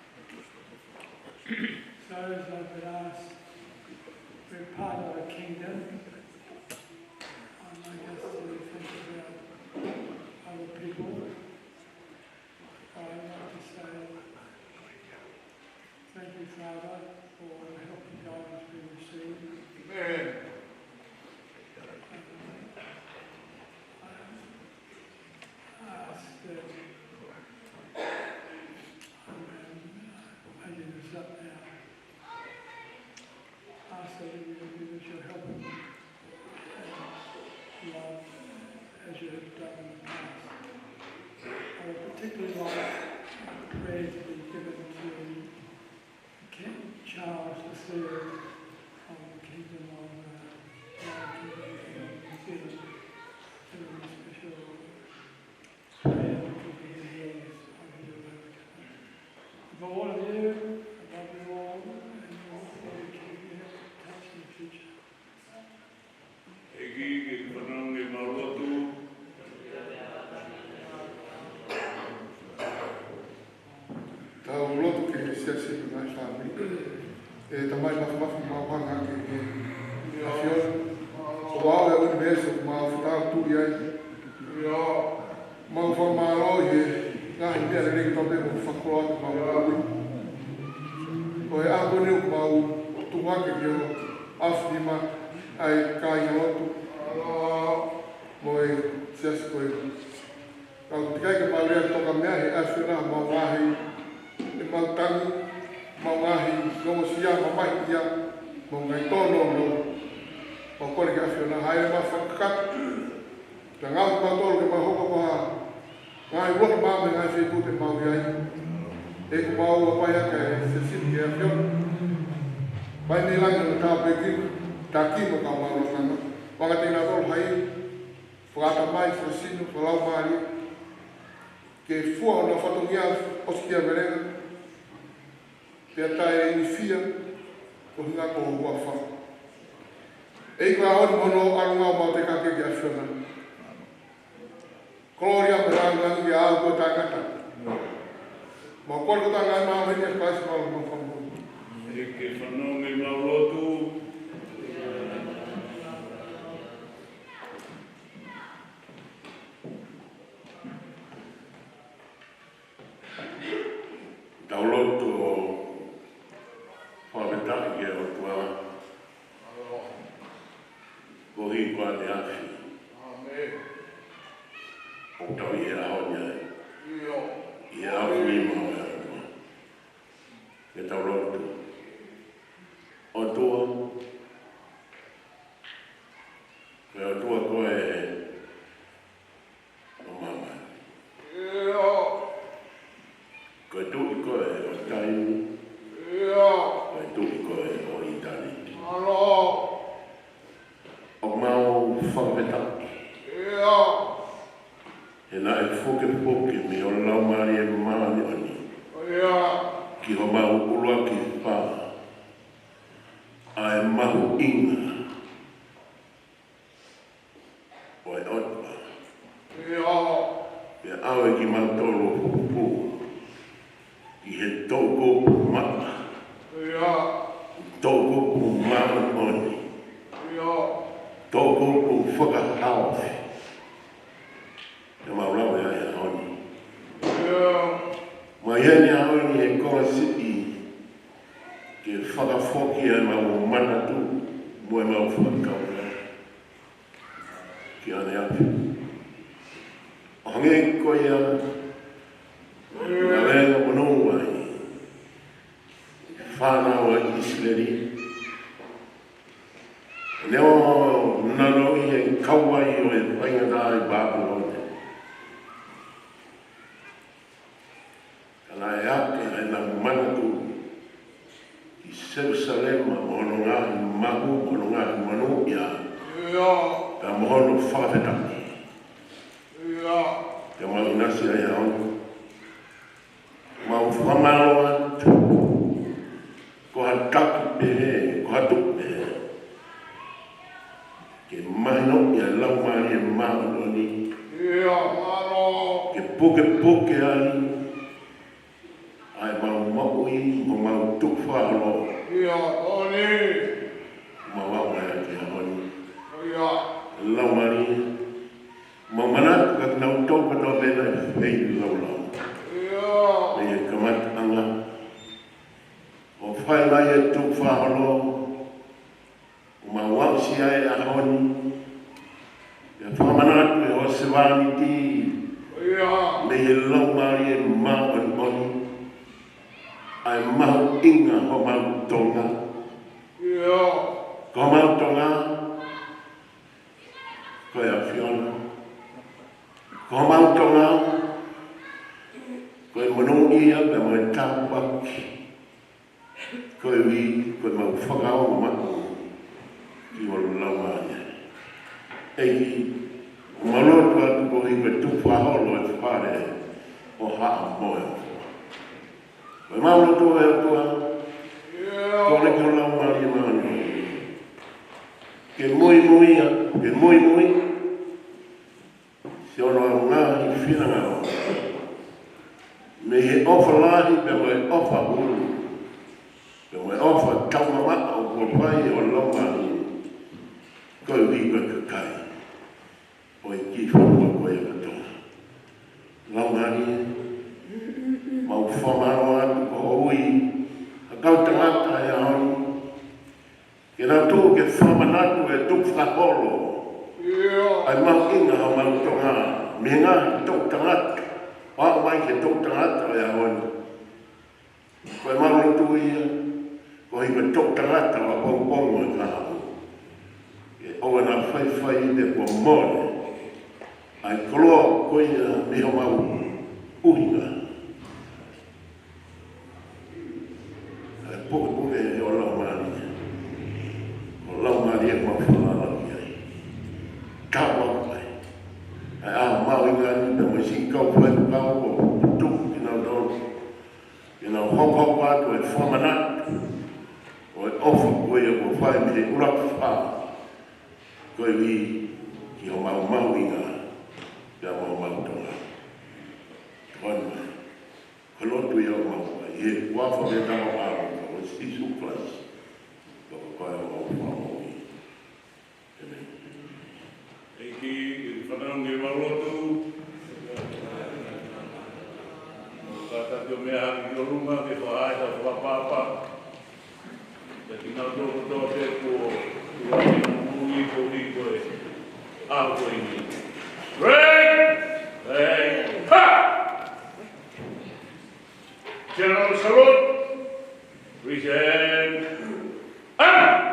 So as I've been asked, we're part of a kingdom. I'd like us to think about other people. I'd like to say thank you, Father, for the help and guidance we received. Amen. Um, I ask that, um, as you lift us up now, ask that you would give us your help and love as you have done in the past. I would particularly like prayer to be given to King Charles the Third of the Kingdom of, uh, United Kingdom and New Zealand, doing a special prayer because of the years of his life. For all of you, I love you all, and you all will keep in touch in the future. ʻEiki, ke ke fanongo ki heʻemau lotu. Tau lotu ki he siasi mo e ngaahi fāmili. ʻE Tamai māfimafi, mau hanga ki he ʻAfiona. ʻOku ʻi ai e ʻunivēsi ʻoku mau fetaulaki ai. Mau fakamālō ʻi he ngaahi meʻa lelei kotoa pē kuo fakakoloa atu ʻemau moʻui. Ko e ʻaho ni ʻoku mau tuku hake ki ho ʻaofinima ʻa e kāingalotu mo e siasi ko eni. Ka ʻoku ʻikai ke mau lea toka meʻa he ʻAfiona, mau ngaahi, ʻemau tangi, mau ngaahi ongosia mamahi ia, mau ngaahi tōnounou. Mau kole ki he ʻAfiona, hāʻele mai ʻo fakakakato. Pea ngaohi kimautolu ke mau hoko ko ha ngaahi uloki maama ʻi he ngaahi feituʻu te mau ʻi ai. ʻEiki, mau ʻofa pē ʻa e siasi ni ki he ʻAfiona. Mai mei langi ʻo tāpuekina, taki mo ka mau lakanga. Vanga kiate kinautolu ha ivi Fakatamai, fakasino, fakalaumālie, ke fua honau fatongia ʻosikiavelenga, pea taʻeilifia, ko e ʻuhinga ko ho huafa. ʻEiki, ko e ʻaho ni mo hono ʻalunga ʻoku mau tekeake ki he ʻAfiona. Kolōlia mo e lāngilangi ke ʻoatu ʻa e tangata. Mau kole ko e tangata mau heni ʻa Kalaisi mau lotu fakamoʻui. ʻEiki fanongo ki heʻemau lotu. Tau lotu ʻo fakafetaʻi ki he ʻOtua. Koeʻuhi ko ʻene ʻAfio. ʻOku tau ʻi he ʻaho ni ai. ʻI he ʻAfio ni ʻo e ʻOtua. Ke tau lotu. ʻOtua. Ko e ʻOtua koe ʻo māmani. Ko e Tuʻi koe ʻo taimi. Ko e Tuʻi koe ʻo ʻitāniti. ʻOku mau fakafetaʻi. He naʻe fokifoki mei ho Laumālie Māʻoniʻoni ki homau ʻuluaki fā ʻa e mahuʻinga ʻo e ʻOtua. Pea ʻave kimautolu ʻo pupu ki he toʻukupu maʻa, toʻukupu māʻoniʻoni, toʻukupu fakahaofi. Ke mau lau ia he ʻaho ni. Mai heni he ʻaho ni he konga siʻi ke fakafoki ʻemau manatu mo ʻemau fakakaukau ki ʻene ʻAfio. ʻO hangē ko ia naʻe lea monū ai e fānau ʻa ʻIsileli, neongo naʻa nau ʻi he kau ai ʻo e faingataʻa ʻi Pāpilone. Ka naʻe ʻi ai ʻenau manatu ki Selusalema mo hono ngaahi mahu, mo hono ngaahi monūʻia, pea mo hono fakafetaʻi. Pea mau ʻinasi ai he ʻaho ni. Mau fakamālō atu. Ko ha taki pehē, ko ha tuʻu pehē. Ke mahinoʻi ʻa e Laumālie Māʻoniʻoni. Ke pukepuke ai ʻa ʻemau moʻui, mo ʻemau tukufakaholo. Mau aʻu mai ki he ʻaho ni. Laumālie, mau manatu kiate kinautolu kotoa pē naʻe feilaulau mei he kamataʻanga ʻo fai mai e tukufakaholo. ʻO mau aʻusia e ʻaho ni, ʻi he fakamanatu ʻe ho sevāniti mei he Laumālie Māʻoniʻoni, ʻa e mahuʻinga homau Tonga. Ko homau Tonga ko e ʻAfiona. Ko homau Tonga ko e monūʻia pea mo e tāpuaki. Koeʻuhi ko ʻemau fakaongo maʻu ki ho Laumālie. ʻEiki, ʻoku mau lotu atu koeʻuhi ko e tukufakaholo e fale ʻo Haʻamoa. Ko ʻemau lotu ʻe ʻOtua, kole ki ho Laumālie Māʻoniʻoni ke muimui ia, ke muimui siʻono ngaahi finangalo. Mei he ʻofa lahi, pea mo e ʻofa hulu, pea mo e ʻofa taumamaʻo kuo fai ʻe ho Laumālie koeʻuhi ko e kakai ʻo e kiʻi fonua ko ia ʻo Tonga. Laumālie, mau fakamālō atu koeʻuhi ko e kau tangata he ʻaho ni, ke nau tuʻu ke fakamanatu e tukufakaholo. ʻA e mahuʻinga homau Tonga, mei he ngaahi toʻu tangata, ʻo aʻu mai ki he toʻu tangata ʻo e ʻaho ni. Ko ʻemau lotu ia, koeʻuhi ko e toʻu tangata ʻo e pongipongi ʻo e kahaʻu, ke ʻoua naʻa faifai pea kuo mole ʻa e koloa ko ia mei homau ʻuhinga. ʻA e pukepuke ʻe ho Laumālie. Ho Laumālie ʻoku mau falala ki ai. Tāpuakiʻi mai. Hokohoko atu e fakamanatu ʻo e ʻofa ko ia kuo fai mei he ʻuluaki fā, koeʻuhi ki homau mahuʻinga pea mo homau Tonga. Ko ia, ko e lotu ia ʻoku mau fai, ʻi he huafa pē taha ʻo e ʻAlo ko Sīsū Kalaisi, ko ia ʻoku mau fakamoʻui. ʻEmeni. ʻEiki, ke ke fanongo ki heʻemau lotu. Kātaki ʻo meʻa hake ki ho ʻolunga, ke fakahā ʻetau fakaʻapaʻapa kiate kinautolu kotoa pē kuo tuʻu ʻi he moʻui koeʻuhi ko e ʻaho ko eni. Break! Break! Ha! General salute! Present! Arms!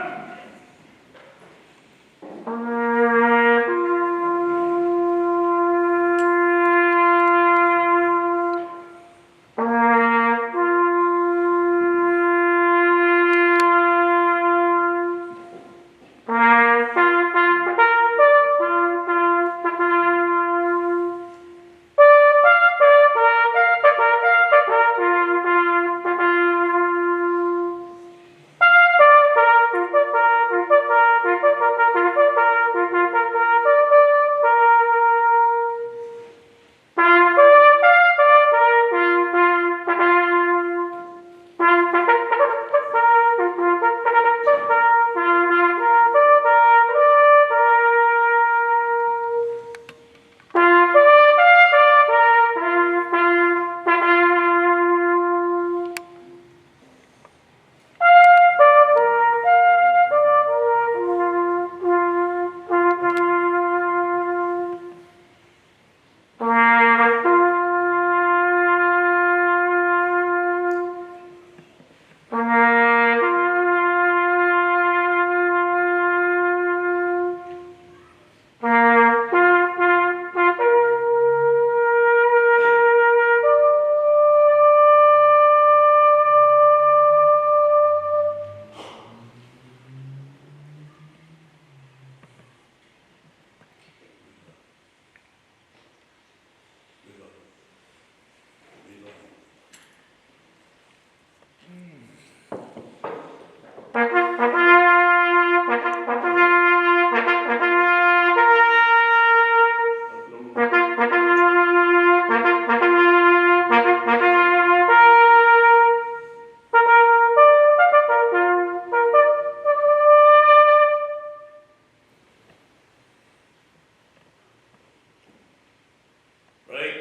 Right.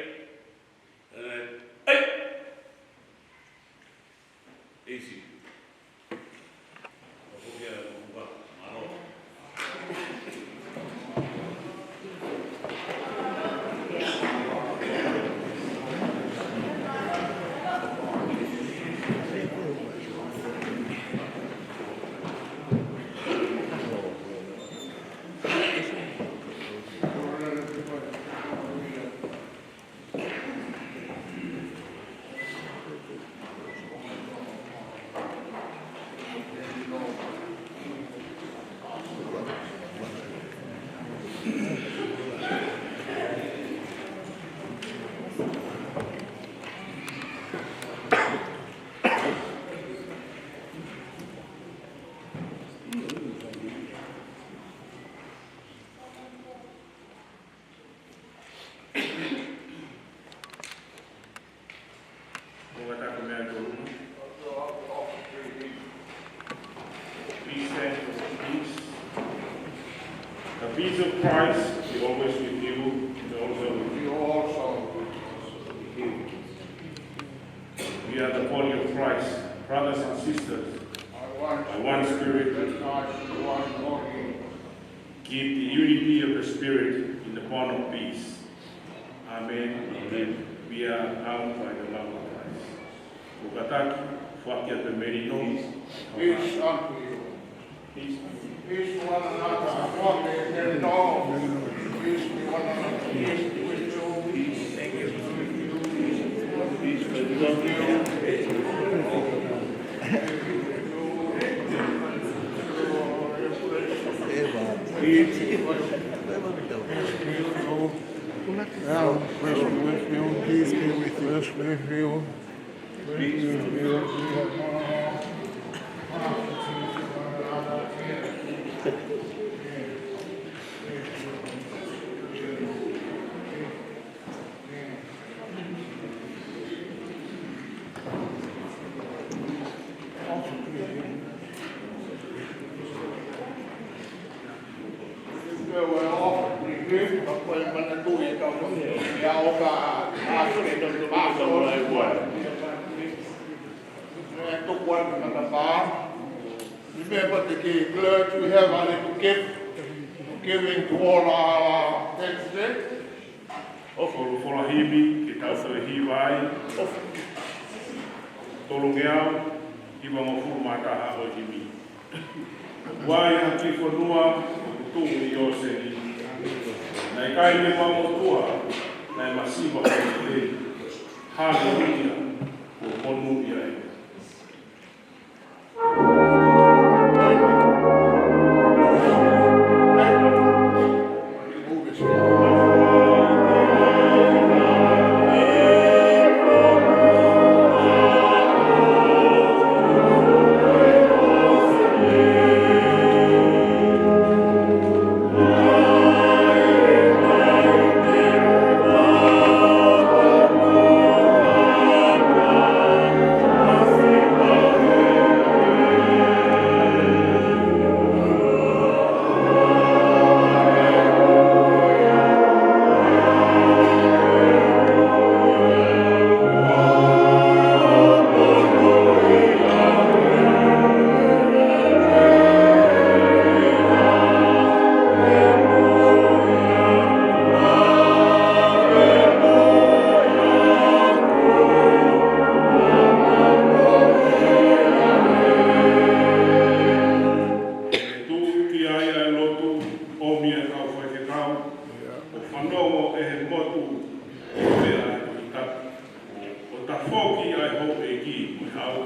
And I, hey! Easy. Be thankful for peace. The peace of Christ be always with you and also with you. We are the body of Christ, brothers and sisters, by one Spirit, keep the unity of the Spirit in the bond of peace. Amen. Amen. We are bound by the love of Christ. Ko Kataki, foaki atu e melino. Peace unto you. Peace. Peace to one another. Foaki e melino. Peace to one another. Peace be with you. Peace be with you. Peace be with you. Peace be with you. Peace be with you. Remember to give, glad to have a little gift, giving to all our thanksgiving. ʻOku folofola himi ke tau toe hiva ai. ʻOku tolungeau hivangofulu mā taha ʻo e himi. Kuo ʻi ai ha kiʻi fonua ʻoku tuʻu ʻi ʻIoseli. Naʻe ʻikai ke mamotua, naʻe masiva ʻo e lelei. Haleluia, kuo monūʻia ʻa e Tuʻu ki ai ʻa e lotu, ʻomi ʻa e kau faifekau, ʻo fanongo ʻe he motu, ʻo pea ʻa e Tohitapu, ʻo tafoki ʻa e houʻeiki mo e hau.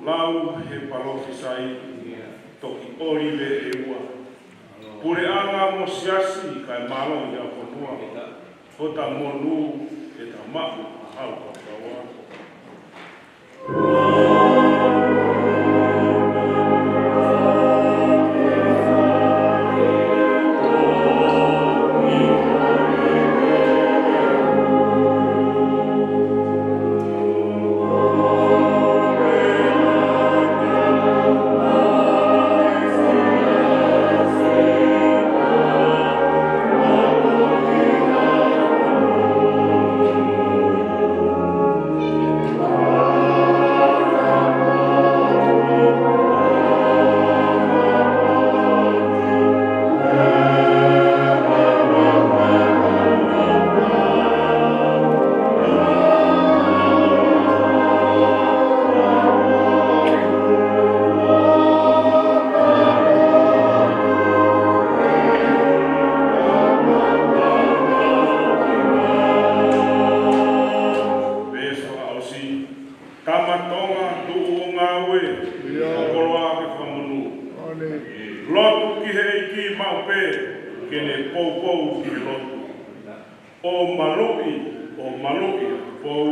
Lau he palōfisai, toki ʻolive ʻe ua. Puleʻanga mo siasi kae mālō ʻi he fonua. Hota monū ke ta maʻu ʻa hau kakaua. Veesi fakaʻosi. Tama Tonga, tuʻu ʻo ngāue, ʻio, ʻo koloa ke fakamonū. Lotu ki he ʻEiki maʻu pē, ke ne poupou ki he lotu. ʻO maluʻi, ʻo maluʻi ʻa Tupou.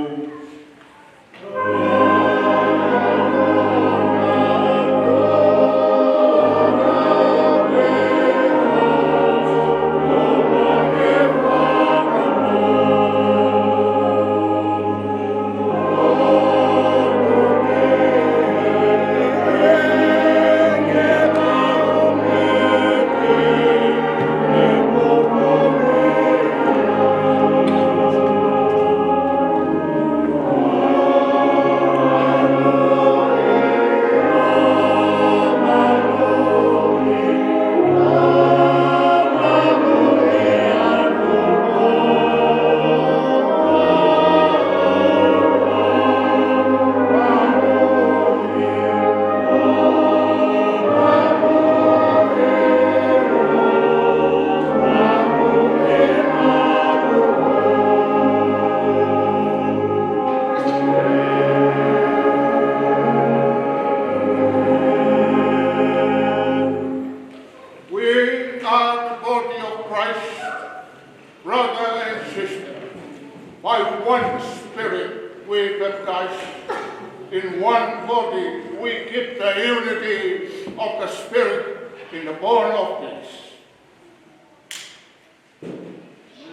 In one body we keep the unity of the Spirit in the bond of peace.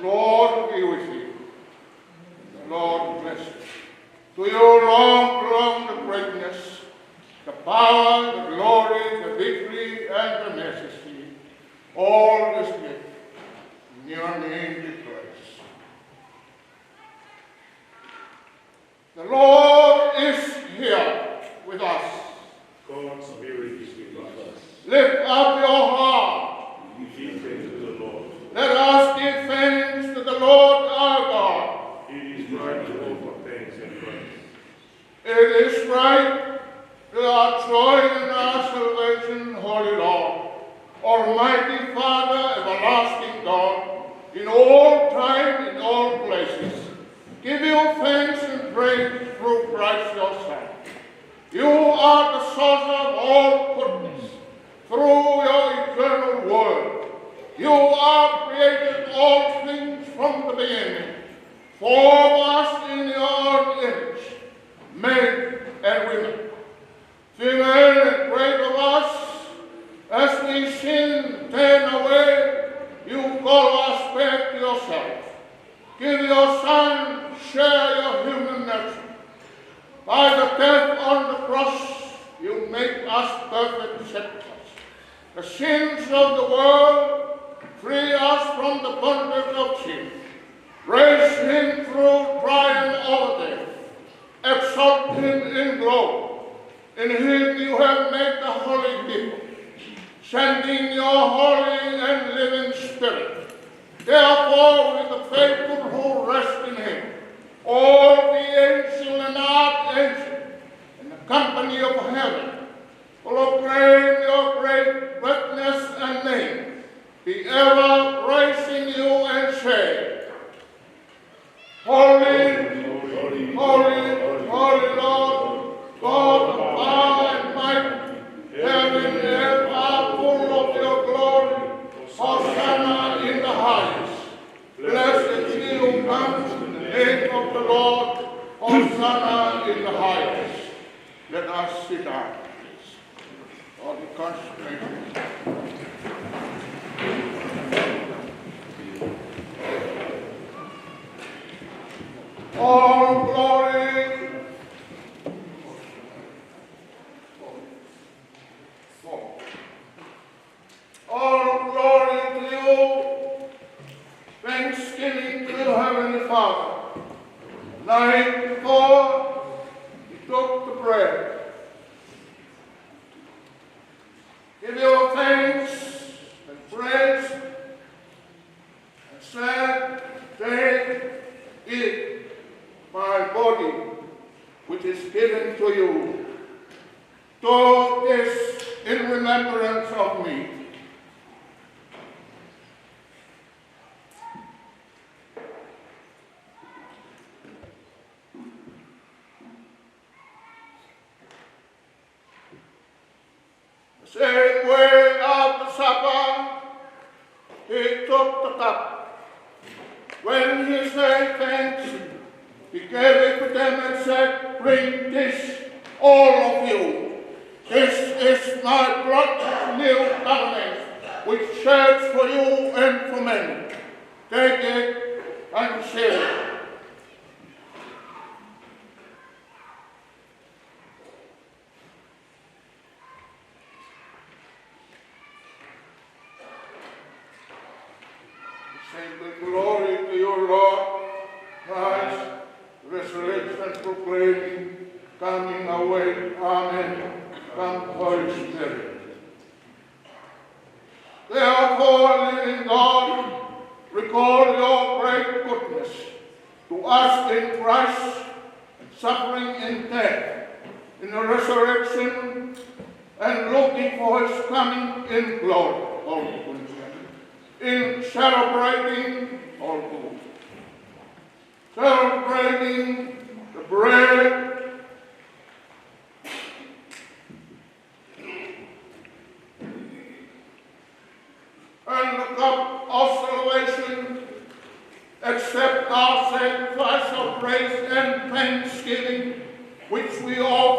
Lord be with you. The Lord bless you. To you alone belong the greatness, the power, the glory, the victory, and the majesty. All is given. In your name we praise. The Lord is here with us. God's Spirit is with us. Lift up your heart. Give thanks to the Lord. Let us give thanks to the Lord our God. It is right to offer thanks and praise. It is right to our joy and our salvation, Holy Lord, Almighty Father, everlasting God, in all time, in all places, give you thanks and praise through Christ your Son. You are the source of all goodness. Through your eternal word, you have created all things from the beginning. Form us in your own image, men and women. Female and great of us, as we sin, turn away, you call us back to yourself. Give your Son, share your human nature. By the death on the cross, you make us perfect sacrifice. The sins of the world free us from the bondage of sin. Raise him through triumph over death. Exalt him in glory. In him you have made the holy people, sending your holy and living Spirit. Therefore, with the faithful who rest in him, all the angels and archangels, and the company of heaven, proclaim your great greatness and name. Be ever praising you and say, Holy, holy, holy Lord, God of power and might, heaven and earth are full of your glory. Hosanna in the highest. Blessed is he who comes in the name of the Lord. Hosanna in the highest. Let us sit down, please. All the consecration. All glory. All glory to you. Thanksgiving to you, Heavenly Father. Night before, he took the bread. Give you thanks and praise, and said, take, eat my body, which is given to you. Do this in remembrance of me. The same way after supper, he took the cup. When he said thanks, he gave it to them and said, drink this, all of you. This is my blood of the new covenant, which shed for you and for many. Take it and share it. Send the glory to your Lord Christ, resurrection proclaiming, coming away. Amen. Come, Holy Spirit. Therefore, living God, recall your great goodness to us in Christ, and suffering in death, in the resurrection, and looking for his coming in glory. All good. In celebrating, all good. Celebrating the bread and the cup of salvation, accept our sacrifice of praise and thanksgiving, which we offer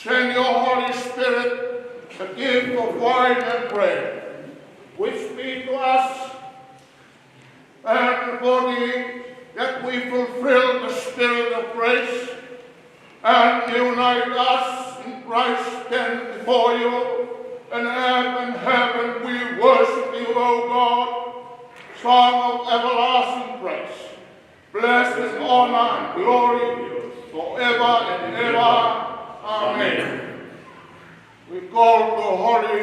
Send your Holy Spirit, the gift of wine and bread, which be to us and the body, that we fulfill the spirit of grace, and unite us in Christ, stand before you in heaven, heaven. We worship you, O God, Son of everlasting grace. Blessing, honor, and glory forever and ever. Amen. We call the Holy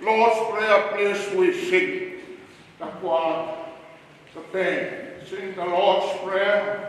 Lord's Prayer, please, we sing. Takuā, the band, sing the Lord's Prayer.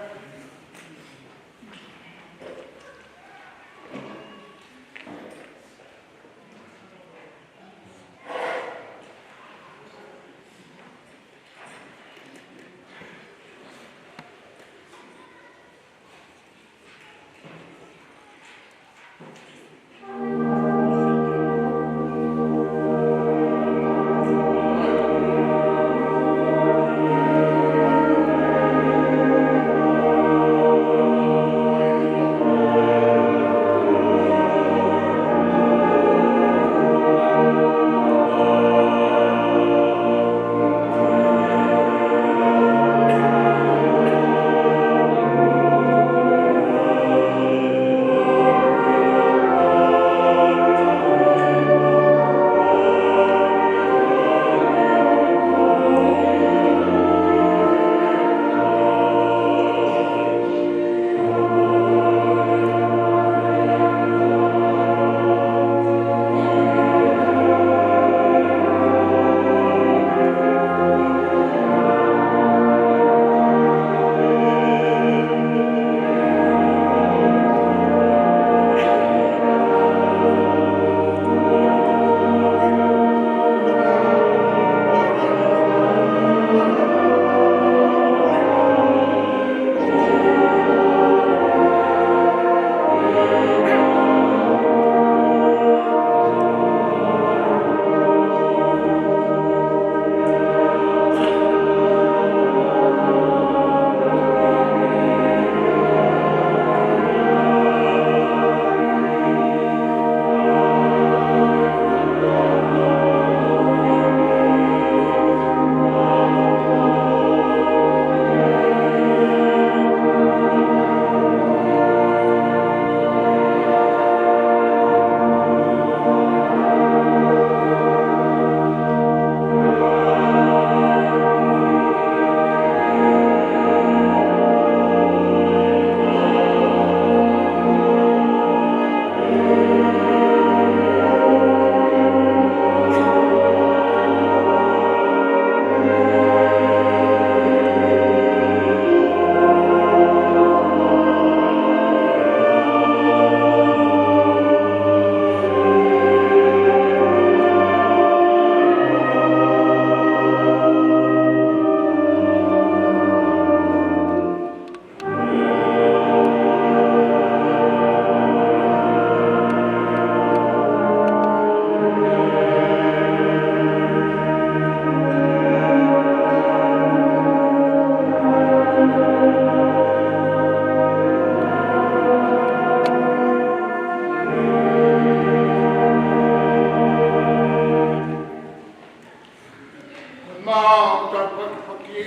Mau fakapapauʻi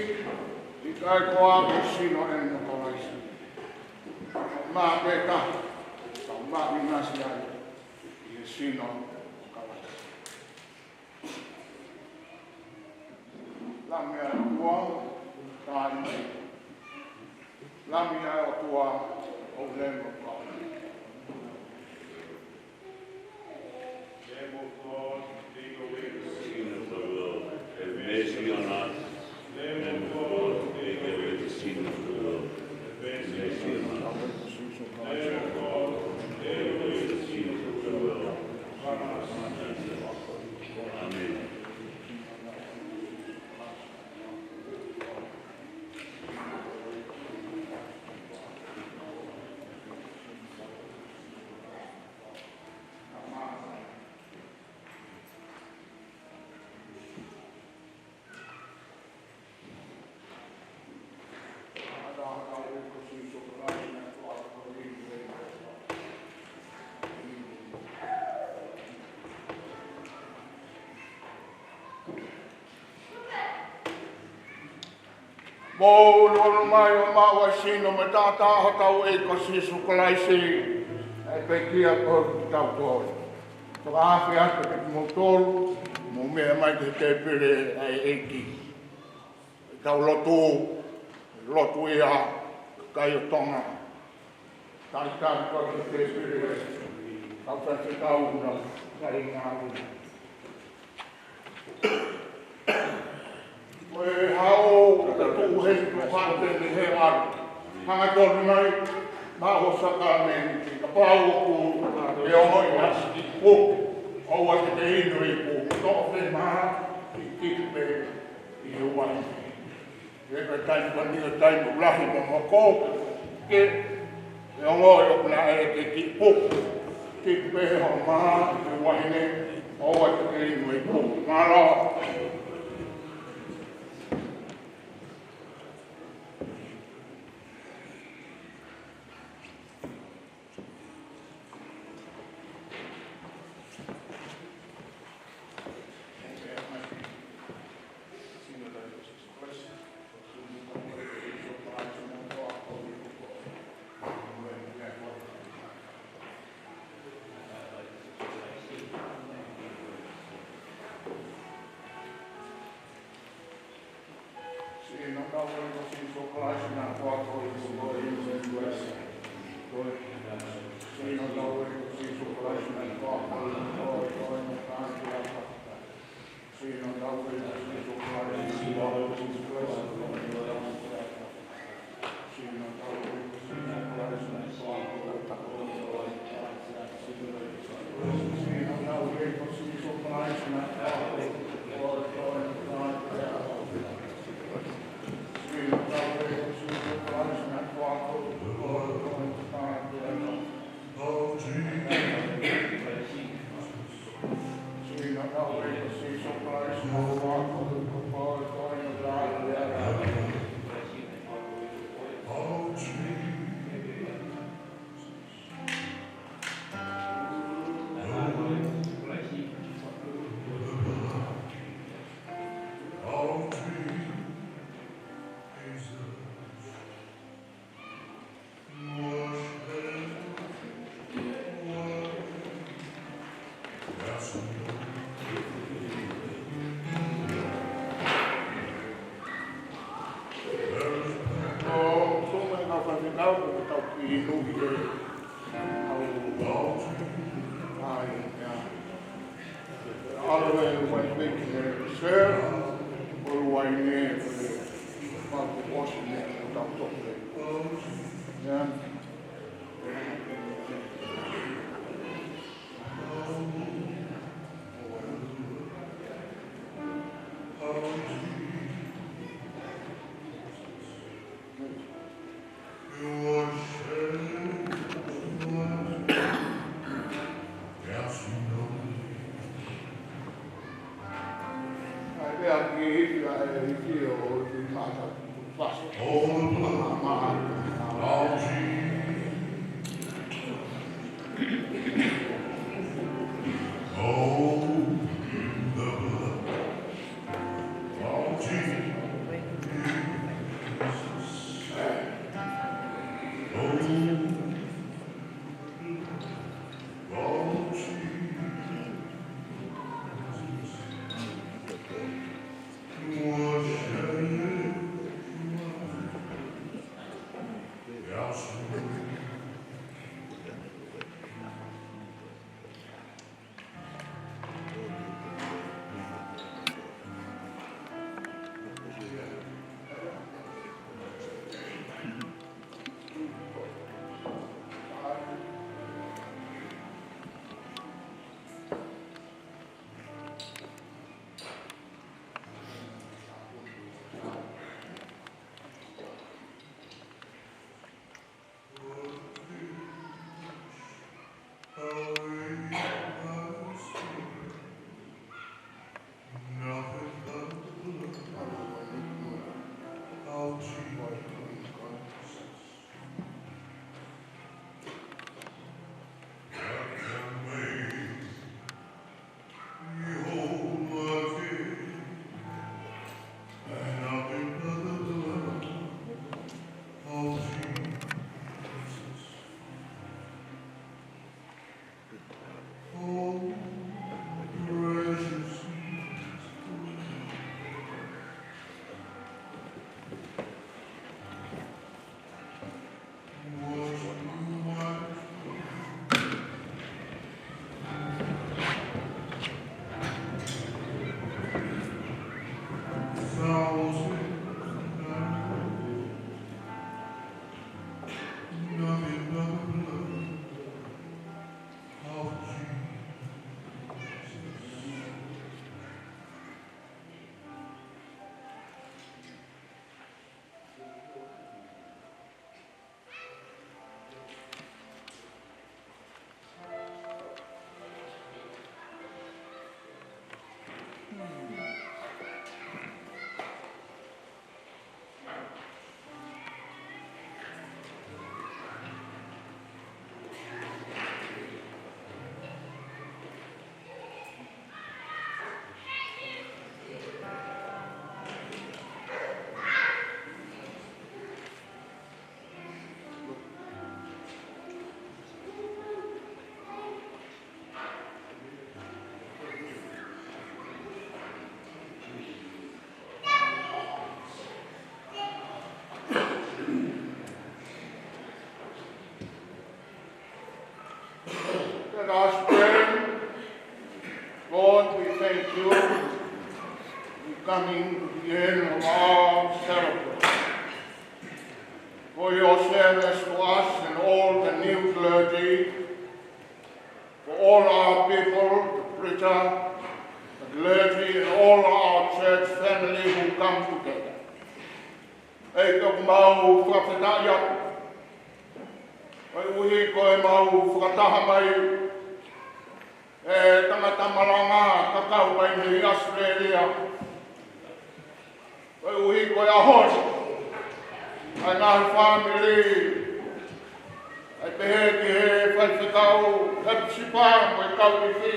ʻa e sino ʻeni ʻo Kalaisi. Mau pehē, tau mau ʻinasi ai ʻi he sino ʻo Kalaisi. Lamb ʻo e ʻOtua, taimi. Lamb ʻo e ʻOtua, O Lamb of God. Lamb of God, take away the sin of the world. Have mercy on us. Lamb of God, take away the sin of the world. Have mercy on us. Lamb of God, take away the sin of the world. Amen. Mou ʻonoʻono mai ʻo maʻu ʻa e sino mo e taʻataʻa ʻo hotau ʻEiki ko Sīsū Kalaisi, ʻa e pekia ko kitautolu. Tokaafe atu kiate kimoutolu, mou meʻa mai ki he tēpile ʻa e ʻEiki. Tau lotu, lotu ia, kakai ʻo Tonga. Talitali ko e tēpile, kau faifekau mo e kāinga. Ko e hao, ka tuʻu heni ko e hao pē ni he ʻalu. Hangatonu mai, maʻu ho sākalamēniti, kapau ʻoku ke ongoʻi ha siʻi puke, ʻoua te ke inu e puke, toʻo pē mā, ki, ki pē, ʻi he uaine. He ko e taimi ko eni ko e taimi ʻoku lahi mo hoko, ke, ke ongoʻi ʻoku lahi e kiʻi puke. Kiʻi pē hoʻo mā, ʻi he uaine, ʻoua te ke inu e puke. Mālō. Last prayer. Lord, we thank you for coming to the end of our celebrate. For your service to us and all the new clergy, for all our people, the preacher, the clergy, and all our church family who come together. ʻEiki, ʻoku mau fakafetaʻi atu koeʻuhi ko ʻemau fakataha mai e tangata malanga kakau mai mei ʻAositelēlia. Koeʻuhi ko e ʻaho ni, ʻa e ngaahi fāmili, ʻa e pehē ki he faifekau Hepisipa mo e kau ifi,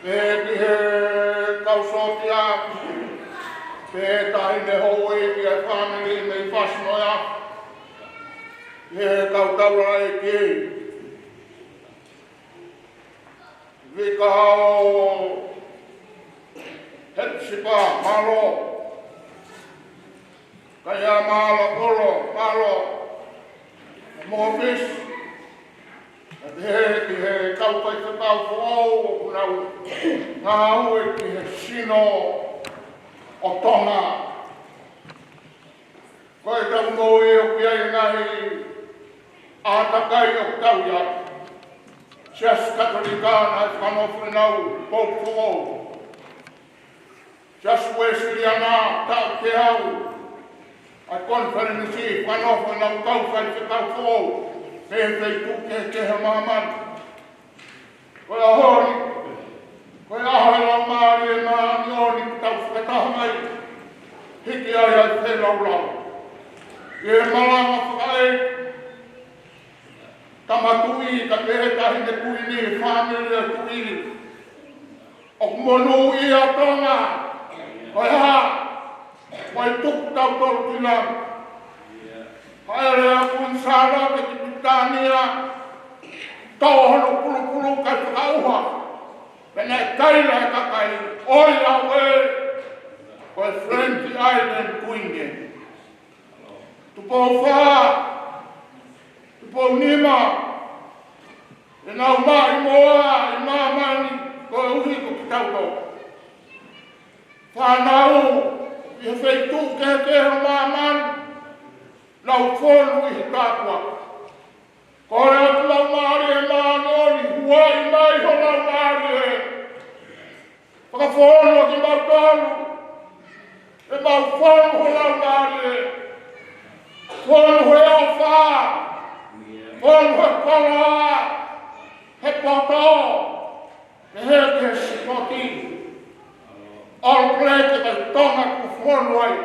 pehē ki he kau sōtia, pehē taʻahine houʻeiki ʻa e fāmili mei Fasinoea, pehē kau taulaʻeiki, Vika ʻo Hepisipa, mālō. Kaia mālō, kolo, mālō. Mo fis. Pehē ki he kau faifekau foʻou ʻoku nau ngāue ki he sino ʻo Tonga. Ko e tau moʻui ʻoku ʻi ai e ngaahi ʻātakai ʻoku tau ʻi ai. Siasi Katolika naʻe fakanofo ʻenau pope foʻou. Siasi Uēsiliana taʻu teau ʻa e konifelenisi, fakanofo ʻenau kau faifekau foʻou mei he feituʻu kehekehe ʻo māmani. Ko e ʻaho ni, ko e ʻaho ʻo e Laumālie Māʻoniʻoni ʻoku tau fakataha mai, hiki ai ʻa e feilaulau. ʻI he malanga fakaʻeiki, tama tuʻi, kae pehē taʻahine kuini, fāmili ʻo e kuini. ʻOku monūʻia ʻa Tonga, ko e hā? Ko e tuku tautolu ki langi. Haʻele ʻa Kuini Sālote ki Pilitānia, toʻo hono pulupulu kae fakaʻuha. Pea naʻe kaila ʻe he kakai, ʻoi ʻauē, ko e Friendly Island Queen ē. Tupou Fā, Tupou Nima, ʻenau maʻimoa ʻi māmani koeʻuhi ko kitautolu. Fānau ʻi he feituʻu kehekehe ʻo māmani, nau fonu ʻi he tāpuaki. Kole atu Laumālie Māʻoniʻoni, huaʻi mai ho Laumālie. Fakafonu kimautolu, ke mau fonu ho Laumālie, fonu he ʻofa, fonu he koloa, he poto, pehē ki he sipoti. All Black ʻa Tonga kuo fonu ai.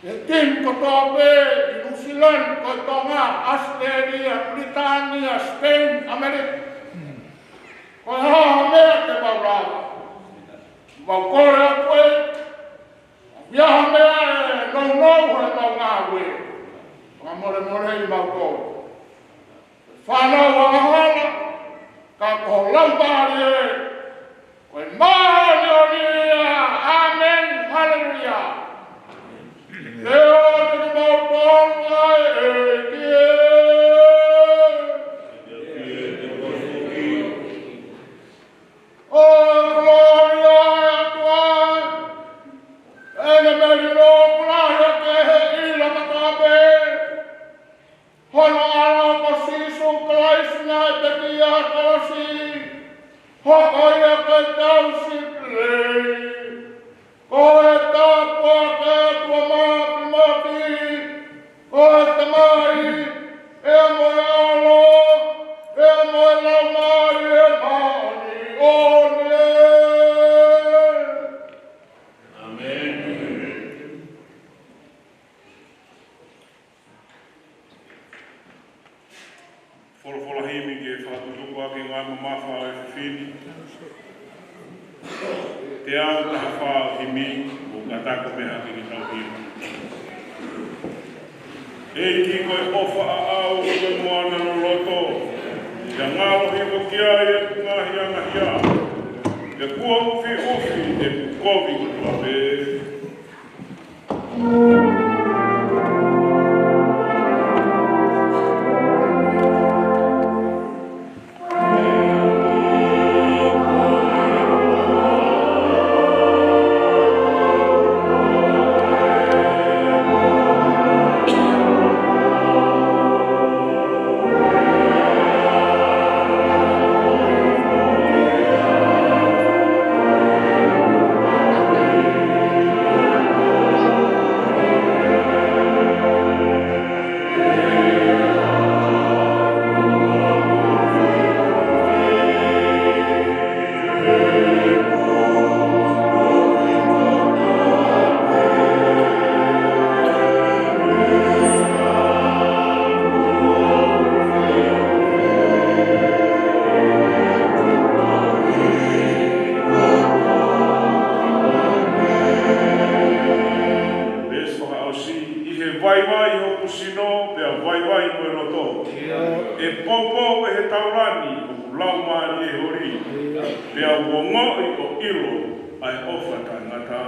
He timi kotoa pē ʻi Nuʻusila, ko e Tonga, ʻAositelēlia, Pilitānia, Spain, ʻAmelika. Ko e hā ha meʻa te mau lava? Mau kole atu ē, ʻi ai ha meʻa ʻe nounou he mau ngāue, fakamolemole ʻi mau kole. Fānau angahala, ka ko ho Laumālie, ko e māʻoniʻoni ia. ʻĀmeni. Haleluia. ʻE ʻoatu kimautolu ʻa e ʻEiki. ʻO e kolōlia ʻa e ʻOtua, ʻene melino ʻoku lahi ʻo kehe ʻi he lama kotoa pē. Hono ʻAlo ko Sīsū Kalaisi naʻe pekia ʻi he kolosi, hoko ia ko e tauhi sipi lelei. Ko e tāpuaki ʻa e ʻOtua Māfimafi, ko e Tamai, pea mo e ʻAlo, pea mo e Laumālie Māʻoniʻoni ē. ʻĀmeni. Folofola himi ke fakatutuku ʻaki e ngaahi mamafa ʻo e fefine. Teau taha fā ʻo e himi, ʻo ka taku pē hake ke tau himi. ʻEiki ko e ʻofa ʻaʻau ko e moana loloto, ʻe ngalo hifo ki ai ʻeku ngaahi angahia. Pea kuo ʻufiʻufi ʻeku kovi kotoa pē. ʻOku ʻi he taulani ʻoku laumālie holi, pea ʻoku ongoʻi ʻo ʻilo ʻa e ʻofa taʻengata.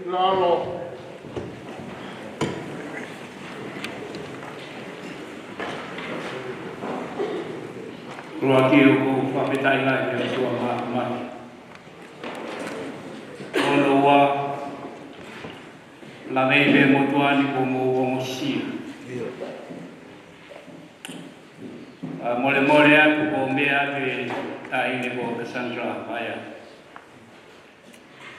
Lalo. ʻUluaki, ʻoku ou fakafetaʻi lahi ki he ʻOtua Mafimafi. Hono ua, lave pē motuʻa ni kuo mou ongosia. ʻA, molemole atu, ʻoku ou meʻa atu ki he taʻahine ko Cassandra Paea.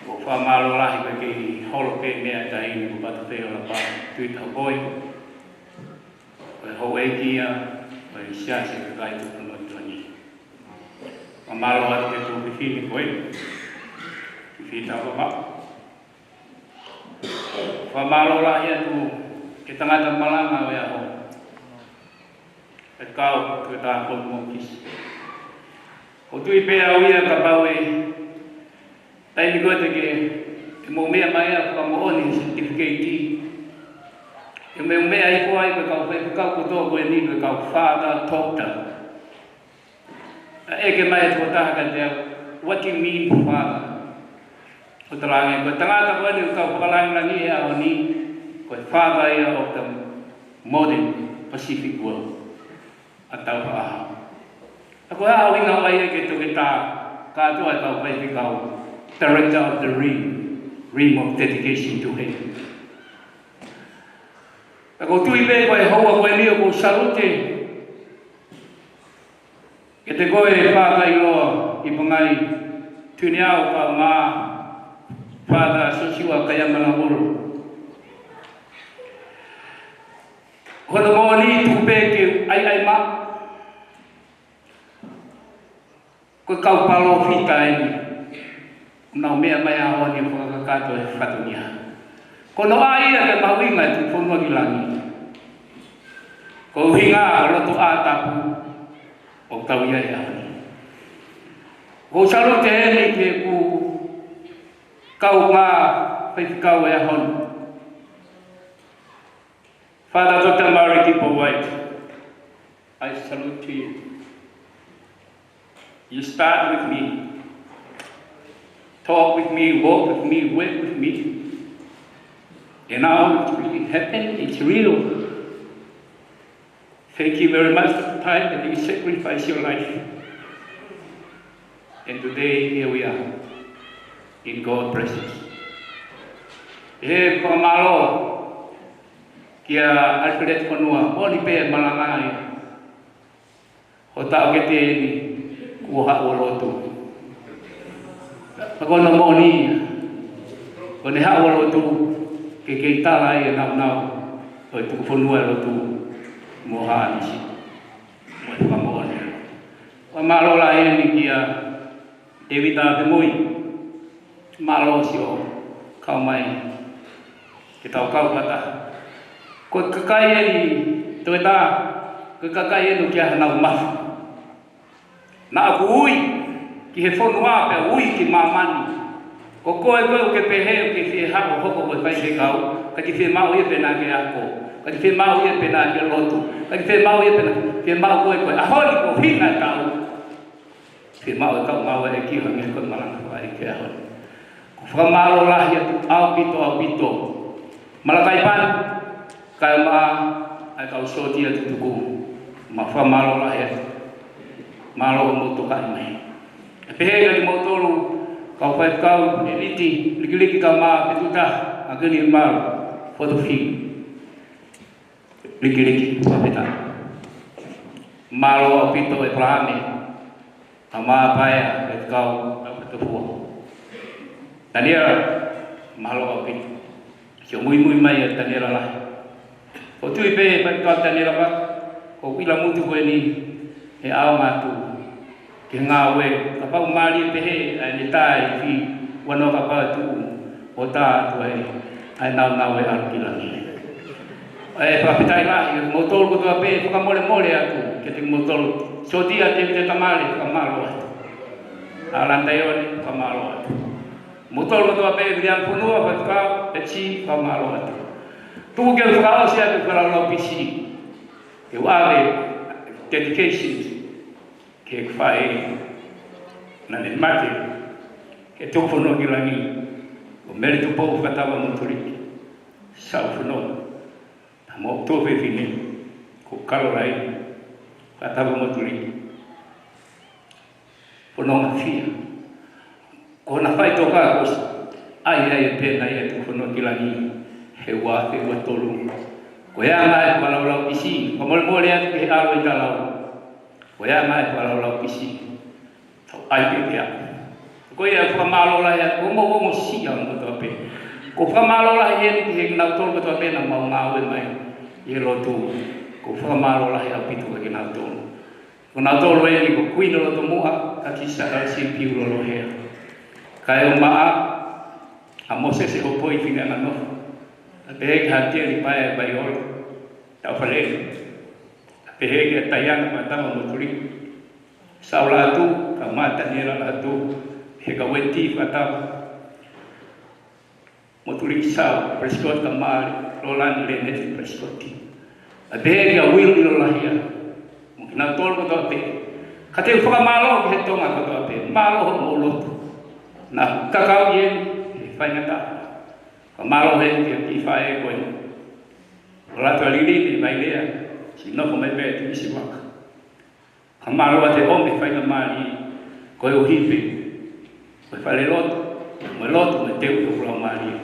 ʻOku ou fakamālō lahi ko e kei holo pē meʻa e taʻahine ko Patafeola Patuitahapoi. Ko e houʻeiki ia ʻo e Siasi ʻo e Kakai Tupu Motuʻa ni. Fakamālō atu ki he tuofefine ko ē, Fifita Vavaʻu. Fakamālō lahi atu ki he tangata malanga ʻo e ʻaho, ʻa e kau Toketā Paul Mokisi. ʻOku ou tui pē au ia kapau ʻe taimi ko ē te ke, te mou meʻa mai ʻo fakamoʻoni certificate, te mou meʻa hifo ai ko e kau faifekau kotoa ko eni ko e kau father, doctor. ʻE ʻeke mai ʻe he tokotaha kiate au, "What do you mean, father?" ʻOku ou talaange, ko e tangata ko eni ʻoku tau fakalāngilangiʻi he ʻaho ni, ko e father ia of the modern Pacific world. ʻA tau faʻaha. ʻA ko e ʻuhinga ʻoku ʻai ke toketā kātoa e kau faifekau, director of the rim, rim of dedication to heaven. Ka ʻoku ou tui pē ko e houa ko eni ʻoku ou salute kiate koe Fakaʻiloa ʻi Pangai, Tuiniau Kaumā, Father Siosiua Kaiamanangolo. Hono moʻoni tuku pē ke ʻaiʻai maʻu ko e kau palōfita eni ʻoku nau meʻa mai he ʻaho ni ʻo fakakakato e fatongia. Ko hono ʻai ia ke mahuʻinga e tuku fonua ki langi. Ko e ʻuhinga ʻo e loto ʻā tapu ʻoku tau ʻi ai he ʻaho ni. ʻOku ou salute heni ki heʻeku kaungā faifekau he ʻaho ni, Father Doctor Murray Kibble White, I salute you. You start with me, talk with me, walk with me, work with me. And now it really happened, it's real. Thank you very much for the time that you sacrificed your life. And today, here we are, in God's presence. He fakamālō kia Alfred Fonua, ʻoku ne pē malanga ai. Ho taʻokete eni kuo haʻu ʻo lotu. Ka ko hono moʻoni, kuo ne haʻu ʻo lotu ke kei tala ai e nāunau ʻo e tuku fonua e lotu mo Hānisi. Mo e fakamoʻoni. Fakamālō lahi eni kia Tēvita Femui. Mālō siʻo kau mai ke tau kau fakataha. Ko e kakai eni, Tēvita, ko e kakai eni ʻoku ʻi ai hanau mafu. Naʻa ku ui ki he fonua pea ui ki māmani. Ko koe ko ē ʻoku ke pehē ʻoku ke fie haʻu ʻo hoko ko e faifekau, ka ʻoku ke fie maʻu ia pē naʻa ke ako. Ka ʻoku ke fie maʻu ia pē naʻa ke lotu. Ka ʻoku ke fie maʻu ia pē naʻa ke maʻu koe ko e ʻaho ni ko e hina e tau. Fie maʻu e kau ngāue ʻa e ʻEiki ʻo hangē ko e malanga fakaʻeiki he ʻaho ni. ʻOku ou fakamālō lahi atu ʻaupito, ʻaupito. Malakai Pani, kae ʻumaʻā ʻa e kau sōtia tutuku. Mau fakamālō lahi atu. Mālō hoʻomou tokaʻi mai. ʻE pehē kia kimoutolu kau faifekau, ʻEliti, Likiliki kae ʻumaʻā Petuta, ʻa keni mālō, Fotofi. Likiliki, Papeta. Mālō ʻaupito ʻEpalahame, ʻa Mapaea, ʻEkau, ʻa Petofua. Taniela, mālō ʻaupito. Siʻo muimui mai ʻa Taniela lahi. ʻOku ou tui pē, Faifekau Taniela Vaka, ko e ʻilo mutu ko eni, he ʻaonga atu ki he ngāue, kapau mālie pehē ʻa ʻene tā ʻi fē, ua noa kapau ʻe tuʻu ʻo tā atu ai ʻa e nāunau ʻe ʻalu ki langi. ʻE fakafetaʻi lahi, moutolu kotoa pē, fakamolemole atu kiate kimoutolu. Sōtia Tēvita Tamale, fakamālō atu. ʻAlani Taione, fakamālō atu. Moutolu kotoa pē, Viliami Fonua, Faifekau, Peti, fakamālō atu. Tuku ke u fakaʻosi atu e fakalaulauloto pisi, ke u ʻave dedication ki heʻeku faʻē naʻa ne mate ke tuku fonua ki langi, ko Mele Tupou Fakatava Motuliki. Sau fonua, na mo tuofefine ko Kalolaine Fakatava Motuliki. Fononga fia. Ko hono faʻitoka ko ē, ʻai ai e pena ia e tuku fonua ki langi he ua afe ua tolu. Ko ia ngaahi fakalaulauloto pisi, fakamolemole atu ki he ʻalu ʻi talau. Ko ia ngaahi fakalaulauloto pisi, tau ʻai pē pea. Ko ia fakamālō lahi atu, ʻoku mau ongosia ʻa moutolu kotoa pē. ʻOku ou fakamālō lahi eni ki he kinautolu kotoa pē naʻa mau ngāue mai ʻi he lotu. ʻOku ou fakamālō lahi ʻaupito ki he kinautolu. Ko kinautolu eni ko Kuini Lotomuʻa, Katikisa L C P Ulolohea. Kae ʻumaʻā ʻa Mōsese Hopoi Fineʻanganofo. Kae pehē kia Hāteli Paea Vaiola, Taufalele. Kae pehē kia Taiana Fakatava Motuliki. Sau Lātū, kae ʻumaʻā Taniela Lātū, he ka Weti Fakatava Motuliki Sau, Prescott kae ʻumaʻā Lolani Leneti Prescott. Kae pehē kia Uilo Lolahia, mo kinautolu kotoa pē. Ka te u fakamālō ki he Tonga kotoa pē, mālō hoʻomou lotu. Naʻa ku kakaʻi eni he faingataʻa. Fakamālō heni ki he kiʻi faʻē ko eni. Lolatu ʻa Lili ʻi Vailea, siʻi nofo mai pē ʻi Tuʻisi Vaka. Fakamālō atu he ʻomi e faingamālie, koeʻuhi pē ko e falelotu, mo e lotu, mo e teuʻi ʻoku laumālie.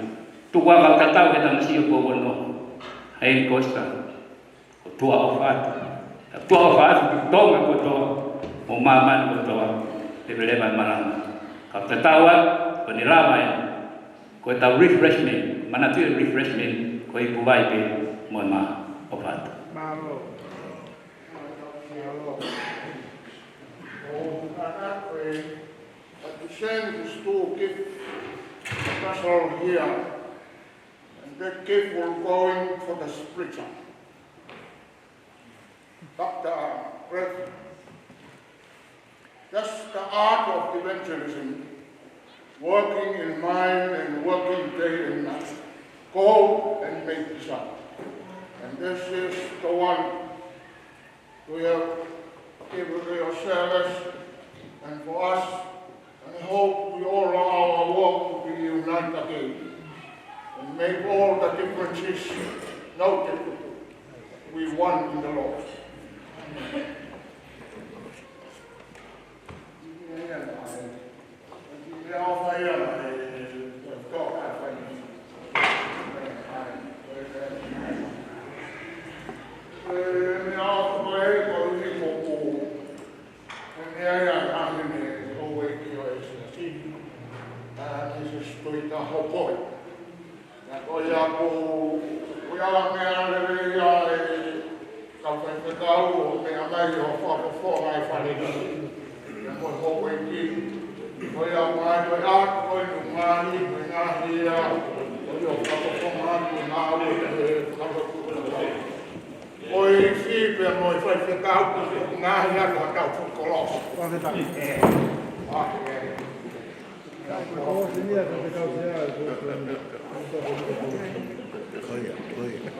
Tuku ā kau tatau ki he tamasiʻi ʻoku ou ʻonoʻo. Hailey Costa, ʻoku tuʻa ʻofa atu. Ka tuʻa ʻofa atu ki Tonga kotoa, mo māmani kotoa, ʻi he leva e malanga. Ka tatau atu, ko ʻene lava ē, ko ʻetau refreshment, manatuʻi e refreshment, ko e ipu vai pē, mo e mā, ʻofa atu. Mālō. Mālō. Oh, I, I, I descend to stool, give a vessel here, and that gift will go in for the scripture. Doctor Greg, that's the art of evangelism, working in mind and working day and night. Go and make disciples. And this is the one we have given your service and for us, and I hope we all our work will be united again and make all the differences noted. We one in the Lord. Ko ia ʻoku, ko ia meʻa lelei ia e kau faifekau ʻo meʻa mai ʻo fakafofonga e fale ni. Ia mo e houʻeiki. Ko ia mai ko e ʻaho ko e nunga ni, ko e ngaahi ia, ko ia ʻo fakafofonga atu e ngāue ʻa e fakafofonga. Ko e ifi pea mo e faifekau, ko e ngaahi ia ko e tau fukolosi. Ko e tau. ʻĒ, ʻa, ʻē. Ko ia, ko ia.